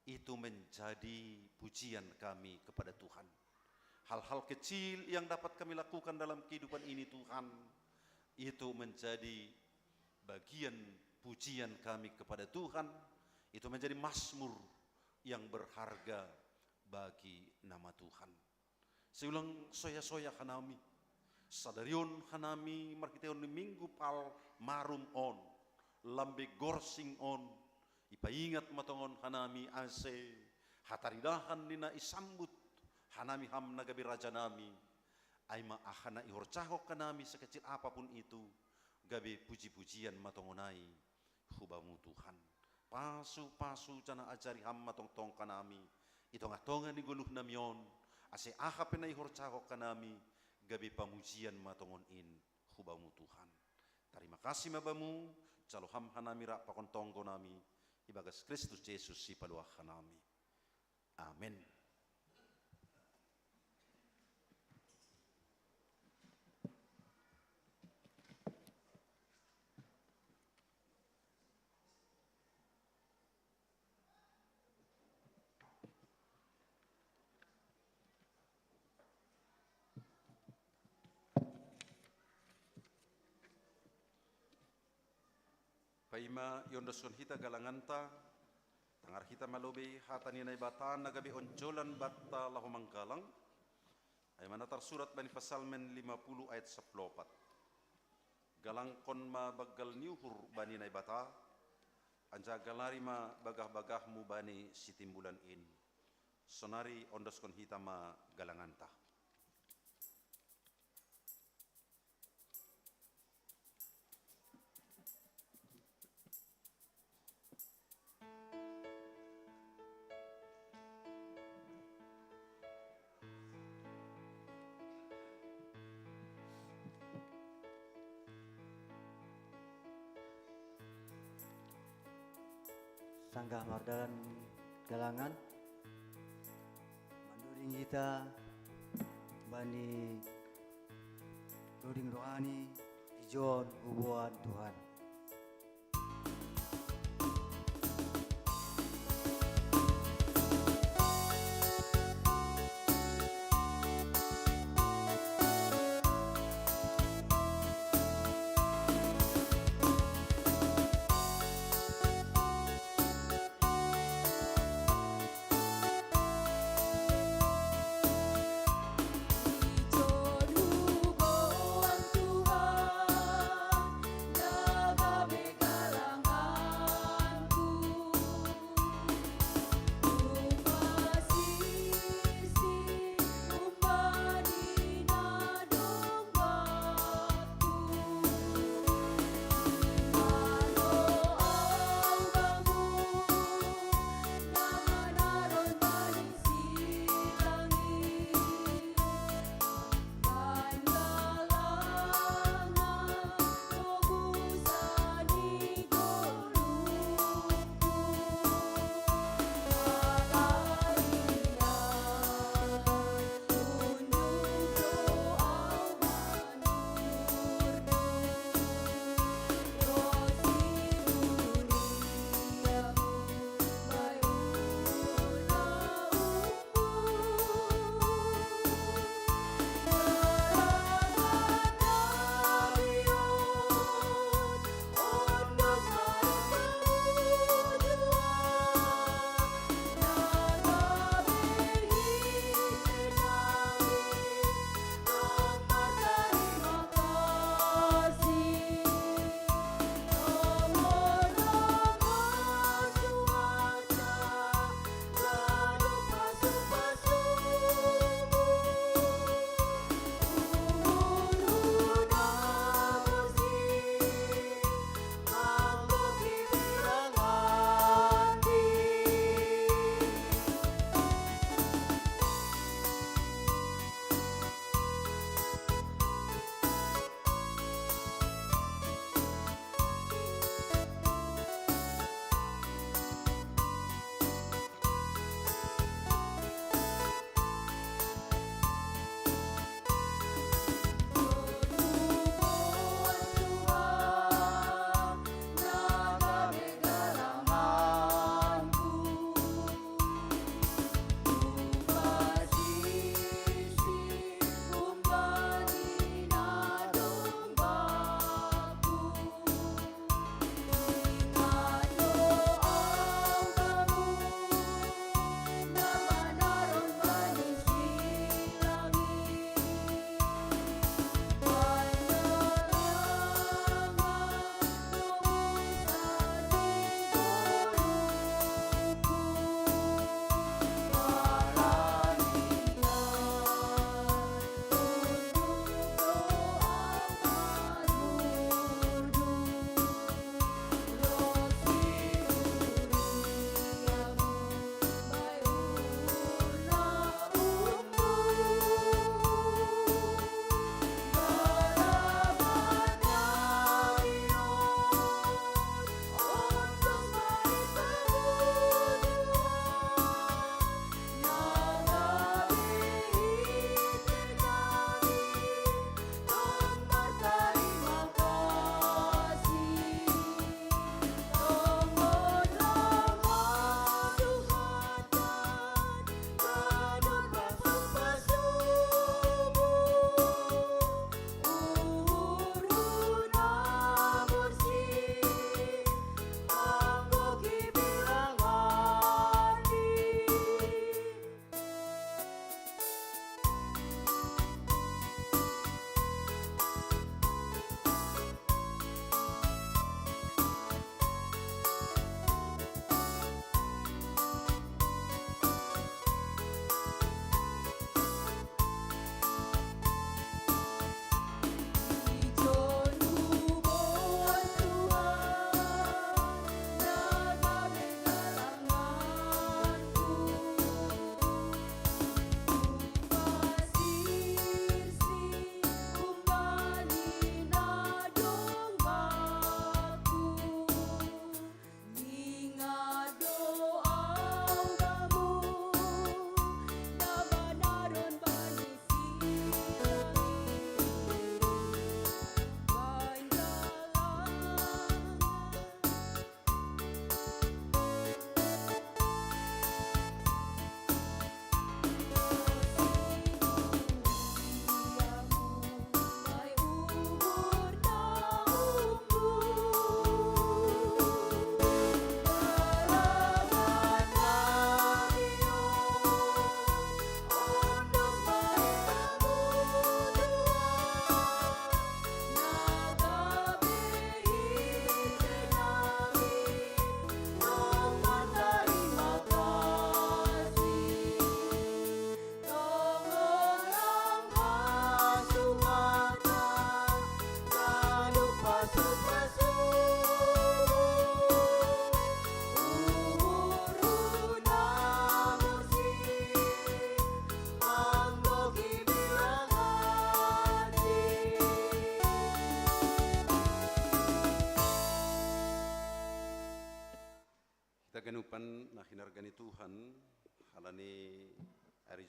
itu menjadi pujian kami kepada Tuhan. Hal-hal kecil yang dapat kami lakukan dalam kehidupan ini, Tuhan, itu menjadi bagian pujian kami kepada Tuhan, itu menjadi mazmur yang berharga bagi nama Tuhan. Sai ulang soya-soya hanami. Sadari on hanami marhitehon ni Minggu Palmarum on, lambe gorsing on, ipaingat ma tongon hanami ase hataridahan ni na isambut hanami Ham na gabe Rajanami, ai ma aha na ihorjahon hanami sekecil apapun itu, gabe puji-pujian ma tongon ai hu Bamu Tuhan. Pasu-pasu janah ajari Ham ma tongtong hanami i tongah-tongah ni goluhnami on, ase aha pe na ihorjahon hanami, gabe pamujian ma tongon in hu Bamu Tuhan. Tarima kasih ma Bamu, jalo Ham hanami rap pakon tonggonami, ibagas Kristus Jesus Sipaluah hanami. Amen. Paima iondoskon hita galanganta, tangar hita ma lobei hata ni Naibata na gabe onjolan banta laho manggalang, ai ma na tarsurat bani Psalmen lima puluh ayat sampulu opat. Galangkon ma banggal ni uhur bani Naibata, anjaha galari ma bagah-bagahmu bani sitimbulan in. Sonari ondoskon hita ma galanganta. Sanggah mardalan galangan, mandoding hita bani doding rohani, ijon huboan Tuhan.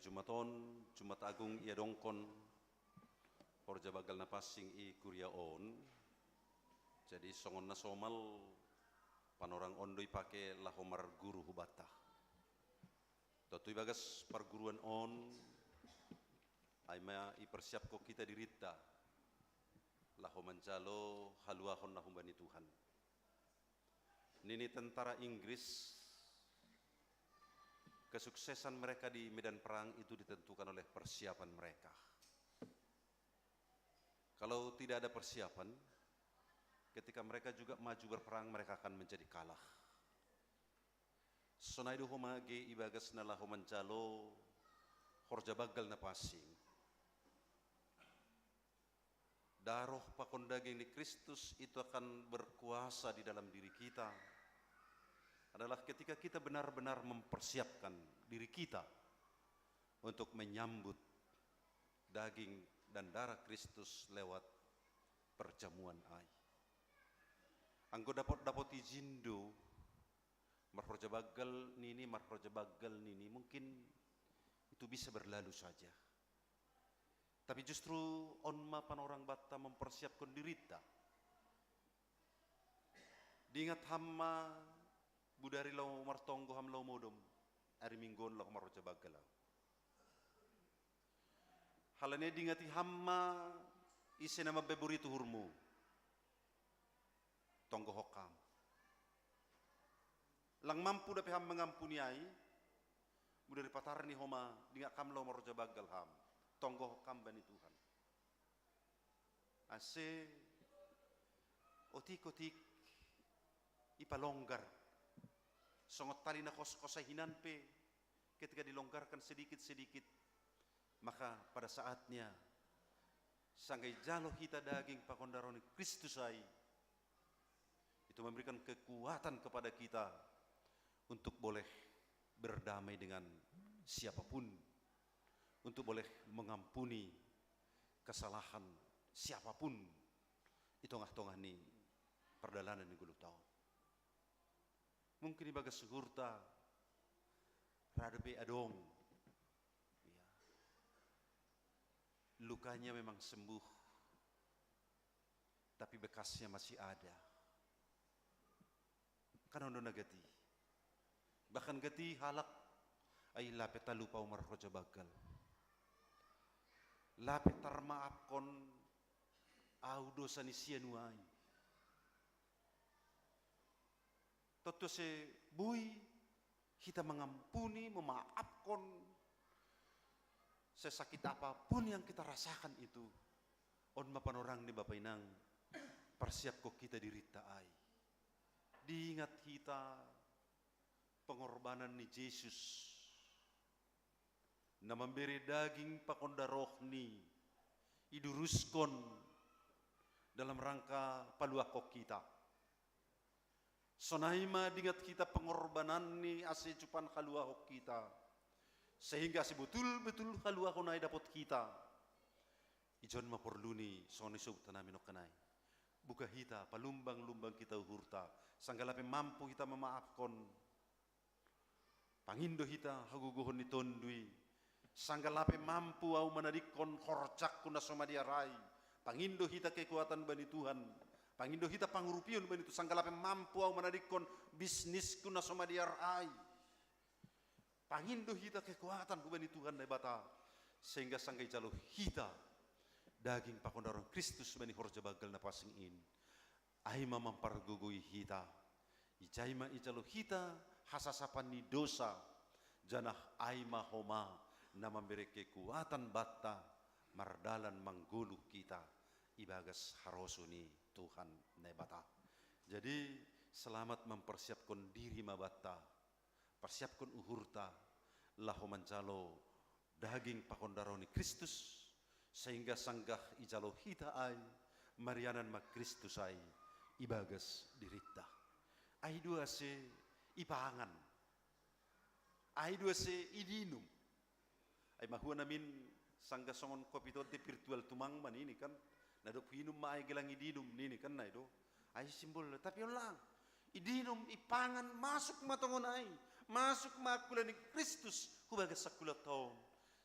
Jumat on, Jumat Agung ia dongkon, horja banggal na pansing i kuria on. Jadi songon na somal, panorang on do ipake laho marguru hubanta. Tontu ibagas parguruan on, ai ma ipersiapkon hita dirinta laho manjalo haluahon na humbani Tuhan. Nini tentara Inggris, kesuksesan mereka di medan perang itu ditentukan oleh persiapan mereka. Kalau tidak ada persiapan, ketika mereka juga maju berperang, mereka akan menjadi kalah. Sonai do homa age ibagas na laho manjalo horja banggal na pansing. Daroh pakon daging ni Kristus itu akan berkuasa di dalam diri kita adalah ketika kita benar-benar mempersiapkan diri kita untuk menyambut daging dan darah Kristus lewat perjamuan ai. Anggo dapot-dapot izin do, marhorja banggal nini, marhorja banggal nini, mungkin itu bisa berlalu saja. Tapi justru on ma panorang banta mempersiapkon dirinta. Diingat ham ma, bodari laho martonggo ham laho modom, ari Minggu on laho marhorja banggal au. Halani diingati ham ma ise na mambahen bori tu uhurmu. Tonggohon ham. Lang mampu dope ham mangampuni ai, bodari patar ni homa, diingat ham laho marhorja banggal ham. Tonggohon ham bani Tuhan. Ase otik-otik ipalonggar. Songon tali na kos-, kosa hinan pe, ketika dilonggarkan sedikit-sedikit, maka pada saatnya sangga ijalo hita daging pakon darah ni Kristus ai, itu memberikan kekuatan kepada kita untuk boleh berdamai dengan siapapun, untuk boleh mengampuni kesalahan siapapun di tongah-tongah ni pardalanan ni ngolunta on. Mungkin ibagas uhurta rade pe adong, ya, lukanya memang sembuh, tapi bekasnya masih ada. Kan on do na gati. Bahkan gati halak, ai lape talup au marhorja banggal. Lape tarmaafkon au dosa ni sianu ai. Tontu ase boi hita mangampuni, memaafkon sesakit apapun yang kita rasakan itu. On ma panorang ni Bapa Inang, persiapkon hita dirinta ai. Diingat hita pengorbanan ni Jesus, na mambere daging pakon darohni, iduruskon dalam rangka paluahkon hita. Sonai ma diingat hita pengorbananni ase jupan haluahon hita, sehingga ase botul-botul haluahon ai dapot hita. Ijon ma porlu ni songon i sobuthon nami nongkan ai. Buka hita, palumbang-lumbang hita uhurta, sangga lape mampu hita memaafkon. Pangindo hita hagogohon ni Tonduy, sangga lape mampu au manadingkon horjangku na so madear ai. Pangindo hita kekuatan bani Tuhan. Pangindo hita pangurupion bani Tuhan, sangga lape mampu au manadingkon bisnisku na so madear ai. Pangindo hita kekuatan hubani Tuhan Naibata, sehingga sangga ijalo hita daging pakon darah Kristus bani horja banggal na pansing in. Ai ma mampargogoi hita, ijai ma ijalo hita hasasapan ni dosa, janah ai ma homa na mambere kekuatan banta mardalan manggoluh hita ibagas harosuh ni Tuhan Naibata. Jadi, selamat mempersiapkan diri ma banta. Parsiapkon uhurta, laho manjalo daging pakon darah ni Kristus, sehingga sanggah ijalo hita ai, marianan ma Kristus ai ibagas dirinta. Ai do ase ipangan, ai do ase idinum. Ai mahua namin sanggah songon kopi tonte virtual tumang ma nini kan. Na dob huinum ma ai gelang idinum nini kan, na i do. Ai simbol, tapi on lang. Idinum, ipangan, masuk ma tongon ai. Masuk ma angkula ni Kristus hubagas angkula tongon.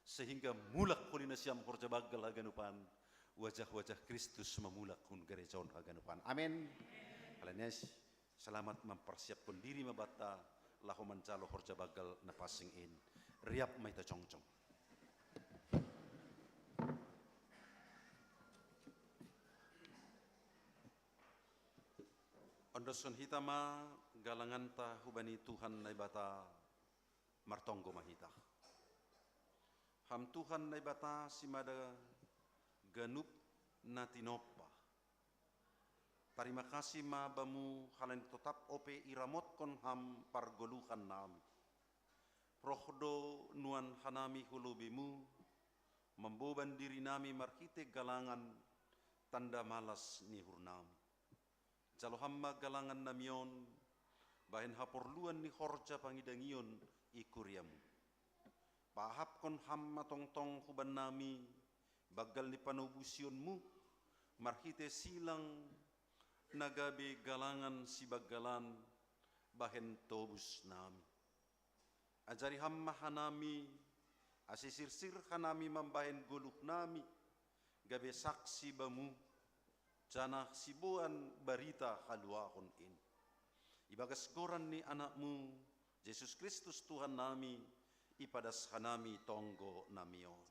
Sehingga mulak holi nasiam horja banggal haganupan, wajah-wajah Kristus mamulak hun gareja on haganupan. Amen. Alani i, selamat mamparsiaphon diri ma banta laho manjalo horja banggal na pansing in. Riap ma hita jongjong. Ondoskon hita ma galanganta hubani Tuhan Naibata, martonggo ma hita. Ham Tuhan Naibata simada ganup na tinompa. Tarima kasih ma Bamu halani totap ope iramotkon Ham pargoluhan nami. Roh do nuan hanami hu lobei-Mu, mamboban diri nami marhite galangan tanda malas ni uhur nami. Jalo Ham ma galangan nami on, bahen haporluan ni horja pangidangion i kuria-Mu. Paahapkon Ham ma tongtong huban nami, banggal ni panobusion-Mu, marhite silang na gabe galangan sibanggalan bahen tobus nami. Ajari Ham ma hanami, ase sirsir hanami mambahen goluh nami, gabe saksi Bamu, janah siboan barita haluahon in. Ibagas goran ni Anak-Mu, Jesus Kristus Tuhan nami, ipadas hanami tonggo nami on.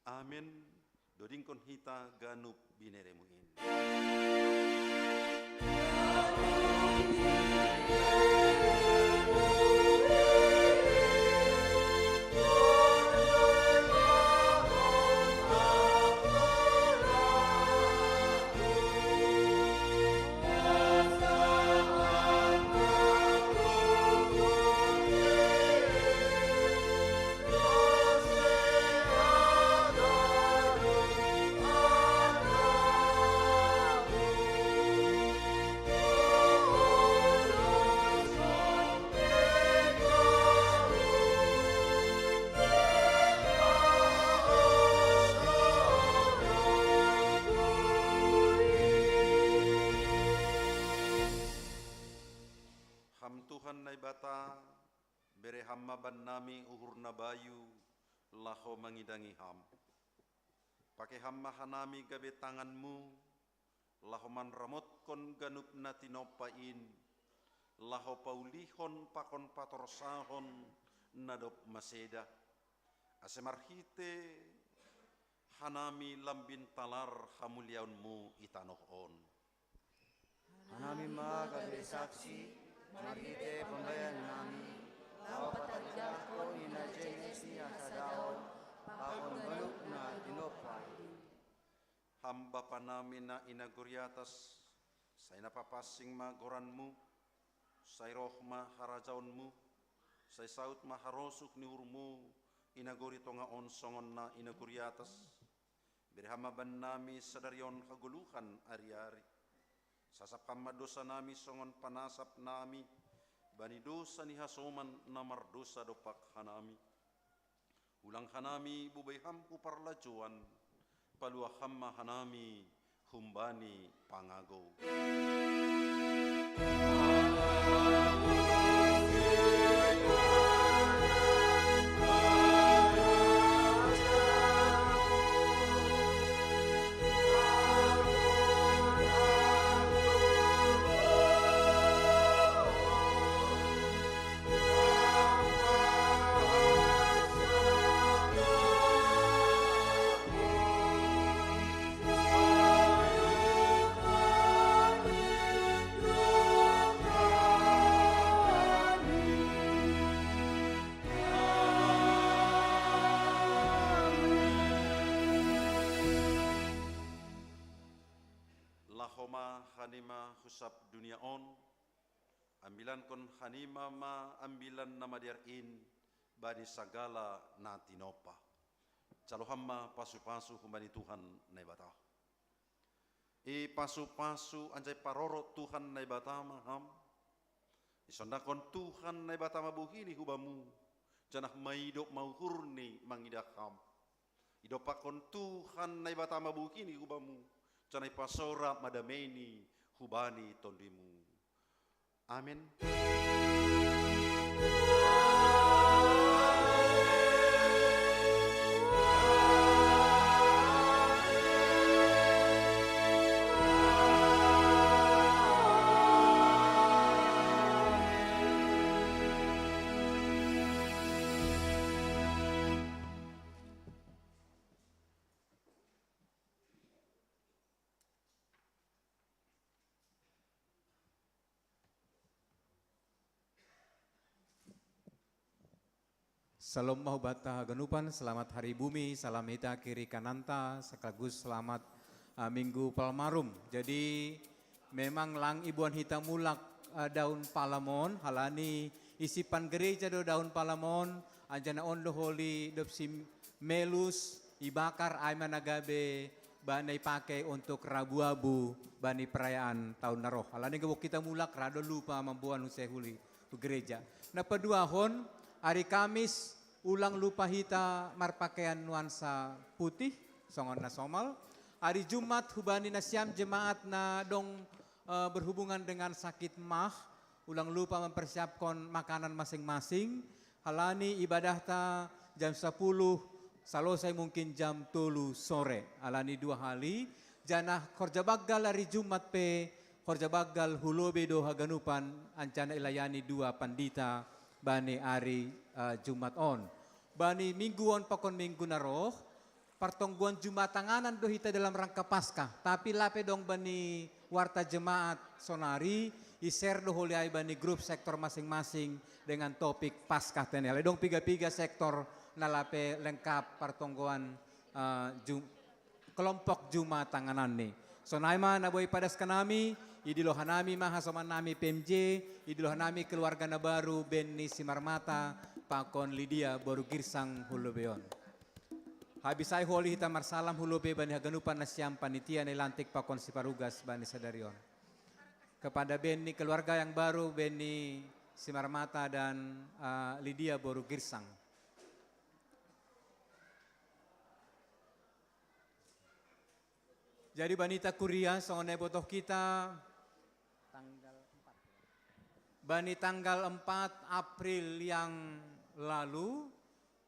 Amen. Dodingkon hita ganup binere-Mu in. Ham Tuhan Naibata, bere Ham ma bannami uhur na bayu, laho mangidangi Ham. Pake Ham ma hanami gabe tangan-Mu, laho manramotkon ganup na tinompa in, laho paulihon pakon patorsahon na dob maseda, ase marhite hanami lambin talar hamuliaon-Mu i tanoh on. Hanami ma gabe saksi, marhite pambahenan nami, laho patarjahkon ni na jenges ni hasadaon, pakon ganup na tinompa in. Ham Bapa nami na i nagori atas, sai na papansing ma goran-Mu, sai roh ma harajaon-Mu, sai saud ma harosuh ni uhur-Mu i nagori tonga on songon na i nagori atas. Bere Ham ma bannami sadari on hagoluhan ari-ari. Sasap Ham ma dosa nami songon panasap nami bani dosa ni hasoman na mardosa dompak hanami. Ulang hanami bubai Ham hu parlajouan, paluah Ham ma hanami humbani pangagou. Laho ma hanima hu sab dunia on, ambilankon hanima ma ambilan na madear in bani sagala na tinompa. Jalo Ham ma pasu-pasu humbani Tuhan Naibata. Ipasupasu anjaha iparorot Tuhan Naibata ma ham. Isondangkon Tuhan Naibata ma bohini hu bamu, janah maidop ma uhurni mangidah ham. Idompakkon Tuhan Naibata ma bohini hu bamu, janah ipasora ma dameini hubani tondimu. Amen. Salom mahu bata haganupan, selamat hari bumi, salam hita kiri kananta, sekaligus selamat uh, minggu palmarum. Jadi memang lang ibuan hita mulak uh, daun palamon, halani isipan gereja do daun palamon, anjana ondo holi dopsi melus, ibakar ai managabe, bani pakai untuk rabu-abu, bani perayaan tahun naroh. Halani gabok hita mulak, rado lupa mambuan husehuli. Gereja. Na paduahon, hari Kamis, ulang lupa hita marpakaian nuansa putih, songon na somal. Hari Jumat, hubani nasiam jemaat na dong uh, berhubungan dengan sakit mah, ulang lupa mempersiapkan makanan masing-masing. Halani ibadahta jam sepuluh, selesai mungkin jam tolu sore, halani dua hali. Janah korja baggal hari Jumat pe, korja baggal hulobe do haganupan, anjana ilayani dua pandita bani ari uh, Jumat on. Bani minggu on pakon minggu naroh, partongguan Jumat tanganan do hita dalam rangka Paskah, tapi lape dong bani warta jemaat sonari, i-share do holi ai bani grup sektor masing-masing dengan topik Paskah tenel. Dong piga-piga sektor na lape lengkap partongguan uh, Ju kelompok Juma tanganan ni. Sonai ma na boi padas kanami, idilo hanami ma hasoman nami P M J, idilo hanami keluarga na baru bani Simarmata pakon Lidia boru Girsang hulobeon. Habis ai holi hita marsalam hulobe bani haganupan nasiam panitia na ilantik pakon siparugas bani sadarion. Kepada bani keluarga yang baru, bani Simarmata dan uh, Lidia boru Girsang. Jadi banita kuria songon na ibotoh hita tanggal empat. Bani tanggal empat April yang lalu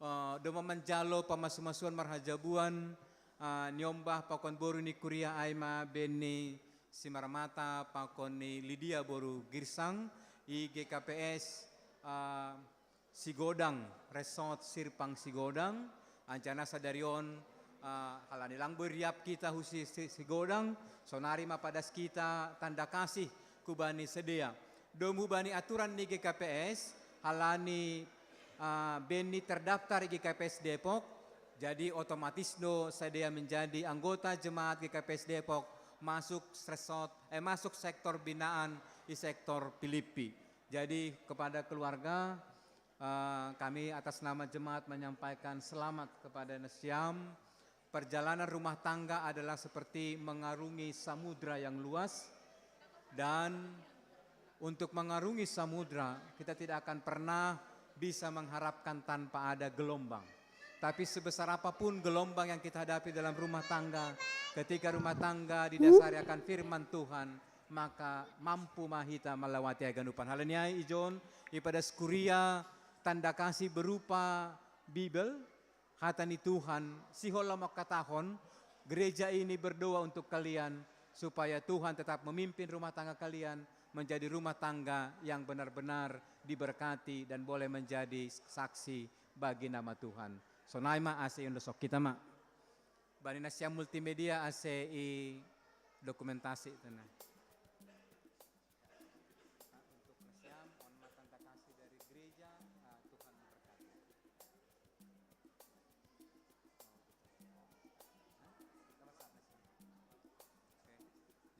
uh, doma manjalo pamasu-masuan marhajabuan uh, niombah pakon boru ni kuria ai ma bani Simarmata pakon ni Lidia boru Girsang i G K P S uh, Sigodang, Resort Sirpang Sigodang, anjana sadarion uh, halani lang boi riap hita husi Sigodang, sonari ma padas hita tanda kasih kubani sedea. Domu bani aturan ni G K P S, halani uh, bani terdaftar G K P S Depok, jadi otomatis do sedea menjadi anggota jemaat G K P S Depok masuk resort, eh, masuk sektor binaan di sektor Pilipi. Jadi kepada keluarga, uh, kami atas nama jemaat menyampaikan selamat kepada nasiam. Perjalanan rumah tangga adalah seperti mengarungi samudra yang luas, dan untuk mengarungi samudra kita tidak akan pernah bisa mengharapkan tanpa ada gelombang. Tapi sebesar apapun gelombang yang kita hadapi dalam rumah tangga, ketika rumah tangga didasari akan firman Tuhan, maka mampu ma hita melewati haganupan. Halani ai ijon, ipadas kuria tanda kasih berupa Bibel, hata ni Tuhan, sihol lam mangkatahon, gereja ini berdoa untuk kalian, supaya Tuhan tetap memimpin rumah tangga kalian menjadi rumah tangga yang benar-benar diberkati dan boleh menjadi saksi bagi nama Tuhan. Sonai ma ase iondosok hita ma. Bani nasiam multimedia ase i dokumentasi tena. Untuk nasiam, mohon maaf tanda kasih dari gereja, uh, Tuhan memberkati.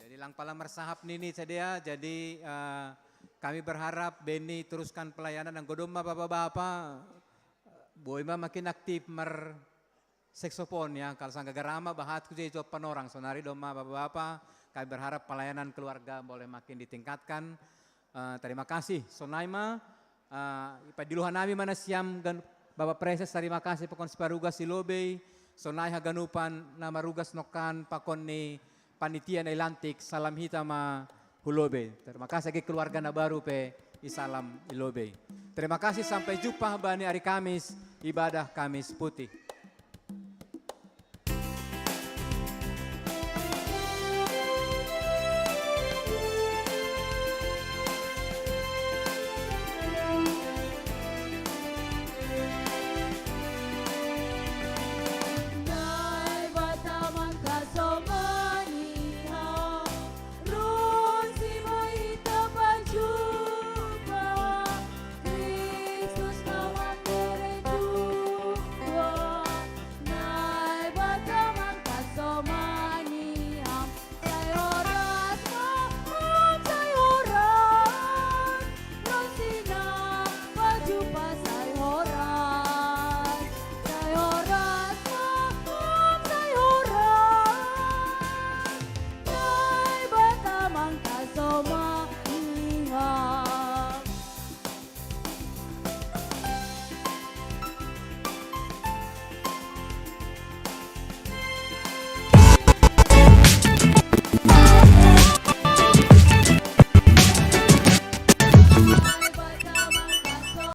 Jadi lang pala marsahap nini sadia, jadi uh, kami berharap bani teruskan pelayanan. Anggo domma bapa-bapa, boi ma makin aktif mar seksopon ya, kalau sangga garama bahat ku jadi jawab panorang, sonari domma bapa-bapa, kami berharap pelayanan keluarga boleh makin ditingkatkan. Uh, terima kasih, sonai ma, uh, ipadilo hanami ma nasiam gan Bapak Preses, terima kasih pakon siparugas i lobei, sonai haganupan na marugas nongkan pakon ni panitia na ilantik, salam hita ma hu lobei. Terima kasih agi keluarga na baru pe i salam i lobei. Terima kasih, sampai jumpa bani ari Kamis, ibadah Kamis putih.